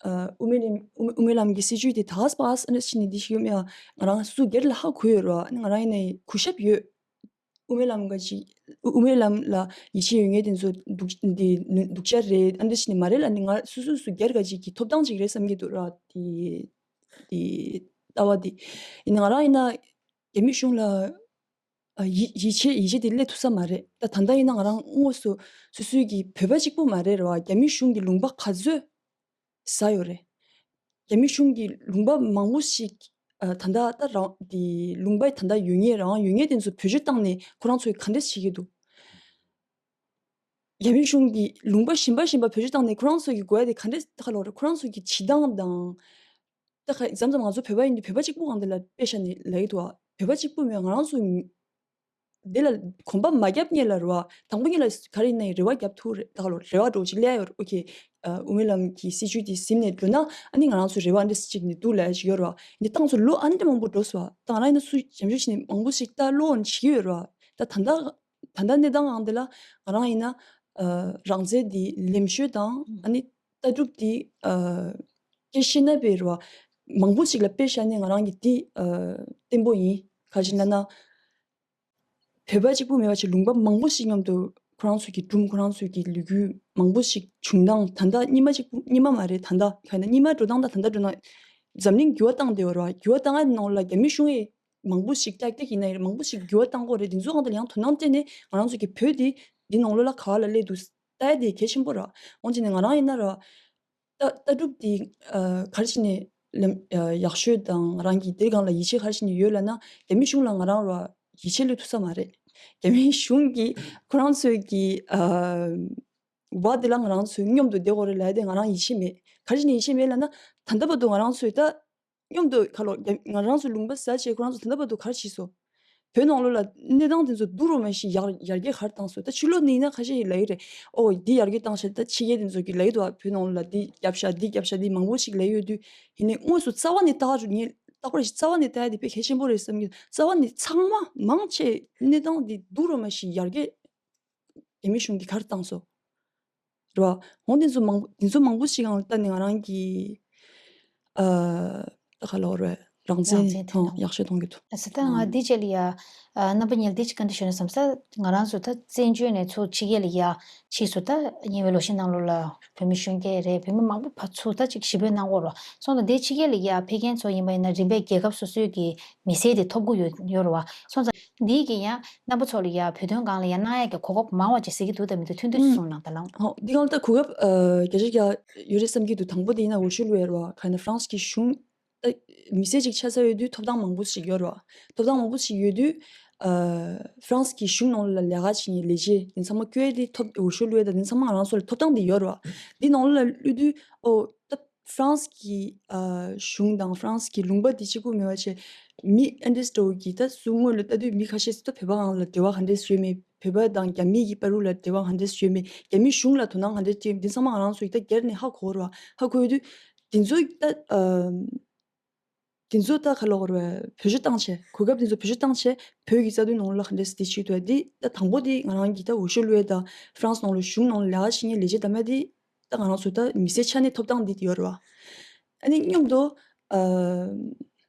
ཨ་དབུ་མའི་ལམ་དབུ་མའི་ལམ་གྱི་སྲིད་བྱུས་དེ་ད་སྤ་སི་ཨ་ནི་ཕྱི་ནས་འདི་ཞིག་ཡོད་མེད་ང་རང་སུ་སྒེར་ལ་ཧ་གོ་ཡོད་ར། ང་རང་ཡིན་ནའི་གུས་ཞབས་ཡོད། དབུ་མའི་ལམ་ག་ཅིག་དབུ་མའི་ལམ་ལ་ཡིད་ཆེས་ཡོད་མཁན་དེ་ཚོ་སྡུག་འདི་སྡུག་ཅག་རེད། ཨ་འདི་ཕྱི་ནས་མ་རེད་ལབ་ནི་ང་སུ་སུ་སུ་སྒེར་ག་ཅིག་གི་ཐོབ་ཐང་ཅིག་རེད་བསམ་གྱི་འདུག་ར། དེ་དེ་ལྟ་བ་དེ་ཡིན་ན་ང་རང་ཡིན་ན་རྒྱ་མི་གཞུང་ལ་ཨ་ཡིད་ཡིད་ཆེས་ཡིད་ཆེས་དེ་སླེབས་ཐུབ་ས་མ་རེད། ད་ད་ལྟ་ཡིན་ན་ང་རང་དངོས་སུ་སོ་སོའི་གི་བོད་པ་གཅིག་པུ་མ་རེད་ར་བ། རྒྱ་མི་གཞུང་གི་ལུང་པ་ག་ཚོད་ཟ་ཡོད་རེད། རྒྱ་མི་གཞུང་གི་ལུང་པ་མང་པོ་ཞིག་ཨ་ད་ལྟ་ད་རང་དེ་ལུང་པ་ད་ལྟ་ཡོད་མཁན་རང་ཡོད་མཁན་དེ་ཚོ་བེད་སྤྱོད་བཏང་ནས་ཁོ་རང་ཚོས་ག་འདྲས་བྱེད་ཀྱི་འདུག་རྒྱ་མི་གཞུང་གི་ལུང་པ་གཞན་པ་གཞན་པ་བེད་སྤྱོད་བཏང་ནས་ཁོ་རང་ཚོ་གི་དགོས་ཡ་དེ་ག་འདྲས་ད་ག་ལོ་རེད། ཁོ་རང་ཚོ་གི་བྱེད་སྟངས་དང་། ད་ག་མཚམས་མཚམས་ང་ཚོ་བོད་པ་ཡིན་དུས་བོད་པ་གཅིག་པུ་སྒང་དེ་ལ་དཔེ་བཞག་ནས་ལབ་ཀྱི་འདུག་བ། བོད་པ་གཅིག་པུ་མེད་ང་རང་ཚོ་འདི་ལ་གོམ་པ་མ་བརྒྱབ་སྔོན་ལ་རེད་བ། དང་པོ་ཉིད་ལ་ག་རེ་ཡིན་ན་ཡང་རེ་བ་བརྒྱབ་ཐུབ་རེད། ད་ག་ལོ་རེ་བ་འདྲ་བོ་ཅིག་སླེབས་ཡོད་རེད། ཨོ་ཁེ། ཨ་དབུ་མའི་ལམ་གྱི་སྲིད་བྱུས་དེ་ཟིན་ནས་འགྲོ་ན་ཨ་ནི་ང་རང་ཚོ་རེ་བ་འདི་ཅིག་ནས་འདུག་ལབ་ཡ་ཅིག་ཡོད་རེད་བ། འདི་ཏང་ཚོ་ལོ་ཨ་ནི་འདྲ་མང་པོ་འགྲོ་སོང་བ། ད་ང་རང་ཡིན་ན་སུ་ཞབས་ཞུ་བྱས་ནས་མང་པོ་ཞིག་ད་བློ་འོང་བྱེད་ཀྱི་ཡོད་རེད་བ། ད་ད་ལྟ་ད་ལྟ་གནས་སྟངས་ཨང་དེ་ལ་ང་རང་ཡིན་ན་ཨ་རང་བཙན་འདི་ལེམ་ཤོད་དང་ཨ་ནི་ལྟ་གྲུབ་འདི་ཨ་སྐད་ཤེས་ན་པའི་རེད་བ། མང་པོ་ཞིག་ལ་དཔེ་བཞག་ནས་ང་རང་གིས་འདི་ཨ་བརྟན་པོ་ཡིན། ག་རེ་ཡིན་ལབ་ན། བོད་པ་གཅིག་པུ་མེད་པ་ཅིག་ལུང་པ་མང་པོ་ཞིག་མཉམ་དུ་ཁོ་རང་ཚོ་གི་སྒྲུང་ཁོ་རང་ཚོ་གི་ལོ་རྒྱུས་མང་པོ་ཞིག་བྱུང་སྟངས་ད་ལྟ་སྔོན་མ་གཅིག་པུ་སྔོན་མ་མ་རེད། ད་ལྟ་ག་ཡིན་ན་སྔོན་མ་འགྲོ་སྟངས་དང་ད་ལྟ་འགྲོ་སྟངས་འཛམ་གླིང་འགྱུར་བ་བཏང་བསྡད་ཡོད་རེད་བ། འགྱུར་བ་བཏང་ཡ་ནང་ལ་རྒྱ་མི་གཞུང་ཡིས་མང་པོ་ཞིག་ཏག་ཏག་ཡིན་ན་ཡང་མང་པོ་ཞིག་འགྱུར་བ་བཏང་དགོས་རེད། དེ་ཚོ་ཨང་དང་ཡང་དོ་སྣང་སྤྲད་ནས་ང་རང་ཚོ་གི་བོད་འདི་འདི་ནང་ལོགས་ལ་ག་བ་ལ་སླེབས་འདུག་ལྟ་ཡ་དེ་གལ་ཆེན་པོ་རེད། འོན་ཀྱང་ནས་ང་རང་ཡིན་ན་ར། ལྟ་ལྟ་གྲུབ་འདི་ཨ་ག་རེ་བྱས་ནས་ལམ་ཨ་ཡག་ཤོས་དང་རང་གི་དེ་སྒང་ལ་ཡིད་ཆེས་ག་རེ་བྱས་ནས་ཡོད་ལབ་ན་རྒྱ་མི་གཞུང་ལ་ང་རང་ར་ཡིད་ཆེས་སླེབས་ཐུབ་ས་མ་རེད། རྒྱ་མི་གཞུང་གིས་ཁོ་རང་ཚོའི་གི་ཨ་བ་དེ་ལ་ང་རང་ཚོའི་མཉམ་དུ་བསྡད་དགོས་རེད་ལབ་ཡ་དེ་ང་རང་ཡིད་ཆེས་མེད། ག་རེ་བྱས་ནས་ཡིད་ཆེས་མེད་ལབ་ན་ད་ལྟ་བར་དུ་ང་རང་ཚོས་ད། མཉམ་དུ་ཁ་ལོ་རྒྱ་ང་རང་ཚོ་ལུང་པ་ཟ་བྱས་ཁོ་རང་ཚོ་ད་ལྟ་བར་དུ་ག་རེ་བྱས་སོང་། བོད་ནང་ལོགས་ལ་གནས་སྟངས་དེ་ཚོ་སྡུག་རུ་མ་ཞིག་ཡར་ཡར་རྒྱས་ག་རེ་བཏང་སོང་། ད་ཕྱི་ལོགས་ནས་ཡིན་ན་ཁ་ཤས་ཡིན་ལབ་ཀྱི་རེད། ཨོ་འདི་ཡར་རྒྱས་བཏང་ཤག་ད་ཕྱི་རྒྱལ་དེ་ཚོ་གིས་ལབ་ཀྱི་འདུག་བ། བོད་ནང་ལོགས་ལ་འདི་བརྒྱབ་ཤག་འདི་བརྒྱབ་ཤག་འདི་མང་པོ་ཞིག་ལབ་ཀྱི་ཡོད་དུས་ཡིན་ནའི་དངོས་སུ་རྩ་བ་ནས་ལྟ་རུ་ངས་ལྟ་དགོས་རེད་ཞིག་རྩ་བ་ནས་ལྟ་ཡ་དེ་དཔེ་གལ་ཆེན་པོ་རེད་བསམ་གྱི་འདུག་རྩ་བ་ནས་ཚང་མ་མང་ཆེ་གནས་སྟངས་འདི་སྡུག་རུ་མ་ཞིག་ཡར་རྒྱས་རྒྱ་མི་གཞུང་གིས་ག་རེ་བཏང་སོང་། རེད་བ། འོ་འདི་ཚོ་མང་པོ་འདི་ཚོ་མང་པོ་ཞིག་ཡང་ལྟ་ནས་ང་རང་གི་ཨ་ད་ག་ལབ་དགོས་རེད། རང་བཙན་རང་བཙན་ཐོན་ཐོན་ཡག་ཤོས་གཏོང་གི་འདུག་ཨ་ས་ད་ང་ཨང་། འདི་བྱས་ལ་ཡ། ཨ་རྣམ་པ་གཉིས་ལ་འདི་ཅིག་བཀའ་འདྲི་ཞུ་ན་བསམ་ས། ང་རང་ཚོ་ད་བཙན་བྱོལ་ནས་ཚུར་ཕྱི་རྒྱལ་ལ་ཡ་ཕྱིས་སུ་ད་ཉེ་བའི་ལོ་ཤས་ནང་ལོགས་ལ་བོད་མི་གཞོན་སྐྱེས་རེད། བོད་མི་མང་པོ་ཕར་ཚུར་ད་ཅིག་ཞི་རྒོལ་གནང་གི་ཡོད་རེད་བ། སོང་ཙང་འདི་ཕྱི་རྒྱལ་ལ་ཡ་ཕེབས་མཁན་ཚོ་ཡིན་པ་ཡིན་ན་རིམ་པས་རྒྱལ་ཁབ་སོ་སོའི་གི་མི་སེར་དེ་ཐོབ་གི་ཡོད་ཡོད་རེད་བ། སོང་ཙང་འདིའི་གི་ཡ་རྣམ་པ་ཚོ་ལ་ཡ་བོད་དོན་སྒང་ལ་ཡ་གནང་ཡ་གི་གོ་སྐབས་མང་བ་ཅིག་གཟིགས་ཀྱི་འདུག་ད་མི་འདུག་ཐུང་ཐུང་ཅིག་ཨང་། གསུངས་གནང་ད་ལགས། ཧོ། འདི་སྒང་ལ་ད་གོ་སྐབས་ཨ་བརྒྱ་ཆ་བརྒྱ་ཡོད་རེད་བསམ་གྱི་འདུག་དང་པོ་དེ་ཡིན་ན་འོས་ཤོག་བླུགས་ཡ་རེད་བ། ག་ཡིན་ན་ཧྥ་རན་སི་གི་གཞུང་ད་མི་སེར་ཅིག་ཆགས་ཚར་ཡོད་དུས་ཐོབ་ཐང་མང་པོ་ཞིག་ཡོད་རེད་བ། ཐོབ་ཐང་མང་པོ་ཞིག་ཡོད་དུས་ཨ་ཧྥ་རན་སི་གི་གཞུང་ནང་ལ་ལས་ཀ་བྱེད་མཁན་ལས་བྱེད་དེ་ཚང་མ་བསྐོས་ཏེ་ཐོབ་འོས་ཤོག་བླུགས་ཡ་ད་དེ་ཚང་མ་ང་རང་ཚོ་ལ་ཐོབ་ཐང་དེ་ཡོད་རེད་བ། འདི་ནང་ལ་བླུགས་དུས་ཨོ་ད་ཧྥ་རན་སི་གི་ཨ་གཞུང་དང་ཧྥ་རན་སི་གི་ལུང་པ་དེ་གཅིག་པུ་མེད་པ་བྱས། མི་ཨ་འདྲས་འདྲ་བོ་གིས་ད་གཟུགས་དངོས་ལ་ལྟ་དུས་མི་ཁ་ཤས་སུ་ད་བོད་པ་གང་ལ་འབྲེལ་བ་ག་འདྲས་ཡོད་མེད། བོད་པ་དང་རྒྱ་མི་གི་བར་ལ་འབྲེལ་བ་ག་འདྲས་ཡོད་མེད། རྒྱ་མི་གཞུང་ལ་དོ་སྣང་ག་འདྲས་བྱེད་མེད། འདི་ཚང་མ་ང་རང་ཚོ་ཡིས་ད་སྒེར་ནས་ཧ་གོ་ར་བ། ཧ་གོ་ཡོད་དུས་དེ་ཚོ་ད་ཨ་དེ་ཚོ་ད་ག་ལབ་དགོས་རེད་བ། བེད་སྤྱོད་བཏང་བྱས། གོ་སྐབས་དེ་ཚོ་བེད་སྤྱོད་བཏང་བྱས་བོད་ཀྱི་རྩ་དོན་ནང་ལ་ག་འདྲས་སེ་དེ་བྱེད་ཐུབ་ཡ། འདི་ད་དང་པོ་དེ་ང་རང་གིས་ད་འོས་ཤོག་བླུགས་ཡ་ད་ཧྥ་རན་སི་ནང་ལ་གཞུང་ནང་ལ་ལས་ཀ་བྱེད་མཁན་ལས་བྱེད་དམ་པ་དེ། ད་ང་རང་ཚོ་ད་མི་སེར་ཆ་ནས་ཐོབ་ཐང་འདི་ཡོད་རེད་བ། ཨ་ནི་མཉམ་དུ་ཨ་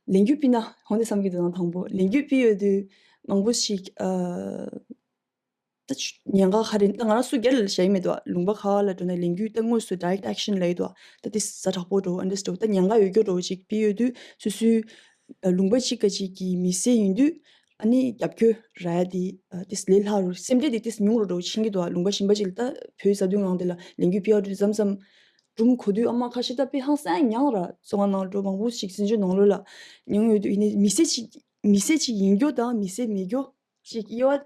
ལས་འགུལ་སྤེལ་ན་འོ་འདི་བསམ་གྱི་འདུག་ན། དང་པོ་ལས་འགུལ་སྤེལ་ཡོད་དུས་མང་པོ་ཞིག་ཨ་ད་ཆུ་ཉེན་ཁ་ག་རེ། ད་ང་རང་སུ་སྒེར་ལ་བཤད་ཡི་མེད་དོ། ལུང་པ་ཁག་ལ་འགྲོ་ན་ལས་འགུལ་ད་དངོས་སུ་direct action ལབ་ཡོད་དོ། ད་དེ་ཛ་དྲག་པོ་འགྲོ་ཨ་འདྲས་འགྲོ། ད་ཉེན་ཁ་ཡོད་རྒྱུ་འགྲོ་ཅིག་སྤེལ་ཡོད་དུས་སོ་སོའི་ཨ་ལུང་པ་གཅིག་ག་གཅིག་གི་མི་སེར་ཡིན་དུས། ཨ་ནི་རྒྱབ་སྐྱོར་རག་ཡ་དེ་ཨ་དེ་ལས་སླ་རུ། སེམས་ཁྲལ་དེ་དེ་ཉུང་རུ་འགྲོ་ཕྱིན་གྱི་འདུག་ཨ་ལུང་པ་གཞན་པ་ཅིག་ལ་ད་བོད་ས་དུས་ངང་དེ་ལ་ལས་འགུལ་སྤེལ་ཡ་དུས་མཚམས་མཚམས་སྒྲུང་གོ་དུས་ཨ་མ་ཁ་ཤས་ད་དཔེ་ཧང་སང་མྱངས་ར། བཙོན་ཁང་ནང་འགྲོ་མང་པོ་ཞིག་བཙན་བྱོལ་ནང་ལོགས་ལ་མྱངས་ཡོད་དུས། ཡིན་ནའི་མི་སེར་ཅིག་མི་སེར་ཅིག་ཡིན་རྒྱུ་དང་མི་སེར་མེད་རྒྱུ་ཅིག་དབྱེ་བ་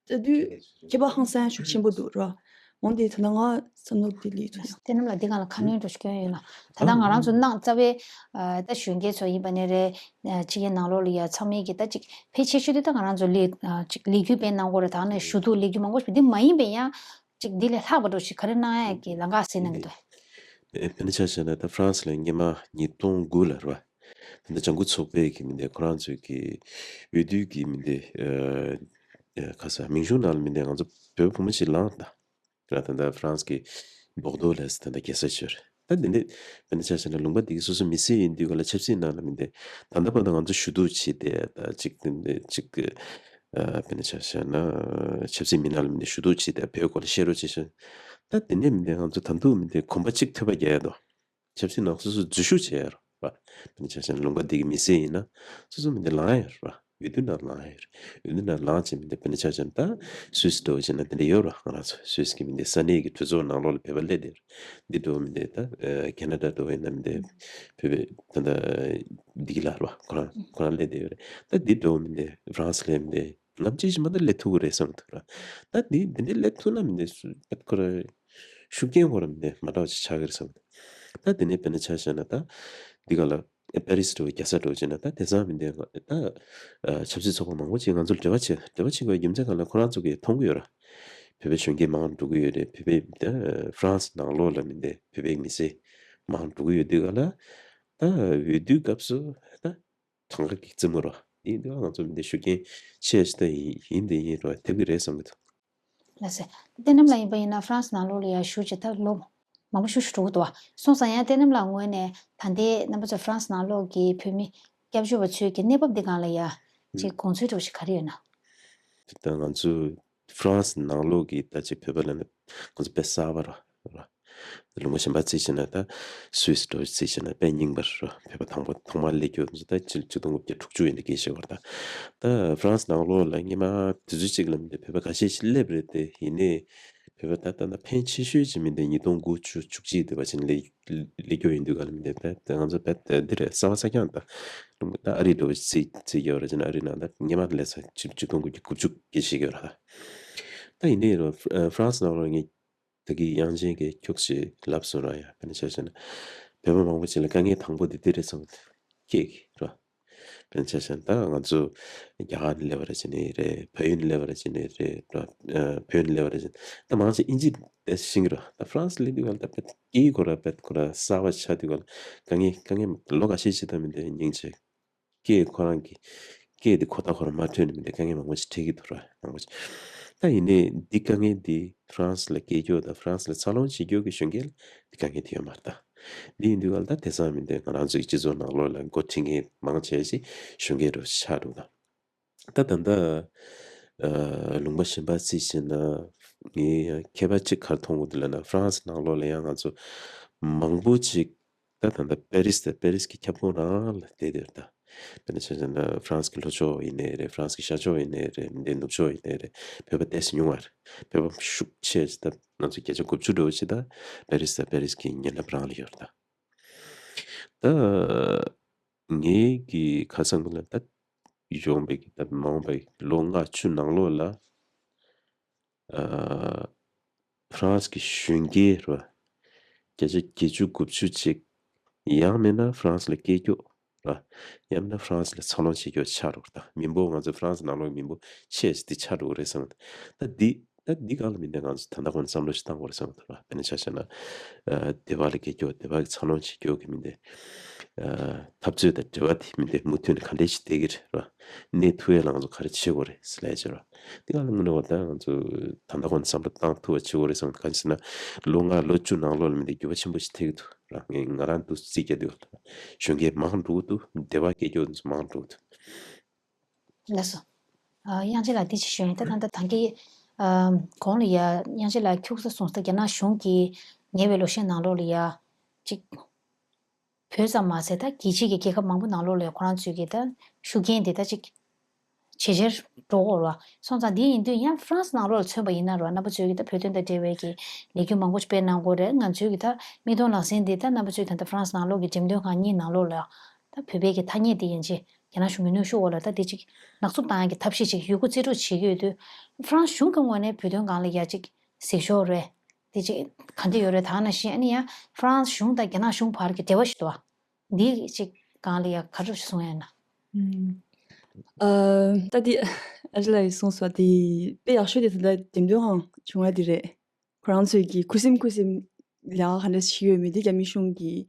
ལྟ་དུས་ཁྱད་པར་ཧང་སང་ཤུགས་ཆེན་པོ་འདུག་ར། འོན་ཏེ་ད་ལྟ་ང་བསམ་བློ་དེ་ལས་ཐུབ་ཡོད། དེ་རྣམས་ལ་འདི་གང་ལ་ཁ་སྣོན་འགྲོ་སྐྱོན་ཡོད་ན། ད་ལྟ་ང་རང་ཚོ་ནང་རྩ་བའི་ཨ་ད་གཞོན་སྐྱེས་ཚོ་ཡིན་པ་ནི་རེད། ཨ་ཕྱི་རྒྱལ་ནང་ལོགས་ལ་ཡ་ཚང་མས་ཀྱི་ད་ཅིག་ཕལ་ཆེ་ཤོས་དེ་ད་ང་རང་ཚོ་ལས་ཨ་ཅིག་ལས་འགུལ་སྤེལ་གནང་དགོས་རེད། ད་ནས་ཞུ་གཏུག་ལས་འགུལ་མང་པོ་ཞིག་འདི་མ་ཡིན་པའི་ཡང་ཅིག་འདི་ལས་ལྷག་པ་འགྲོ་ཞིག་ག་རེ་གནང་ཡ་གི་ལམ་ཁ་ཟིན་གནང་གི་འདུག་དཔེར་ན་ཆ་བཞག་ན་ད་ཧྥ་རན་སི་ལ་སྔོན་མ་ཉིས་སྟོང་དགུ་ལ་རེད་བ། ད་ལྟ་ལྗང་ཁུ་ཚོགས་པའི་གི་མི་འདི་ཁོ་རང་ཚོའི་གི་འོས་བསྡུ་གི་མི་འདི་ཨ་ཨ་ཁ་ས་མིང་གཞུང་ནང་ལ་མི་འདི་ང་ཚོ་བོད་བུ་མོ་ཞིག་ལངས་ད། ད་ད་ལྟ་ཧྥ་རན་སི་གི་བོག་རྡོ་ལས་ད་ལྟ་རྒྱལ་ས་ཆེར་ད་འདི་འདི་དཔེར་ན་ཆ་བཞག་ན་ལུང་པ་འདི་གི་སོ་སོ་མི་སེར་ཡིན་དུས་ག་ལ་ཆབ་སྲིད་ནང་ལ་མི་འདི་ད་ལྟ་བར་དུ་ང་ཚོ་ཞུ་གཏུག་བྱས་ཏེ་ད་ཅིག་འདི་འདི་ཅིག་ཨ་དཔེར་ན་ཆ་བཞག་ན་ཆབ་སྲིད་མི་སྣ་ལ་མི་འདི་ཞུ་གཏུག་བྱས་ཏེ་བོད་སྐོར་ལ་བཤད་རོགས་བྱེད་ཤོག་ད་འདི་འདི་མི་འདི་ང་ཚོ་ད་དུང་མི་འདི་གོམ་པ་གཅིག་ཐོལ་པ་རྒྱག་ཡ་དོ། ཆབ་སྲིད་ནང་སོ་སོ་འཛུལ་ཞུགས་བྱས་ཡ་རོགས་པ། དཔེར་ན་ཆ་བཞག་ན་ལུང་པ་འདི་གི་མི་སེར་ཡིན་ན་སོ་སོ་མི་འདི་ལངས་ཡ་རོགས་པ། འོས་བསྡུ་ནང་ལངས་ཡ་རོགས། འོས་བསྡུ་ནང་ལངས་བྱས་མི་འདི་དཔེར་ན་ཆ་བཞག་ན་ད་སུད་སི་འགྲོ་བྱས་ན་འདི་འདྲ་ཡོད་རོགས། ང་རང་ཚོ་སུད་སི་གི་མི་འདི་ས་གནས་ཀྱི་གྲོས་ཚོགས་ནང་ལོགས་ལ་བོད་པ་སླེབས་བསྡད་རོགས། འདི་འགྲོ་མི་འདི་ད་ཨ་ཁེ་ན་ཌ་འགྲོ་ཡིན་ན་མི་འདི་བོད་པའི་ད་ལྟ་འདི་གི་ལ་རོགས་ཁོ་རང་ཁོ་རང་སླེབས་བསྡད་ཡོད་རེད། ད་འདི་འགྲོ་མི་འདི་ཧྥ་རན་སི་སླེབས་མི་འདི། ནམ་ཅི་ཞིག་མ་གཏོགས་སླེབས་ཐུབ་ཀྱི་རེད་བསམ་གྱི་འདུག་ར། ད་འདི་འདི་འདྲའི་སླེབས་ཐུབ་ན་མི་འདི་སུ་ཁོ་ར་ཤུགས་རྐྱེན་ཁོ་ར་མི་འདི་མ་འདྲ་བ་ཞིག་ཆགས་ཀྱི་རེད་བསམ་གྱི་འདུག་ད་འདི་ནས་དཔེར་ན་ཆ་བཞག་ན་ད་འདི་ག་ལ་པེ་རི་སི་འགྲོ་རྒྱལ་ས་འགྲོ་བྱས་ན་ད་དེང་སང་མི་འདི་ང་ད་ཆབ་སྲིད་ཚོགས་པ་མང་པོ་ཅིག་ང་ཚོར་འབྲེལ་བ་བྱེད་འབྲེལ་བ་བྱེད་དགོས་རྒྱུ་མཚན་གང་ལ་ཁོ་རང་ཚོ་གིས་མཐོང་གི་ཡོད་ར། བོད་པའི་གཞོན་སྐྱེས་མང་འགྲོ་གི་ཡོད་རེད། བོད་པའི་ད་ཧྥ་རན་སི་ནང་ལོགས་ལ་མི་འདི་བོད་པའི་མི་སེར་མང་འགྲོ་གི་ཡོད་དུས་ག་ལ་ད་འོས་བསྡུའི་སྐབས་སུ་ད། གྲངས་ཀ་གི་རྩེད་མོ་རོ། ཡིན་དུས་ང་ཚོ་འདི་ཤུགས་རྐྱེན་ཆེ་ཞིག་ད་ཡིན་ཡིན་དེ་ཡིན་རོ་ཐེབས་ཀྱི་རེད་བསམ་གྱི་འདུག་ལགས་སེ། བསྟན་རྣམ་ལགས་ཡིན་པ་ཡིན་ན་ཧྥ་རན་སི་ནང་ལོགས་ལ་ཡང་བཞུགས་བྱས་ད་ལོ་མང་པོ་ཤུགས་ཤུགས་འགྲོ་གི་འདུག་བ། སོང་ཙང་ཡང་བསྟན་རྣམ་ལགས་ངོས་ནས་ད་ལྟའི་རྣམ་པ་ཚོ་ཧྥ་རན་སི་ནང་ལོགས་ཀྱི་བོད་མི་སྐྱབས་བཅོལ་བ་ཚོའི་གི་གནས་བབ་འདི་སྒང་ལ་ཡང་ཅིག་དགོངས་ཚུལ་འདྲ་བོ་ཞིག་ག་རེ་ཡོད་ན། ད་ང་ཚོ་ཧྥ་རན་སི་ནང་ལོགས་ཀྱི་ད་ཅིག་བོད་པ་ལ་ནི་ང་ཚོ་དཔེ་གསར་པ་ར་ར། ལུང་པ་གཞན་པ་རྩིས་བྱས་ན་ད་སུད་སི་འདྲ་བོ་རྩིས་བྱས་ན་དཔེ་རྙིང་པ་ར། བོད་པ་དང་པོ་ཐོག་མར་སླེབས་རྒྱུ་ཚོ་ད་ཆིག་ཆིག་སྟོང་དགུ་བརྒྱ་དྲུག་ཅུ་ཡིན་ད་སྐད་ཆ་བར་ད། ད་ཧྥ་རན་སི་ནང་ལོགས་ལ་སྔོན་མ་དུས་ཚོད་ཅིག་ལ་མི་འདུག་བོད་པ་ཁ་ཤས་ཤིག་སླེབས་རེད་དེ། ཡིན་ནའི་བོད་པ་ད་ད་ད་ཕན་ཆེ་ཤོས་ཅིག་མི་འདུག་ཉིས་སྟོང་དགུ་བཅུ་བཅུ་གཅིག་དེ་བ་ཅིན་སླེབས་སླེབས་རྒྱུ་ཡིན་དུས་ག་ལ་མི་འདུག་བོད་ད་ང་ཚོ་བོད་ད་འདི་རེད་གསར་པ་གསར་རྐྱང་ད། ད་ཨ་རི་འདྲ་བོ་རྩིས་རྩིས་རྒྱག་ར་ཅིག་ན་ཨ་རི་ནང་ད་སྔོན་མ་སླེབས་ས་ཆིག་ཆིག་སྟོང་དགུ་བརྒྱ་དགུ་བཅུ་སྐད་ཆ་བཤད་ཀྱི་ཡོད་ར། ད་ཡིན་ནའི་རོ་ཧྥ་རན་སི་ནང་ལོགས་ངས་ད་གི་དབྱངས་ཅན་གྱིས་ཁྱུག་ཅིག་ལབ་སོང་ར། ཡ་དཔེར་ན་ཆ་བཞག་ན་བོད་པ་མང་པོ་ཅིག་ལ་དཀའ་ངལ་དང་པོ་དེ་འདི་རེད་བསམ་སྐྱེས་ཀྱི་ར། དཔེར་ན་ཆ་བཞག་ན་ད་ང་ཚོ་རྒྱ་གར་ནས་སླེབས་པ་ར་ཅིག་ནས་རེད། བལ་ཡུལ་ནས་སླེབས་པ་ར་ཅིག་ནས་རེད་ར། བལ་ཡུལ་ནས་སླེབས་པ་ར་ཅིག་ད་མང་ཆེ་ཨིན་ཇི་དེ་ཤེས་ཀྱི་ར། ད་ཧྥ་རན་སི་སླེབས་དུས་ག་ལ་ད་བོད་སྐད་ཁོ་ར་བོད་ཁོ་ར་གསར་པ་ཆགས་དུས་ག་ལ་དཀའ་ངལ་དཀའ་ངལ་ལོ་ཁ་ཤས་ཅིག་ད་མི་འདི་སྙིང་རྗེ། སྐད་ཁོ་རང་གི་སྐད་དེ་གོ་བརྡ་ཁོ་རང་མ་ཐོན་ནས་མི་འདི་དཀའ་ངལ་མང་པོ་ཞིག་འཕྲད་ཀྱི་འདུག་ར། མང་པོ་ཞིག་ད་ཡིན་ནའི་འདི་དཀའ་ངལ་འདི་ཧྥ་རན་སི་ལ་སྐྱེས་རྒྱུ་དང་ཧྥ་རན་སི་ལ་འཚར་ལོངས་བྱེད་རྒྱུ་གི་གཞོན་སྐྱེས་ལ་འདི་དཀའ་ངལ་དེ་ཡོད་མ་རེད་ད། འདི་ཡིན་དུས་ག་ལ་ད་དེང་སང་མི་འདུག་ང་རང་ཚོའི་སྤྱི་ཚོགས་ནང་ལོགས་ལ་འགོ་ཁྲིད་མཁན་མང་ཆེ་ཞིག་གཞོན་སྐྱེས་འདྲ་ཆགས་འདུག་ད་ད་ལྟ་ཨ་ལུང་པ་གཞན་པ་རྩིས་བྱས་ན་ངས་ཡང་ཁྱད་པར་གཅིག་ག་རེ་མཐོང་གི་འདུག་ལབ་ན། ཧྥ་རན་སི་ནང་ལོགས་ལ་ཡང་ང་ཚོ་མང་པོ་ཅིག་ད་ད་ལྟ་པེ་རིས་དང་པེ་རིས་ཀྱི་ཁྱབ་ཁོངས་རང་ལ་བསྡད་བསྡད་ཡོད་རེད་ད། དཔེར་ན་ཆ་བཞག་ན་ཧྥ་རན་སི་གི་ལྷོ་ཕྱོགས་ཡིན་ནའི་རེད། ཧྥ་རན་སི་གི་ཤར་ཕྱོགས་ཡིན་ནའི་རེད། མི་འདི་ནུབ་ཕྱོགས་ཡིན་ནའི་རེད། བོད་པ་ཏོག་ཙམ་ཉུང་བ་རེད། བོད་པ་ཤུགས་ཆེ་ད་ང་ཚོ་བརྒྱ་ཆ་དགུ་བཅུ་འགྲོ་ཆེ་ད་པེ་རིས་དང་པེ་རིས་ཀྱི་ཉེ་འགྲམ་རང་ལ་ཡོད་རེད་ད། ད་ངའི་གི་ཁ་སང་གི་ལ་ད་ཡོང་པའི་གི་ད་མ་འོངས་པའི་ལོ་ལྔ་བཅུ་ནང་ལོགས་ལ་ཨ་ཧྥ་རན་སི་གི་གཞོན་སྐྱེས་རེད་བ། བརྒྱ་ཆ་བརྒྱད་ཅུ་དགུ་བཅུ་ཅིག་ཡང་མིན་ན་ཧྥ་རན་སི་ལ་སྐྱེས་རྒྱུ་རེད་བ། ཡང་མིན་ན་ཧྥ་རན་སི་ལ་འཚར་ལོངས་བྱེད་རྒྱུ་ཆགས་འགྲོ་གི་རེད་ད། མི་འབོར་ང་ཚོ་ཧྥ་རན་སི་ནང་ལོགས་མི་འབོར་ཆེ་ཞིག་འདི་ཆགས་འགྲོ་གི་རེད་བསམ་གི་འདུག་ད་འདི་ད་འདི་སྒང་ལ་མི་འདི་ང་ཚོ་ད་ལྟ་ཁོ་ན་བསམ་བློ་ཞིག་བཏང་དགོས་རེད་བསམ་གི་འདུག་ར། དཔེར་ན་ཆ་བཞག་ན་ཨ་སྡེ་བ་ལ་སྐྱེས་རྒྱུ་སྡེ་བ་གི་འཚར་ལོངས་བྱེད་རྒྱུ་གི་མི་འདི་ཨ་འཐབ་རྩོད་དང་འབྲེལ་བ་དེ་མི་འདི་མུ་མཐུད་ནས་ག་འདྲས་ཞིག་བསྡད་ཀྱི་རེད་ར། གནས་ཐུབ་ཡས་ལ་ང་ཚོ་ག་རེ་བྱེད་དགོས་རེད་ཟེར་ལབ་ཡས་ཅིག་ར། དེ་ག་ལ་དངོས་གནས་པ་ད་ང་ཚོ་ད་ལྟ་ཁོ་ན་བསམ་བློ་བཏང་ཐུབ་པ་བྱེད་དགོས་རེད་བསམ། གང་ཡིན་ཟེར་ན་ལོ་ལྔ་ལོ་བཅུ་ནང་ལོགས་ལ་མི་འདི་འགྱུར་བ་ཆེན་པོ་ཞིག་ཐེབས་ཀྱི་འདུག་ར། ངས་ང་རང་འདུག་རྩིས་རྒྱག་དུས་གཞོན་སྐྱེས་མང་འགྲོ་གི་འདུག་སྡེ་བ་སྐྱེས་རྒྱུ་འདི་ཚོ་མང་འགྲོ་གི་འདུག་ལགས་སོ། ཨ་དབྱངས་ཅན་ལགས་འདི་ཅིག་ཞུ་ཡིན། ད་ད་ལྟ་ད་གིན་ཨ་གོང་ལ་ཡ་དབྱངས་ཅན་ལགས་ཁྱུག་ཙམ་གསུངས་སོང་། རྒྱ་ནག་གཞུང་གིས་ཉེ་བའི་ལོ་ཤས་ནང་ལོགས་ལ་ཡ་ཅིག་བོད་ཙམ་མ་ཟད་ད་རྒྱལ་སྤྱིའི་གི་རྒྱལ་ཁབ་མང་པོ་ནང་ལོགས་ལ་ཁོ་རང་ཚོའི་གི་ད་ཤུགས་རྐྱེན་དེ་ད་ཅིག་ཇེ་ཆེར་འགྲོ་གི་ཡོད་རེད་བ། སོང་ཙང་འདི་ཡིན་དུས་ཡང་ཧྥ་རན་སི་ནང་ལོགས་ལ་མཚོན་པ་ཡིན་ན་རེད་བ། རྣམ་པ་ཚོས་གི་ད་བོད་དོན་དང་འབྲེལ་བའི་གི་ལས་འགུལ་མང་པོ་ཞིག་སྤེལ་གནང་གི་ཡོད་རེད། ང་ཚོའི་གི་ད་མིག་མཐོང་ལག་ཟིན་འདི་ད་རྣམ་པ་ཚོས་ད་ལྟ་ཧྥ་རན་སི་ནང་ལོགས་གི་འགྲེམས་སྟོན་ཁང་གཉིས་ནང་ལོགས་ལ་ད་བོད་པའི་གི་ཐ་སྙད་འདི་ཡན་ཆད་རྒྱ་ནག་གཞུང་གི་གནོན་ཤུགས་འོག་ལ་ད་འདི་ཅིག་ནག་འཚུབ་བཏང་ཡག་གི་ཐབས་ཤེས་ཅིག་ཡོད་རྒུ་རྩིས་སྤྲོད་བྱེད་ཀྱི་ཡོད་དུས། ཧྥ་རན་སི་གཞུང་གི་ངོས་ནས་བོད་དོན་སྒང་ལ་ཡ་ཅིག་གཟིགས་ཕྱོགས་རེད། དེ་ཅིག་ག་འདྲ་ཡོད་རེད། ད་ནང་བཞིན་ཨ་ནི་ཡང་ཧྥ་རན་སི་གཞུང་དང་རྒྱ་ནག་གཞུང་བར་གྱི་འབྲེལ་བ་ཞིག་འདུག་བ། འདི་ཅིག་སྒང་ལ་ཡ་ག་རེ་གསུང་ཡ་ཡིན་ན། ཨ་ད་འདི་ཨ་ཅེ་ལགས་ཀྱིས་གསུངས་སོང་། དེ་དཔེ་ཡག་ཤོས་དེ་ད་ལྟ་འགྲེམས་སྟོན་ཁང་བྱུང་བ་དེ་རེད། ཁོ་རང་ཚོས་ཀྱི་ཁུ་སིམ་ཁུ་སིམ་ལས་ཀ་ག་འདྲ་བྱེད་ཡོད་མེད་དེ་རྒྱ་མི་གཞུང་གི་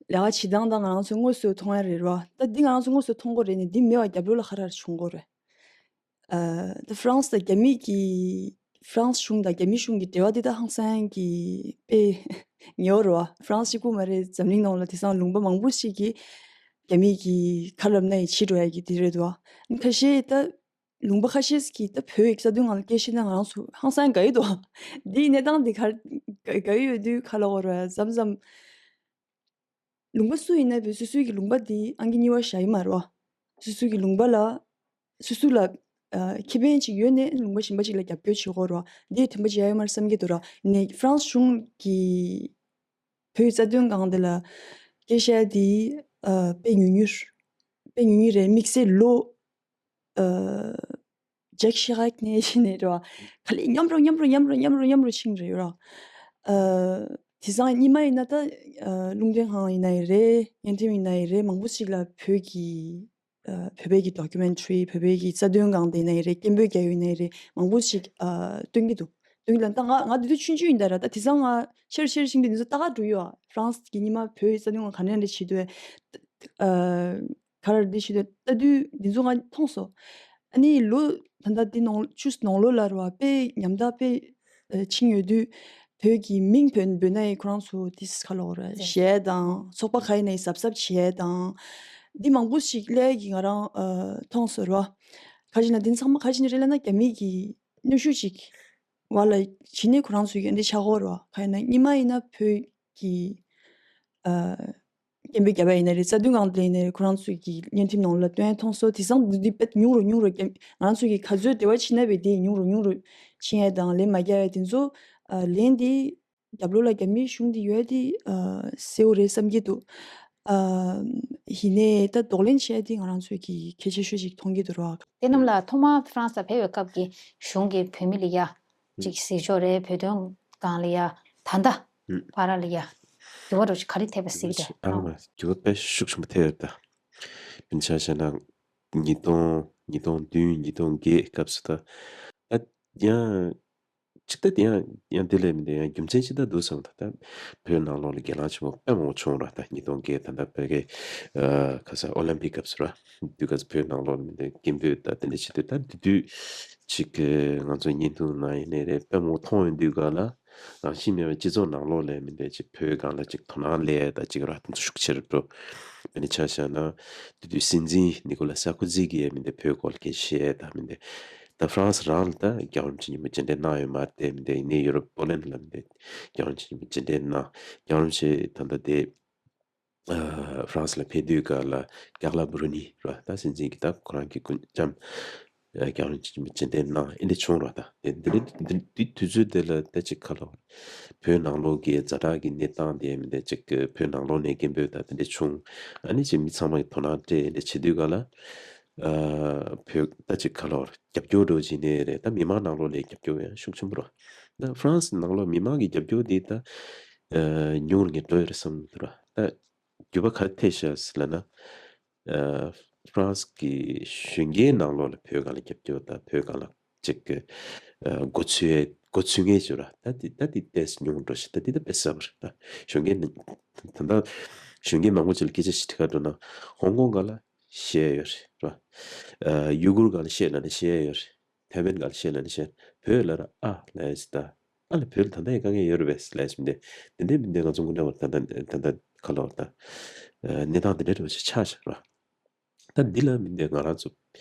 ལས་ཀ་བྱེད་སྟངས་དང་ང་རང་ཚོས་དངོས་སུ་མཐོང་ཡ་རེད་རོ། ད་འདི་ང་རང་ཚོ་དངོས་སུ་མཐོང་གི་རེད་ནས་འདི་མེད་པ་རྒྱབ་ལོགས་ལ་ག་རེ་བྱུང་གི་རེད། ཨ་ད་ཧྥ་རན་སི་དང་རྒྱ་མི་གི་ཧྥ་རན་སི་གཞུང་དང་རྒྱ་མི་གཞུང་གི་འབྲེལ་བ་འདི་ད་ཧང་སང་གི་དཔེ་ཉེ་བོ་རེད་བ། ཧྥ་རན་སི་གཅིག་པུ་མ་རེད། འཛམ་གླིང་ནང་ལ་དེང་སང་ལུང་པ་མང་པོ་ཞིག་གིས་རྒྱ་མི་གི་ག་ལབ་ན་ཡི་བྱེད་འགྲོ་ཡ་གི་དེ་རེད་འདུག་བ། ཁ་ཤས་ད་ལུང་པ་ཁ་ཤས་ཀྱིས་ད་བོད་ཡིག་རྩ་དོན་ནང་ལ་སྐད་བཤད་ན་ང་རང་ཚོ་ཧང་སང་དགའ་ཡི་འདུག་འདིའི་གནས་སྟངས་འདི་ག་དགའ་ཡི་ཡོད་དུས་ག་ལ་འོ་ར་མཚམས་མཚམས་ལུང་པ་སུ་ཡིན་ན་བས་སོ་སོའི་གི་ལུང་པ་འདི་ཨང་ཀི་གཉིས་པ་བཞག་ཡི་མ་རེད་བ། སོ་སོའི་གི་ལུང་པ་ལ་སོ་སོ་ལ་ཨ་ཁེ་ཕན་ཅིག་ཡོད་ནས་ལུང་པ་གཞན་པ་ཅིག་ལ་རྒྱབ་སྐྱོར་བྱེད་དགོས་རེད་བ། འདི་དོན་པ་ཅིག་ཡ་ཡོད་མ་རེད་བསམ་གྱི་འདུག་ར། ནས་ཧྥ་རན་སི་གཞུང་གི་བོད་རྩ་དོན་སྒང་འདི་ལ་སྐད་ཆ་འདི་ཨ་དཔེ་ཉུང་ཉུང་དཔེ་ཉུང་ཉུང་རེད། དམིགས་བསལ་ལོ་ཨ་ཇེག་ཤི་རག་ནས་ཤི་ནས་རེད་བ། ག་ལེ་མཉམ་རུ་མཉམ་རུ་མཉམ་རུ་མཉམ་རུ་མཉམ་རུ་ཕྱིན་རེད་ར། ཨ་དེང་སང་ཉི་མ་ཡིན་ན་ད་ཨ་རླུང་འཕྲིན་ཁང་ཡིན་ན་ཡི་རེད། བརྙན་འཕྲིན་ཡིན་ན་ཡི་རེད། མང་པོ་ཞིག་ལ་བོད་ཀྱི་ཨ་བོད་པའི་གི་ཌོ་ཀུ་མེན་ཊ་རི། བོད་པའི་གི་རྩ་དོན་སྒང་དེ་ཡིན་ན་ཡི་རེད། སྐད་འབོད་རྒྱག་ཡུལ་ཡིན་ན་ཡི་རེད། མང་པོ་ཞིག་ཨ་སྟོན་གྱི་འདུག་སྟོན་གྱི་ལ་ད་ང་ང་དེ་དུས་ཆུང་ཆུང་ཡིན་ད་ར། ད་དེང་སང་ང་ཆེར་ཆེར་ཕྱིན་དུས་འདི་ཚོ་ལྟ་ག་འགྲོ་ཡོད་ཨ། ཧྥ་རན་སི་གི་ཉི་མ་བོད་རྩ་དོན་སྒང་ག་འདྲ་འདྲ་བྱེད་འདུག་ཨ། ག་རེ་འདི་ཞིག་ལྟ་དུས་འདི་ཚོ་ང་མཐོང་སོང་། ཨ་ནི་ལོ་ད་ལྟ་འདི་ནང་ཆུ་ནང་ལོ་ལ་རུ་བ་དཔེ་ཉམ་ཐག་དཔེ་ཕྱིན་ཡོད་དུས། བོད་ཀྱི་མིང་བོད་བོད་ནའི་ཁོ་རང་ཚོ་དིས་ག་ལོ་ར་བཤད་དང་། ཚོགས་པ་ག་ཡིན་ནའི་གཟབ་གཟབ་བྱས་དང་། འདི་མང་པོ་ཞིག་ལས་ཀྱི་ང་རང་མཐོང་སོང་ར། ག་ཅི་ན་འདི་ཚང་མ་ག་ཅི་ནས་རེད་ལབ་ན་རྒྱ་མི་གི་གནོན་ཤུགས་ཅིག་བ་ལ་བྱིན་ནས་ཁོ་རང་ཚོ་གི་འདི་ཆགས་ཀྱི་ཡོད་རེད་བ། ག་ཡིན་ན་སྔོན་མ་ཡིན་ན་བོད་ཀྱི་ཨ་སྐད་འབོད་རྒྱབ་པ་ཡིན་ན་རེད། རྩ་དོན་སྒང་དེ་ཡིན་ན་རེད། ཁོ་རང་ཚོ་གི་བརྙན་འཕྲིན་ནང་ལ་སྟོན་མཐོང་སོང་། དེང་སང་འདི་འདི་དཔེ་ཉུང་རུ་ཉུང་རུ་རྒྱ་ང་རང་ཚོ་གི་ག་ཚོད་འབྲེལ་བ་བྱེད་ན་བས་དེ་ཉུང་རུ་ཉུང་རུ་ཕྱིན་ཡས་དང་ལན་མ་རྒྱག་ཡས་དེ་ཚོ། ཨ་ལན་དེ་རྒྱབ་ལོགས་ལ་རྒྱ་མིའི་གཞུང་དེ་ཡོད་དེ་ཨ་གསལ་བོ་རེད་བསམ་གྱི་འདུག་ཨ་ཡིན་ནའི་ད་གདོང་ལེན་བྱས་ཏེ་ང་རང་ཚོས་ཀྱི་གལ་ཆེ་ཤོས་ཤིག་མཐོང་གི་འདུག་ར། དེ་རྣམས་ལ་ཐོག་མར་ཧྥ་རན་སི་ལ་ཕེབས་པའི་སྐབས་ཀྱི་གཞུང་གི་བོད་མི་ལ་ཡ་ཅིག་གཟིགས་ཕྱོགས་རེད། བོད་དོན་སྒང་ལ་ཡ་ད་ལྟ་བར་ལ་ཡ་འགྱུར་བ་རོ་ཅིག་ག་རེ་ཐེབས་པ་གཟིགས་ཏེ། ཨ་མ་འགྱུར་བ་དཔེ་ཤུགས་ཆེན་པོ་ཐེབས་ཡོད་ད། མིན་ཆ་བྱས་ན་ཉིས་སྟོང་ཉིས་སྟོང་བདུན་ཉིས་སྟོང་བརྒྱད་སྐབས་སུ་ད་ད་ཡང་། གཅིག་ད་དེ་ཡང་ཡང་དེ་ལས་མི་འདུག་ཡང་རྒྱུ་མཚན་ཅི་ད་འདུག་བསམ་ད། ད་བོད་ནང་ལོགས་ལ་སྒེར་ལངས་ཆེན་པོ་དཔེ་མང་པོ་བྱུང་ར། ད་ཉིས་སྟོང་བརྒྱད་ད་ད་བོད་ཀྱི་ཨ་ཁ་ས་ཨོ་ལིམ་པིག་སྐབས་སུ་ར། དུས་སྐབས་སུ་བོད་ནང་ལོགས་ལ་མི་འདུག་སྐད་འབོད་ད་དེ་འདྲ་བྱེད་དུས་ད་དེ་དུས་ཅིག་གི་ང་ཚོ་བརྙན་ཐུང་ནང་ཡིན་ནའི་རེད། དཔེ་མང་པོ་མཐོང་ཡོང་དུས་ག་ལ་ རང་བཞིན་མེད་པའི་སྤྱི་ཚོགས་ནང་ལོགས་ལ་མི་འདི་ཅིག་བོད་སྒང་ལ་ཅིག་དོ་སྣང་སླེབས་ཡ་ད་ཅིག་ར་དེ་ཚོ་ཤུགས་ཆེ་རུ་འགྲོ། དེ་ནི་ཆ་བཞག་ན་དེ་དུས་སྲིད་འཛིན་ནི་ཀོ་ལ་སར་ཀོ་ཛི་གིས་མི་འདི་བོད་སྐོར་སྐད་བཤད་ད་མི་འདི་ད་ཧྥ་རན་སི་རང་ལ་ད་རྒྱལ་བ་རིན་པོ་ཆེ་མཉམ་པོ་མཇལ་འཕྲད་གནང་ཡོད་མ་རེད་དེ། མི་འདི་ཡིན་ནའི་ཡུ་རོབ་པོ་ལན་ལ་མི་འདི་རྒྱལ་བ་རིན་པོ་ཆེ་མཉམ་པོ་མཇལ་འཕྲད་གནང་། རྒྱལ་བ་རིན་པོ་ཆེ་ད་ལྟ་དེ་ཧྥ་རན་སི་ལ་ཕེབས་དུས་སྐབས་ལ་ཀར་ལ་བུ་རུ་ནི་ར་ད་སྲིད་འཛིན་གྱི་ད་ཁོ་རང་གི་སྐུ་ལྕམ་རྒྱལ་བ་རིན་པོ་ཆེ་མཇལ་འཕྲད་གནང་ཨེ་འདྲ་བྱུང་ར། ད་དེ་འདི་འདི་འདི་དུས་ཚོད་དེ་ལ་ད་ཅིག་ཁ་ལོ་བོད་ནང་ལོགས་ཀྱི་ཛ་དྲག་གི་གནས་སྟངས་དེ་མི་འདྲ་ཅིག་བོད་ནང་ལོགས་ནས་སྐད་འབོད་ད་དེ་འདྲ་བྱུང་། ཨ་ནི་ཅིག་མི་ཚང་མ་གི་དོ་སྣང་སྤྲད་ཨེ་འདྲ་བྱེད་དུས་སྐབས་ལ་བོད་ད་ཅིག་ཁ་ལོ་རྒྱབ་སྐྱོར་འགྲོ་བྱེད་ནས་རེད། ད་མི་མང་ནང་ལོགས་ནས་རྒྱབ་སྐྱོར་ཡང་ཤུགས་ཆེན་པོ་ར། ད་ཧྥ་རན་སི་ནང་ལོགས་མི་མང་གི་རྒྱབ་སྐྱོར་དེ་ད་ཉུང་རུ་ངས་འགྲོ་ཡོད་རེད་བསམ་གྱི་འདུག་ར། ད་རྒྱུ་མཚན་ག་རེ་ཐེབས་ཤག་ཟེར་ལབ་ན། ཨ་ཧྥ་རན་སི་གི་གཞོན་སྐྱེས་ནང་ལོགས་ལ་བོད་སྒང་ལ་རྒྱབ་སྐྱོར་དང་བོད་སྒང་ལ་ཅིག་གི་ཨ་འགོ་ཚུགས་འགོ་ཚུགས་མཁན་ཅིག་ར། ད་དེ་ད་དེ་ཏོག་ཙམ་ཉུང་འགྲོ་ཞིག་ད་དེ་ད་དཔེ་གསར་པ་རེད། ད་གཞོན་སྐྱེས་ནི་ད་ད་གཞོན་སྐྱེས་མང་པོ་ཅིག་ལ་སྐད་ཆ་ཞིག་དྲི་ག་འགྲོ་ན་ཧོང་ཀོང་སྒང་ལ་བཤད་ཡོད་རེད་ར། ཨ་ཡུ་གུར་སྒང་ལ་བཤད་ལབ་ན་བཤད་ཡོད་རེད། ཐའེ་ཝན་སྒང་ལ་བཤད་ལབ་ན་བཤད། བོད་ལ་ར་ཨ་ལབ་ཡ་ཅིག་ད། ཨ་ལ་བོད་ལ་ད་ལྟ་ཡང་དཀའ་ངལ་ཡོད་རེད་པས་ལབ་ཡ་ཅིག་མི་འདུག་དེ་འདྲའི་མི་འདུག་ང་ཚོ་དངོས་གནས་བར་ད་ལྟ་ད་ལྟ་ཁ་ལོ་བར་ད་ཨ་གནས་སྟངས་དེ་འདྲའི་འདྲ་བོ་ཞིག་ཆགས་བཞག་ར། ད་འདི་ལ་མི་འདུག་ང་རང་ཚོ་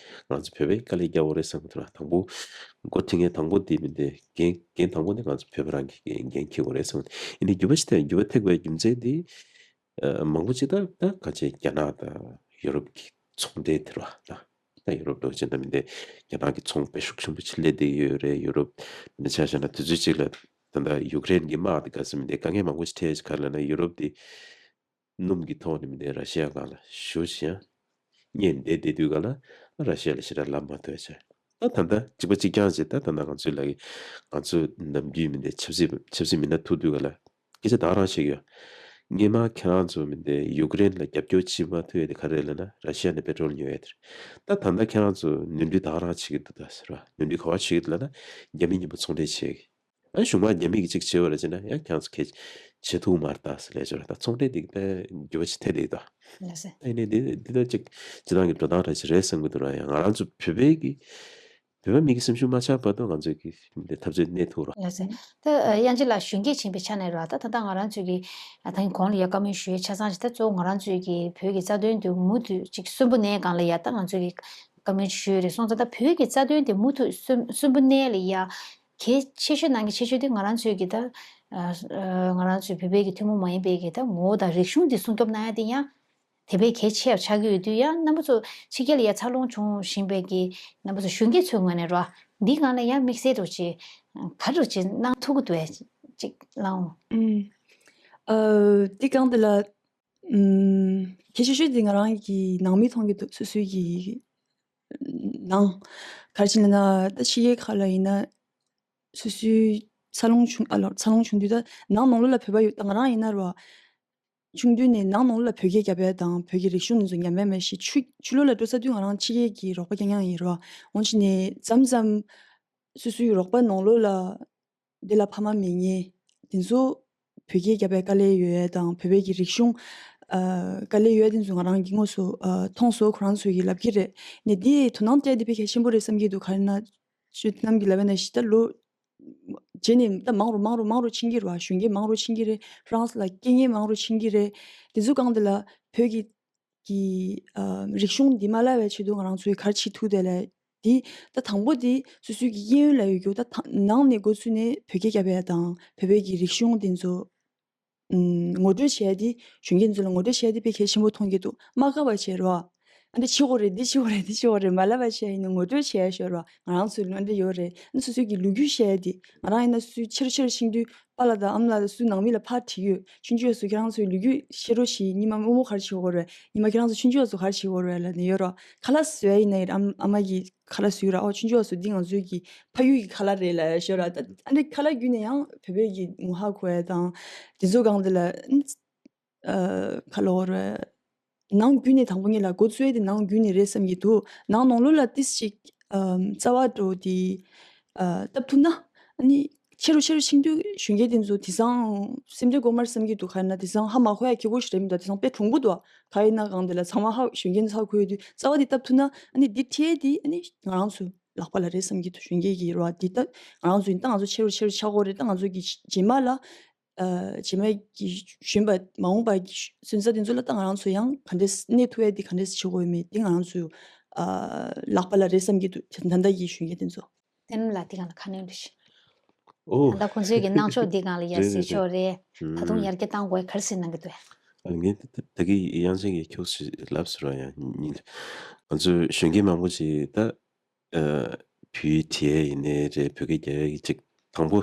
ང་ཚོ་བོད་པས་དཀའ་ལས་རྒྱག་དགོས་རེད་བསམ་གྱི་འདུག་ར། དང་པོ་འགོ་ཁྲིད་མཁན་དང་པོ་དེ་མི་འདུག་འགན་འགན་དང་པོ་དེ་ང་ཚོ་བོད་པ་རང་གི་འགན་འགན་འཁྱེར་དགོས་རེད་བསམ། ཡིན་ནའི་འགྱུར་བ་ཞིག་ཐེབས་འགྱུར་བ་ཐེབས་པའི་རྒྱུ་མཚན་དེ། ཨ་མང་པོ་ཅིག་ད་ད་ག་ཅེ་རྒྱ་ནག་དང་ཡུ་རོབ་ཀྱི་ཚོང་འབྲེལ་དེ་རེད་བ། ད་ད་ཡུ་རོབ་འགྲོ་ཅན་ད་མི་འདི་རྒྱ་ནག་གི་ཚོང་དཔེ་ཤུགས་ཆེན་པོ་ཅིག་སླེབས་བསྡད་ཡོད་རེད། ཡུ་རོབ་མི་ཆ་བཞག་ན་དུས་ཚོད་ཅིག་ལ་ད་ད་ཡུཀ་རེན་གྱི་དམག་དེ་ག་ཟེར་མི་འདི་དཀའ་ངལ་མང་པོ་ཅིག་འཕྲད་ཅིག་ག་རེ་ལབ་ན་ཡུ་རོབ་དེ་སྣུམ་གྱི་ཐོག་ནས་མི་འདི་ར་ཤི་ཡ་སྒང་ལ་ཞུ་ཞིང་། གཉེན་བསྡད་བསྡད་དུས་ག་ལ་ར་ཤི་ཡ་ལ་ཞེ་དྲག་ལབ་མ་ཐུབ་ཡ་ཆགས། ད་ད་ལྟ་གཅིག་པ་གཅིག་རྐྱང་བྱས་ད་ད་ལྟ་ང་ཚོའི་ལ་གི་ང་ཚོ་ནམ་རྒྱུན་མི་འདི་ཆབ་སྲིད་ཆབ་སྲིད་མི་སྣ་ཐུག་དུས་ག་ལ་སྐད་ཆ་ད་ག་རང་བཤད་ཀྱི་ཡོད། སྔོན་མ་ཁྱེད་རང་ཚོ་མི་འདི་ཡུཀ་རེན་ལ་རྒྱབ་སྐྱོར་བྱེད་མ་ཐུབ་ཡ་དེ་ག་རེ་ལབ་ན་ར་ཤི་ཡ་ནས་པེ་ཊྲོལ་ཉོ་ཡ་དེ་རེད། ད་ད་ལྟ་ཁྱེད་རང་ཚོ་ནོར་འཁྲུལ་ད་ག་རང་བྱེད་ཀྱི་འདུག་ད་ཟེར་བ། ནོར་འཁྲུལ་ག་བ་བྱེད་ཀྱི་འདུག་ལབ་ན་རྒྱ་མི་མཉམ་པོ་ཚོང་འབྲེལ་བྱེད་ཀྱི། ཨ་གཞུང་མང་རྒྱ་མི་གིས་གཅིག་བྱེད་པ་རེད་ཟེར་ན་ཡང་ཁྱེད་རང་ཚོ་གལ་བྱེད་ཐུབ་མ་རེད་ད་ཟེར་ལས་བྱོས་ར། ད་ཚོང་འབྲེལ་དེ་དཔེ་འགྱུར་བ་ཞིག་ཐེབས་བསྡད་ཡོད་ད། ལགས་སེ། ཨ་ནི་འདི་འདི་ད་ཅིག་སྤྱི་བཏང་གི་འགྲོ་སྟངས་འདྲ་ཞིག་རེད་བསམ་གྱི་འདུག་ར། ཡང་ང་རང་ཚོ་བོད་པའི་གི་བོད་པ་མི་གི་སེམས་ཤུགས་མ་ཆག་བར་དུ་ང་ཚོས་གི་འདི་འཐབ་རྩོད་གནས་ཐུབ་ར། ལགས་སེ། ད་ཨ་དབྱངས་ཅན་ལགས་གཞོན་སྐྱེས་ཡིན་པའི་ཆ་ནས་ར་ད་ད་ལྟ་ང་རང་ཚོས་གི་ཨ་ད་གོང་ལ་ཡ་བཀའ་མོལ་ཞུ་ཡའི་ཆ་ཚང་ཞིག་ད་གཙོ་བོ་ང་རང་ཚོས་གི་བོད་ཀྱི་རྩ་དོན་དུ་མུ་མཐུད་ཅིག་གསོན་པོ་གནས་སྒང་ལ་ཡ་ད་ང་ཚོས་གི་བཀའ་མོལ་ཞུ་ཡོད་རེད། སོང་ཙང་ད་བོད་ཀྱི་རྩ་དོན་དེ་མུ་མཐུད་གསོན་གསོན་པོ་གནས་ལ་ཡ། གལ་ཆེ་ཤོས་ནང་གི་ཆེ་ཤོས་དེ་ང་རང་ཚོའི་གི་ད་ཨ་ཨ་ང་རང་ཚོའི་བོད་པའི་གི་ཐུན་མོང་མ་ཡིན་པའི་གི་ད་ངོ་བོ་དང་རིག་གཞུང་འདི་སྲུང་སྐྱོབ་གནང་ཡ་དེ་ཡང་དེ་བས་གལ་ཆེ་བ་ཆགས་ཀྱི་ཡོད་དུས་ཡང་རྣམ་པ་ཚོ་ཕྱི་རྒྱལ་ལ་ཡ་འཚར་ལོངས་བྱུང་བཞིན་པའི་གི་རྣམ་པ་ཚོ་གཞོན་སྐྱེས་ཚོའི་ངོས་ནས་རོ་འདིའི་སྒང་ལ་ཡང་དམིགས་བསལ་འདྲ་ཅིག་ག་རེ་ཅིག་གནང་ཐུབ་ཀྱི་འདུག་ཨེ་ཅིག་གླེང་འོང་། ཨུམ། ཨ་འདི་སྒང་འདི་ལ་ཨུམ་གལ་ཆེ་ཤོས་འདི་ང་རང་གི་ནང་མི་མཐོང་གི་འདུག་སོ་སོའི་གི་ནང་ག་རེ་བྱས་ན་ད་ཕྱི་རྒྱལ་ཁག་ལ་ཡིན་ན་སོ་སོའི་འཚར་ལོངས་བྱུང་ཨ་ལོ་འཚར་ལོངས་བྱུང་དུས་ད་ནང་ནང་ལོགས་ལ་བོད་པ་ཡོད་ད་ང་རང་ཡིན་ན་རོ་ཆུང་དུས་ནས་ནང་ནང་ལོགས་ལ་བོད་སྐད་རྒྱབ་ཡ་དང་བོད་ཀྱི་རིག་གཞུང་འདི་ཚོ་ཉམས་ཡ་མེད་ཞེས་ཕྱི་ཕྱི་ལོགས་ལ་འགྲོ་ཚར་དུས་ང་རང་ཕྱི་རྒྱལ་གྱི་རོགས་པ་རྐྱང་རྐྱང་ཡིན་རོ་འོང་ཕྱིན་ནས་མཚམས་མཚམས་སོ་སོའི་རོགས་པ་ནང་ལོགས་ལ། འདི་ལ་ཕ་མ་མེད་མཁན་དེ་ཚོ་བོད་སྐད་རྒྱབ་པའི་དཀའ་ལས་ཡོད་ཡ་དང་བོད་པའི་གི་རིག་གཞུང་ཨ་དཀའ་ལས་ཡོད་ཡ་དེ་ཚོ་ང་རང་གིས་དངོས་སུ་ཨ་མཐོང་སོང་། ཁོ་རང་ཚོས་གི་ལབ་ཀྱི་རེད། ནས་འདི་དོ་སྣང་སྤྲད་དེ་དཔེ་གལ་ཆེན་པོ་རེད་བསམ་གྱི་འདུག་ག་རེ་ན་ཆོས་རྣམ་གྱིས་ལབ་པ་ན་ཤི་ད་ལོ་རྗེས་ནས་ད་མང་རུ་མང་རུ་མང་རུ་ཕྱིན་གྱི་རེད་བ། གཞོན་སྐྱེས་མང་རུ་ཕྱིན་གྱི་རེད། ཧྥ་རན་སི་ལ་སྐད་ངན་མང་རུ་ཕྱིན་གྱི་རེད། དེ་ཚོ་གང་དེ་ལ་བོད་ཀྱི་གི་ཨ་རིག་གཞུང་འདི་མ་བརླག་པའི་ཆེད་དུ་ང་རང་ཚོས་ག་རེ་བྱེད་ཐུབ་དེ་ལས་འདི་ད་དང་པོ་འདི་སོ་སོའི་གི་གཡས་གཡོན་ལ་ཡོད་རྒྱུ་ད་ཐང་ནང་ནས་འགོ་ཚུགས་ནས་བོད་སྐད་རྒྱབ་ཡ་དང་བོད་པའི་གི་རིག་གཞུང་འདི་ཚོ་ཨུམ་ངོ་སྤྲོད་བྱས་ཏེ་གཞོན་སྐྱེས་ཚོ་ལ་ངོ་སྤྲོད་བྱས་ཏེ་དཔེ་གལ་ཆེན་པོ་མཐོང་གི་འདུག་མ་དགའ་བ་བྱས་རོགས། ཨ་འདི་བྱེད་དགོས་རེད་འདི་བྱེད་དགོས་རེད་འདི་བྱེད་དགོས་རེད་མ་ལབ་པ་བྱས་ཡིན་ན་ངོ་སྤྲོད་བྱས་ཡ་ཤོད་རོགས། ང་རང་ཚོའི་ལུང་འདི་ཡོད་རེད། ཨ་སོ་སོའི་གི་ལོ་རྒྱུས་བཤད་ཡ་འདི་ང་རང་ཡིན་ན་སུའི་ཆེ་རུ་ཆེ་རུ་ཕྱིན་དུས། པཱ་ལགས་དང་ཨ་མ་ལགས་དང་སུའི་ནང་མི་ལ་ཕར་དྲིས་ཡོད། ཆུང་ཆུང་ཡོད་སུ་ཁྱེད་རང་ཚོའི་ལོ་རྒྱུས་ཤེས་རོགས་ཞེས་ཉི་མ་སྨོ་སྨོ་ག་རེ་བྱེད་དགོས་རེད། ཉི་མ་ཁྱེད་རང་ཚོ་ཆུང་ཆུང་ཡོད་སུ་ག་རེ་བྱེད་དགོས་རེད་ལབ་ནས་ཡོད་རོགས། ཁ་ལག་བཟོ་ཡ་ཡིན་ན་ཡིན་ཨ་ཨ་མ་གིས་ཁ་ལག་བཟོས་ར་ཨོ་ཆུང་ཆུང་ཡོད་སུ་འདི་ང་ཚོའི་གི་ཕ་ཡུལ་གི་ཁ་ལག་རེད་ལབ་ཡ་ཤོད་ར་ད་ཨ་འདྲ་ཁ་ལག་བརྒྱུད་ནས་ཡང་བོད་པའི་གི་ངོ་ཧ་གོ་ཡ་དང་དེ་ཚོ་སྒང་དེ་ལ། ཨ་ཁ་ལོ་རེད། ནང་རྒྱུད་ནས་དང་པོ་ཉིད་ལ་འགོ་བཙུགས་ཡས་དེ་ནང་རྒྱུད་ནས་རེད་བསམ་གྱི་འདུག་ནང་ནང་ལོགས་ལ་ཏིས་ཅིག་ཨ་རྩ་བ་འགྲོ་དེ་ཨ་སྟབས་ཐུབ་ན་ཨ་ནི་ཆེ་རུ་ཆེ་རུ་ཕྱིན་དུས་གཞོན་སྐྱེས་དེ་ཚོ་དེང་སང་སེམས་ཁྲལ་དགོས་མ་རེད་བསམ་གྱི་འདུག་ག་ཡིན་ན་དེང་སང་ཧ་མ་གོ་ཡ་ཁྱེད་ཁོ་ཞིག་རེད་མི་འདུག་དེང་སང་དཔེ་གྲུང་པོ་འདུག་ག་ཡིན་ན་གང་དེ་ལ་ཚང་མ་ཧ་གཞོན་སྐྱེས་ཚོ་ཧ་གོ་ཡོད་དུས་རྩ་བ་དེ་སྟབས་ཐུབ་ན་ཨ་ནི་འདི་ཁྲིད་ཡས་དེ་ཨ་ནི་ང་རང་ཚོ་ ལག་པ་ལ་རེད་བསམ་གྱི་འདུག་གཞོན་སྐྱེས་ཀྱི་རོ་འདི་ད་ང་རང་ཚོ་ཡིན་ད་ང་ཚོ་ཆེ་རུ་ཆེ་རུ་ཆགས་ཀྱི་ཡོད་རེད། ད་ང་ཚོ་གི་རྗེས་མ་ལ་ཨ་རྗེས་མ་གི་གཞོན་པ་མ་འོངས་པ་གི་སོན་རྩ་དེ་ཚོ་ལ་ད་ང་རང་ཚོ་ཡང་ག་འདྲས་གནས་ཐུབ་ཡ་དེ་ག་འདྲས་བྱེད་དགོས་ཡོད་མེད་དེ་ང་རང་ཚོ་ཨ་ལག་པ་ལ་རེད་བསམ་གྱི་འདུག་ད་ལྟ་གི་གཞོན་སྐྱེས་དེ་ཚོ། བསྟན་ལ་དེ་གང་ལ་ཁ་སྣོན་འདྲི་ཞིག་ཨོ། ད་ལྟ་ཁོང་ཚོའི་གི་གནང་ཕྱོགས་འདི་གང་ལ་ཡར་རེད་རེད་སེལ་རེད། ཕྱོགས་རེད། ད་དུང་ཨུམ། ཡར་རྒྱས་གཏང་དགོས་གལ་སྲིད་གནང་གི་འདུག་ཨ་ངས་ད་ད་ད་གི་དབྱངས་ཅན་གྱིས་ཁྱོད་ཞིག་ལབ་ཟེར་བ་ཡང་ཉིན་ང་ཚོ་གཞོན་སྐྱེས་མང་པོ་ཞིག་ད་ཨ་བོད་ཡིག་བྲིས་ཡས་ཡིན་ནའི་རེད། བོད་སྐད་རྒྱག་ཡས་ཀྱི་ཅིག་དང་པོ་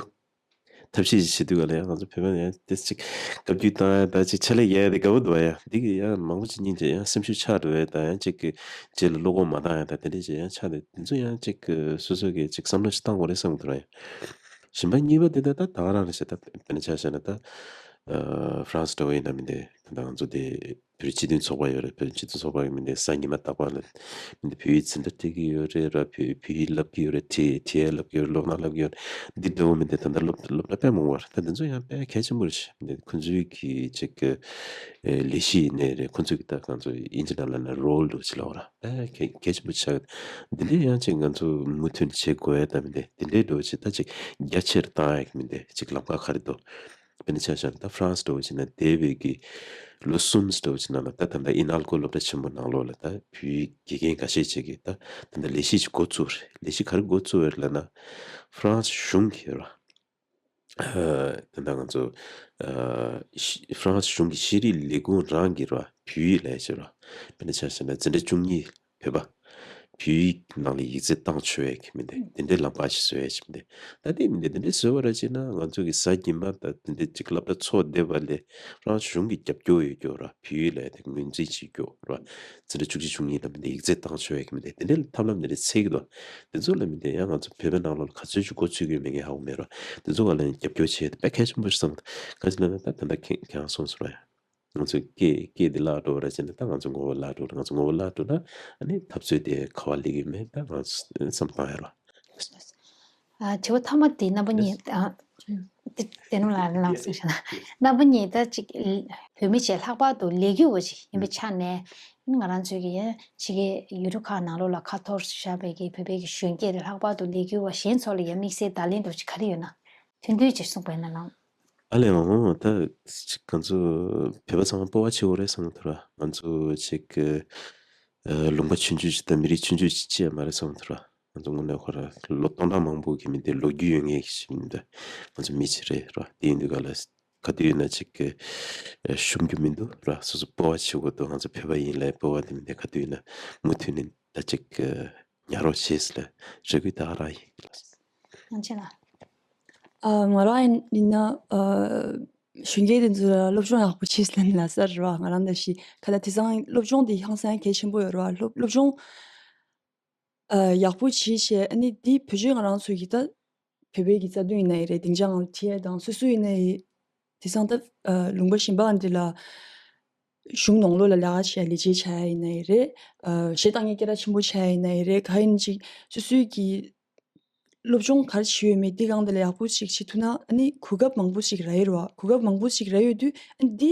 ཐབས་ཤེས་ཅིག་བྱེད་དུས་ག་ལ་ཡང་ང་ཚོ་བོད་པ་ཡང་དེ་ཅིག་བཀའ་བཀྱོན་བཏང་ཡ་ད་ཅིག་ཕྱག་ལས་རྒྱག་ཡ་དེ་དགའ་པོ་འདུག་བ། ཡ་འདི་གི་ཡང་མང་པོ་ཅིག་སྙིང་རྗེ་ཡང་སེམས་ཤུགས་ཆག་འགྲོ་ཡ་ད་ཡང་ཅིག་གི་རྗེས་ལ་བློ་ཁོག་མ་བཏང་ཡ་ད་དེ་འདྲས་ཅིག་ཡང་ཆག་འདུག་དེ་ཚོ་ཡང་ཅིག་གི་སོ་སོ་གི་ཅིག་བསམ་བློ་ཞིག་བཏང་དགོས་རེད་བསམ་གི་འདུག་ར། ཡ་གཞན་པ་གཉིས་པ་དེ་ད་ད་ད་ག་རང་རེད་ཟེར། ད་དཔེར་ན་ཆ་བཞག་ན་ད་ཨ་ཧྥ་རན་སི་འདྲ་བོ་ཡིན་ན་མི་འདུག་ད་ང་ཚོ་དེ་བོད་རིགས་སྤྱི་མཐུན་ཚོགས་པ་ཡོད་རེད། བོད་རིགས་སྤྱི་མཐུན་ཚོགས་པ་གི་མི་འདུག་གཟའ་ཉི་མ་རྟག་པར་ལ་མི་འདུག་བོད་ཡིག་འཛིན་གྲྭ་སྤྲད་ཀྱི་ཡོད་རེད་ར། བོད་བོད་ཡིག་བསླབ་ཀྱི་ཡོད་རེད། བྲིས་བྲིས་ཡ་བསླབ་ཀྱི་ཡོད་རེད། ཀློག་སྟངས་བསླབ་ཀྱི་ཡོད་རེད། འདི་འདྲ་བོ་མི་འདུག་ད་ལྟ་སློབ་སློབ་གྲྭ་དཔེ་མང་པོ་རེད། ད་འདི་ཚོ་ཡང་དཔེ་གལ་ཆེན་པོ་རེད་ཤག་མི་འདུག་ཁོང་ཚོའི་གི་ཅིག་གི་ཨེ་ལས་གཞི་ཡིན་ནའི་རེད། ཁོང་ཚོའི་གི་ད་ང་ཚོ་དབྱིན་ཇི་ནང་ལ་ན་རོལ་འདྲ་བོ་ཅིག་ལབ་པ་ར། དཔེ་གལ་གལ་ཆེན་པོ་ཆགས། འདི་འདྲའི་ཡང་ཅིག་ང་ཚོ་མུ་མཐུད་ནས་བྱེད་དགོས་ཡ་ད་མི་འདུག་འདི་འདྲའི་འདྲ་བོ་ཅིག་ད་ཅིག་རྒྱ་ཆེར་བཏང་ཡ་གི་མི་འདུག་ཅིག་ལམ་ཁ་ག་རེ་འདུག་དཔེར་ན་ཆ་བཞག་ན་ད་ཧྥ་རན་སི་འདྲ་བོ་ཅིག་ན་འདས་པའི་གི་ལོ་གསུམ་འདྲ་བོ་ཅིག་ནང་ལ་ད་ད་ལྟ་ཨི་ནལ་ཀོ་སློབ་གྲྭ་ཆེན་མོ་ནང་ལོགས་ལ་ད་བོད་ཡིག་དགེ་རྒན་འགའ་ཤས་ཅིག་གིས་ད་ད་ལྟ་ལས་གཞི་ཅིག་འགོ་བཙུགས་རེད། ལས་གཞི་ག་རེ་འགོ་བཙུགས་ཡོད་རེད་ལབ་ན་ཧྥ་རན་སི་གཞུང་གིས་ར་ཨ་ད་ལྟ་ང་ཚོ་ཨ་ཤི་ཧྥ་རན་སི་གཞུང་གི་ཤེས་རིག་ལས་ཁུངས་རང་གིས་ར་བོད་ཡིག་ལབ་ཡ་ཅིག་ར། དཔེར་ན་ཆ་བཞག་ན་འཛིན་གྲྭ་བཅུ་གཉིས་བོད་པ་བོད་ཡིག་ནང་ལ་ཡིག་ཚད་བཏང་ཆོག་ཡ་གི་མི་འདུག་དེ་འདྲའི་ལམ་ཁ་ཞིག་བཟོ་ཡ་ཞིག་མི་འདུག་ད་དེ་མི་འདུག་དེ་འདྲའི་བཟོ་བ་ར་བྱས་ན་ང་ཚོ་གི་གཟའ་ཉི་མ་དང་དེ་འདྲའི་ཅིག་སློབ་གྲྭ་ཚོགས་བསྡད་པ་ལས་ཧྥ་རན་སི་གཞུང་གི་རྒྱབ་སྐྱོར་ཡོད་རྒྱུ་ར། བོད་ཡིག་ལ་དེ་ངོས་འཛིན་བྱེད་རྒྱུ་ར། འཛིན་གྲྭ་བཅུ་གཅིག་བཅུ་གཉིས་ལ་མི་འདུག་ཡིག་ཚད་བཏང་ཆོག་ཡ་གི་མི་འདུག་དེ་འདྲའི་ཐབས་ལམ་དེ་འདྲ་འཚོལ་གི་འདུག་དེ་ཚོ་ལ་མི་འདུག་ཡང་ང་ཚོ་བོད་པའི་ནང་ལོགས་ལ་ག་ཚོད་ཅིག་འགོ་ཚུགས་ཀྱི་ཡོད་མེད་ངས་ཧ་གོ་མེད་ར། དེ་ཚོ་ག་ལ་ཡང་རྒྱབ་སྐྱོར་བྱེད་དེ་དཔེ་གལ་ཆེན་པོ་ཞིག་བསམ། ག་ཅི་ལབ་ན་ད་ད་ལྟ་ཁྱེད་ཁྱེད་རང་གསུངས་སོང་ར། ང་ཚོས་སྐད་སྐད་འདི་བརླག་འགྲོ་བ་ར་བྱས་ན་ད་ང་ཚོ་ངོ་བོ་བརླག་འགྲོ་ར། ང་ཚོ་ངོ་བོ་བརླག་འགྲོ་ན་ཨ་ནི་འཐབ་རྩོད་དེ་ག་པར་སླེབས་ཀྱི་མེད། ད་ང་ཚོ་བསམ་བཏང་ཡ་ར། ཨ་དྲི་བ་མཐའ་མ་དེ་རྣམ་པ་གཉིས་ཨ་དེ་དེ་རྣམ་ལ་ལངས་སོང་ཤ་ན་རྣམ་པ་གཉིས་ད་ཅིག་བོད་མི་བྱས་ལྷག་པར་དུ་ལས་འགུལ་བ་ཞིག་ཡིན་པའི་ཆ་ནས་ང་རང་ཚོའི་གི་ཕྱི་རྒྱལ་ཡུལ་གྲུ་ཁག་ནང་ལོགས་ལ་ཁ་འཐོར་བཞག་པའི་གི་བོད་པའི་གི་གཞོན་སྐྱེས་དེ་ལྷག་པར་དུ་ལས་འགུལ་བ་གཞན་ཚོ་ལ་ཡང་དམིགས་བསལ་བརྡ་ལན་འདྲ་ཅིག་ག་རེ་ཡོད་ན། ཐུང་ཐུང་ཅིག་གསུངས་པ་ཡིན་ན་ལགས། ཨ་ལས་འོང་ད་ང་ཚོ་བོད་པ་ཚང་མ་སྤོབས་པ་ཆེ་བོ་རེད་བསམ་གྱི་འདུག་ར། ང་ཚོ་ཅིག་གི་ཨ་ལུང་པ་ཆུང་ཆུང་ཞིག་དང་མི་རིགས་ཆུང་ཆུང་ཞིག་ཅིག་ཡང་མ་རེད་བསམ་གྱི་འདུག་ར། ང་ཚོ་དངོས་གནས་ཁོ་ར་ལོ་སྟོང་ཕྲག་མང་པོ་གི་མི་དེ་ལོ་རྒྱུས་ཡོད་མཁན་ཞིག་མི་འདུག་ང་ཚོ་མི་ཞིག་རེད་ར། དེ་ཡིན་དུས་ག་ལ་ག་དུས་ཡིན་ན་ཅིག་གི་ཨ་ཤོང་རྒྱུ་མི་འདུག་ར། སོ་སོ་སྤོབས་པ་ཆེ་བོ་འདུག་ང་ཚོ་བོད་པ་ཡིན་ལབ་སྤོབས་པ་དེ་མི་འདུག་ག་དུས་ཡིན་ན་མུ་མཐུད་ནས་ད་ཅིག་གི་ཉར་རོགས་བྱེད་ཟེར་རེ་སྐུལ་ད་ག་རང་ཡིན། ཨང་ཆེ་ལ། ཨ་ང་རང་ཡིན་ན་ཨ་གཞོན་སྐྱེས་དེ་ཚོ་ལ་སློབ་སྦྱོང་ཡག་པོ་བྱེད་ཟེར་ལབ་ས་རེད་བ། ང་རང་ད་ཞིག་ག་ལ་དེང་སང་སློབ་སྦྱོང་དེ་ཧང་སང་གལ་ཆེན་པོ་ཡོད་རེད་བ། སློབ་སློབ་སྦྱོང་ཨ་ཡག་པོ་བྱེད་བྱས་ཨ་ནི་དེ་བེད་སྤྱོད་ང་རང་ཚོ་ཡི་ད་བོད་པའི་གི་རྩ་དོན་ཡིན་ན་ཡི་རེད། སྡིངས་ཆ་ངང་ཁྲིད་ཡ་དང་སོ་སོ་ཡིན་ན་ཡི་དེང་སང་ད་ཨ་ལུང་པ་གཞན་པ་འདི་ལ་གཞུང་ནང་ལོགས་ལ་ལས་ཀ་བྱེད་ཡ་ལས་བྱེད་བྱ་ཡ་ཡིན་ན་ཡི་རེད། ཨ་གཞས་བཏང་མཁན་སྐད་གྲགས་ཆེན་པོ་བྱ་ཡ་ཡིན་ན་ཡི་རེད། ག་ཡིན་ཅིག་སོ་སོའི་གི་སློབ་སྦྱོང་ག་རེ་བྱས་ཡོད་མེད་འདི་སྒང་འདི་ལ་ཡག་པོ་ཞིག་བྱེད་ཐུབ་ན་ཨ་ནི་གོ་སྐབས་མང་པོ་ཞིག་རག་ཡོད་རེད་བ། གོ་སྐབས་མང་པོ་ཞིག་རག་ཡོད་དུས་ཨ་ནི་འདི་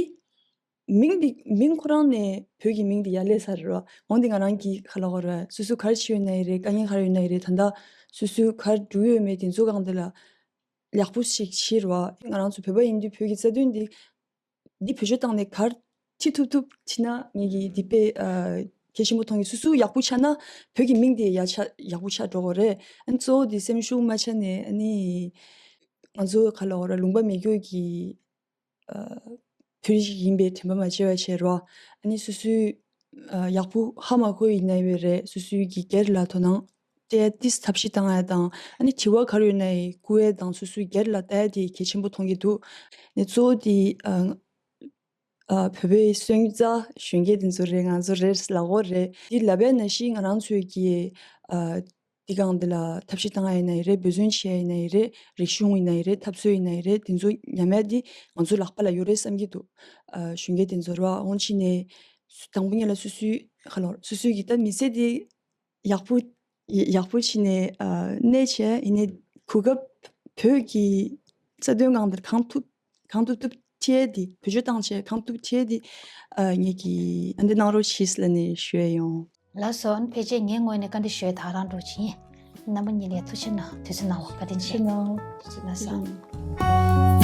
མིང་འདི་མིང་ཁོ་རང་ནས་བོད་ཀྱི་མིང་འདི་ཡར་སླེབས་ཚར་རེད་བ། འོན་ཏེ་ང་རང་གི་ཁ་ལ་གོ་རེད། སོ་སོ་ག་རེ་བྱས་ཡོད་ན་ཡི་རེད། དཀའ་ངལ་ག་རེ་ཡོད་ན་ཡི་རེད། ད་ལྟ་སོ་སོ་ག་རེ་འགྲོ་གི་ཡོད་མེད་དེ་ཚོ་སྒང་འདི་ལ་ཡག་པོ་ཞིག་བྱེད་རེད་བ། ང་རང་ཚོ་བོད་པ་ཡིན་དུས་བོད་ཀྱི་རྩ་དོན་འདི་འདི་བེད་སྤྱོད་བཏང་ནས་ག་རེ་ཁྲིད་ཐུབ་ཐུབ་ཁྲིད་ན་ངེད་ཀྱི་འདི་དཔེ་ཨ་གལ་ཆེན་པོ་མཐོང་གི་སོ་སོ་ཡག་པོ་ཆགས་ན་བོད་ཀྱི་མིང་དེ་ཡག་ཆ་ཡག་པོ་ཆགས་འགྲོ་གི་རེད། ཨ་ནི་གཙོ་བོ་དེ་སེམས་ཤུགས་མ་ཆག་ནས་ཨ་ནི་ང་ཚོ་ག་ལ་འོ་ར་ལུང་པ་མེད་རྒྱུ་གི་ཨ་བོད་རིགས་ཤིག་ཡིན་པའི་དྲན་པ་མ་བརྗེད་པ་བྱེད་རོགས། ཨ་ནི་སོ་སོའི་ཨ་ཡག་པོ་ཧ་མ་གོ་ཡིན་ན་ཡོད་རེད། སོ་སོའི་གི་སྒེར་ལ་དོ་སྣང་སྤྲད་ཏིས་ཐབས་ཤེས་བཏང་ཡ་དང་ཨ་ནི་དྲི་བ་ག་རེ་ཡོད་ན་ཡི་བཀོད་ཡ་དང་སོ་སོའི་སྒེར་ལ་ལྟ་ཡ་དེ་གལ་ཆེན་པོ་མཐོང་གི་འདུག་ནི་གཙོ་བོ་དེ་ཨ་ཨ་བོད་པའི་སོན་རྩ་གཞོན་སྐྱེས་དེ་ཚོ་རེད། ང་ཚོ་རེད་ལབ་དགོས་རེད། དེ་ལབ་པའི་ནང་བཞིན་ང་རང་ཚོའི་གི་ཨ་དེ་སྒང་དེ་ལ་ཐབས་ཤེས་བཏང་ཡ་ཡིན་ན་ཡི་རེད། འབད་བརྩོན་བྱེད་ཡ་ཡིན་ན་ཡི་རེད། རིག་གཞུང་ཡིན་ན་ཡི་རེད། འཐབ་རྩོད་ཡིན་ན་ཡི་རེད། དེ་ཚོ་ཉམས་ཡ་དེ་ང་ཚོ་ལག་པ་ལ་ཡོད་རེད་བསམ་གྱི་འདུག་ཨ་གཞོན་སྐྱེས་དེ་ཚོ་རེད་བ། འོང་ཕྱིན་ནས་དང་པོ་ཉིད་ལ་སོ་སོའི་ཁ་ལོར་སོ་སོའི་གི་ད་མི་ཚེ་དེ་ཡག་པོ་ཡག་པོ་བྱས་ནས་ཨ་གནས་བྱས་ཡིན་ནའི་གོ་སྐབས་བོད་ཀྱི་རྩ་དོན་སྒང་དེར་གང་ཐུབ་གང་ཐུབ་ཐུབ་ཁྲིད་དེ་བེད་སྤྱོད་བཏང་བྱས་གང་ཐུབ་ཁྲིད་དེ་ཨ་ངེད་ཀྱི་ཨ་འདི་གནང་རོགས་བྱེད་ལབ་ནས་ཞུ་ཡ་ཡོང་། ལགས་སོ། ཕལ་ཆེར་ངའི་ངོས་ནས་བཀའ་འདྲི་ཞུ་ཡ་ད་རང་འགྲོ་ཕྱིན། རྣམ་པ་གཉིས་ལ་ཐུགས་རྗེ་གནང་། དུས་ཚོད་གནང་བ་བཀའ་དྲིན་ཆེ། ཐུགས་རྗེ་གནང་། ཐུགས་རྗེ་གནང་།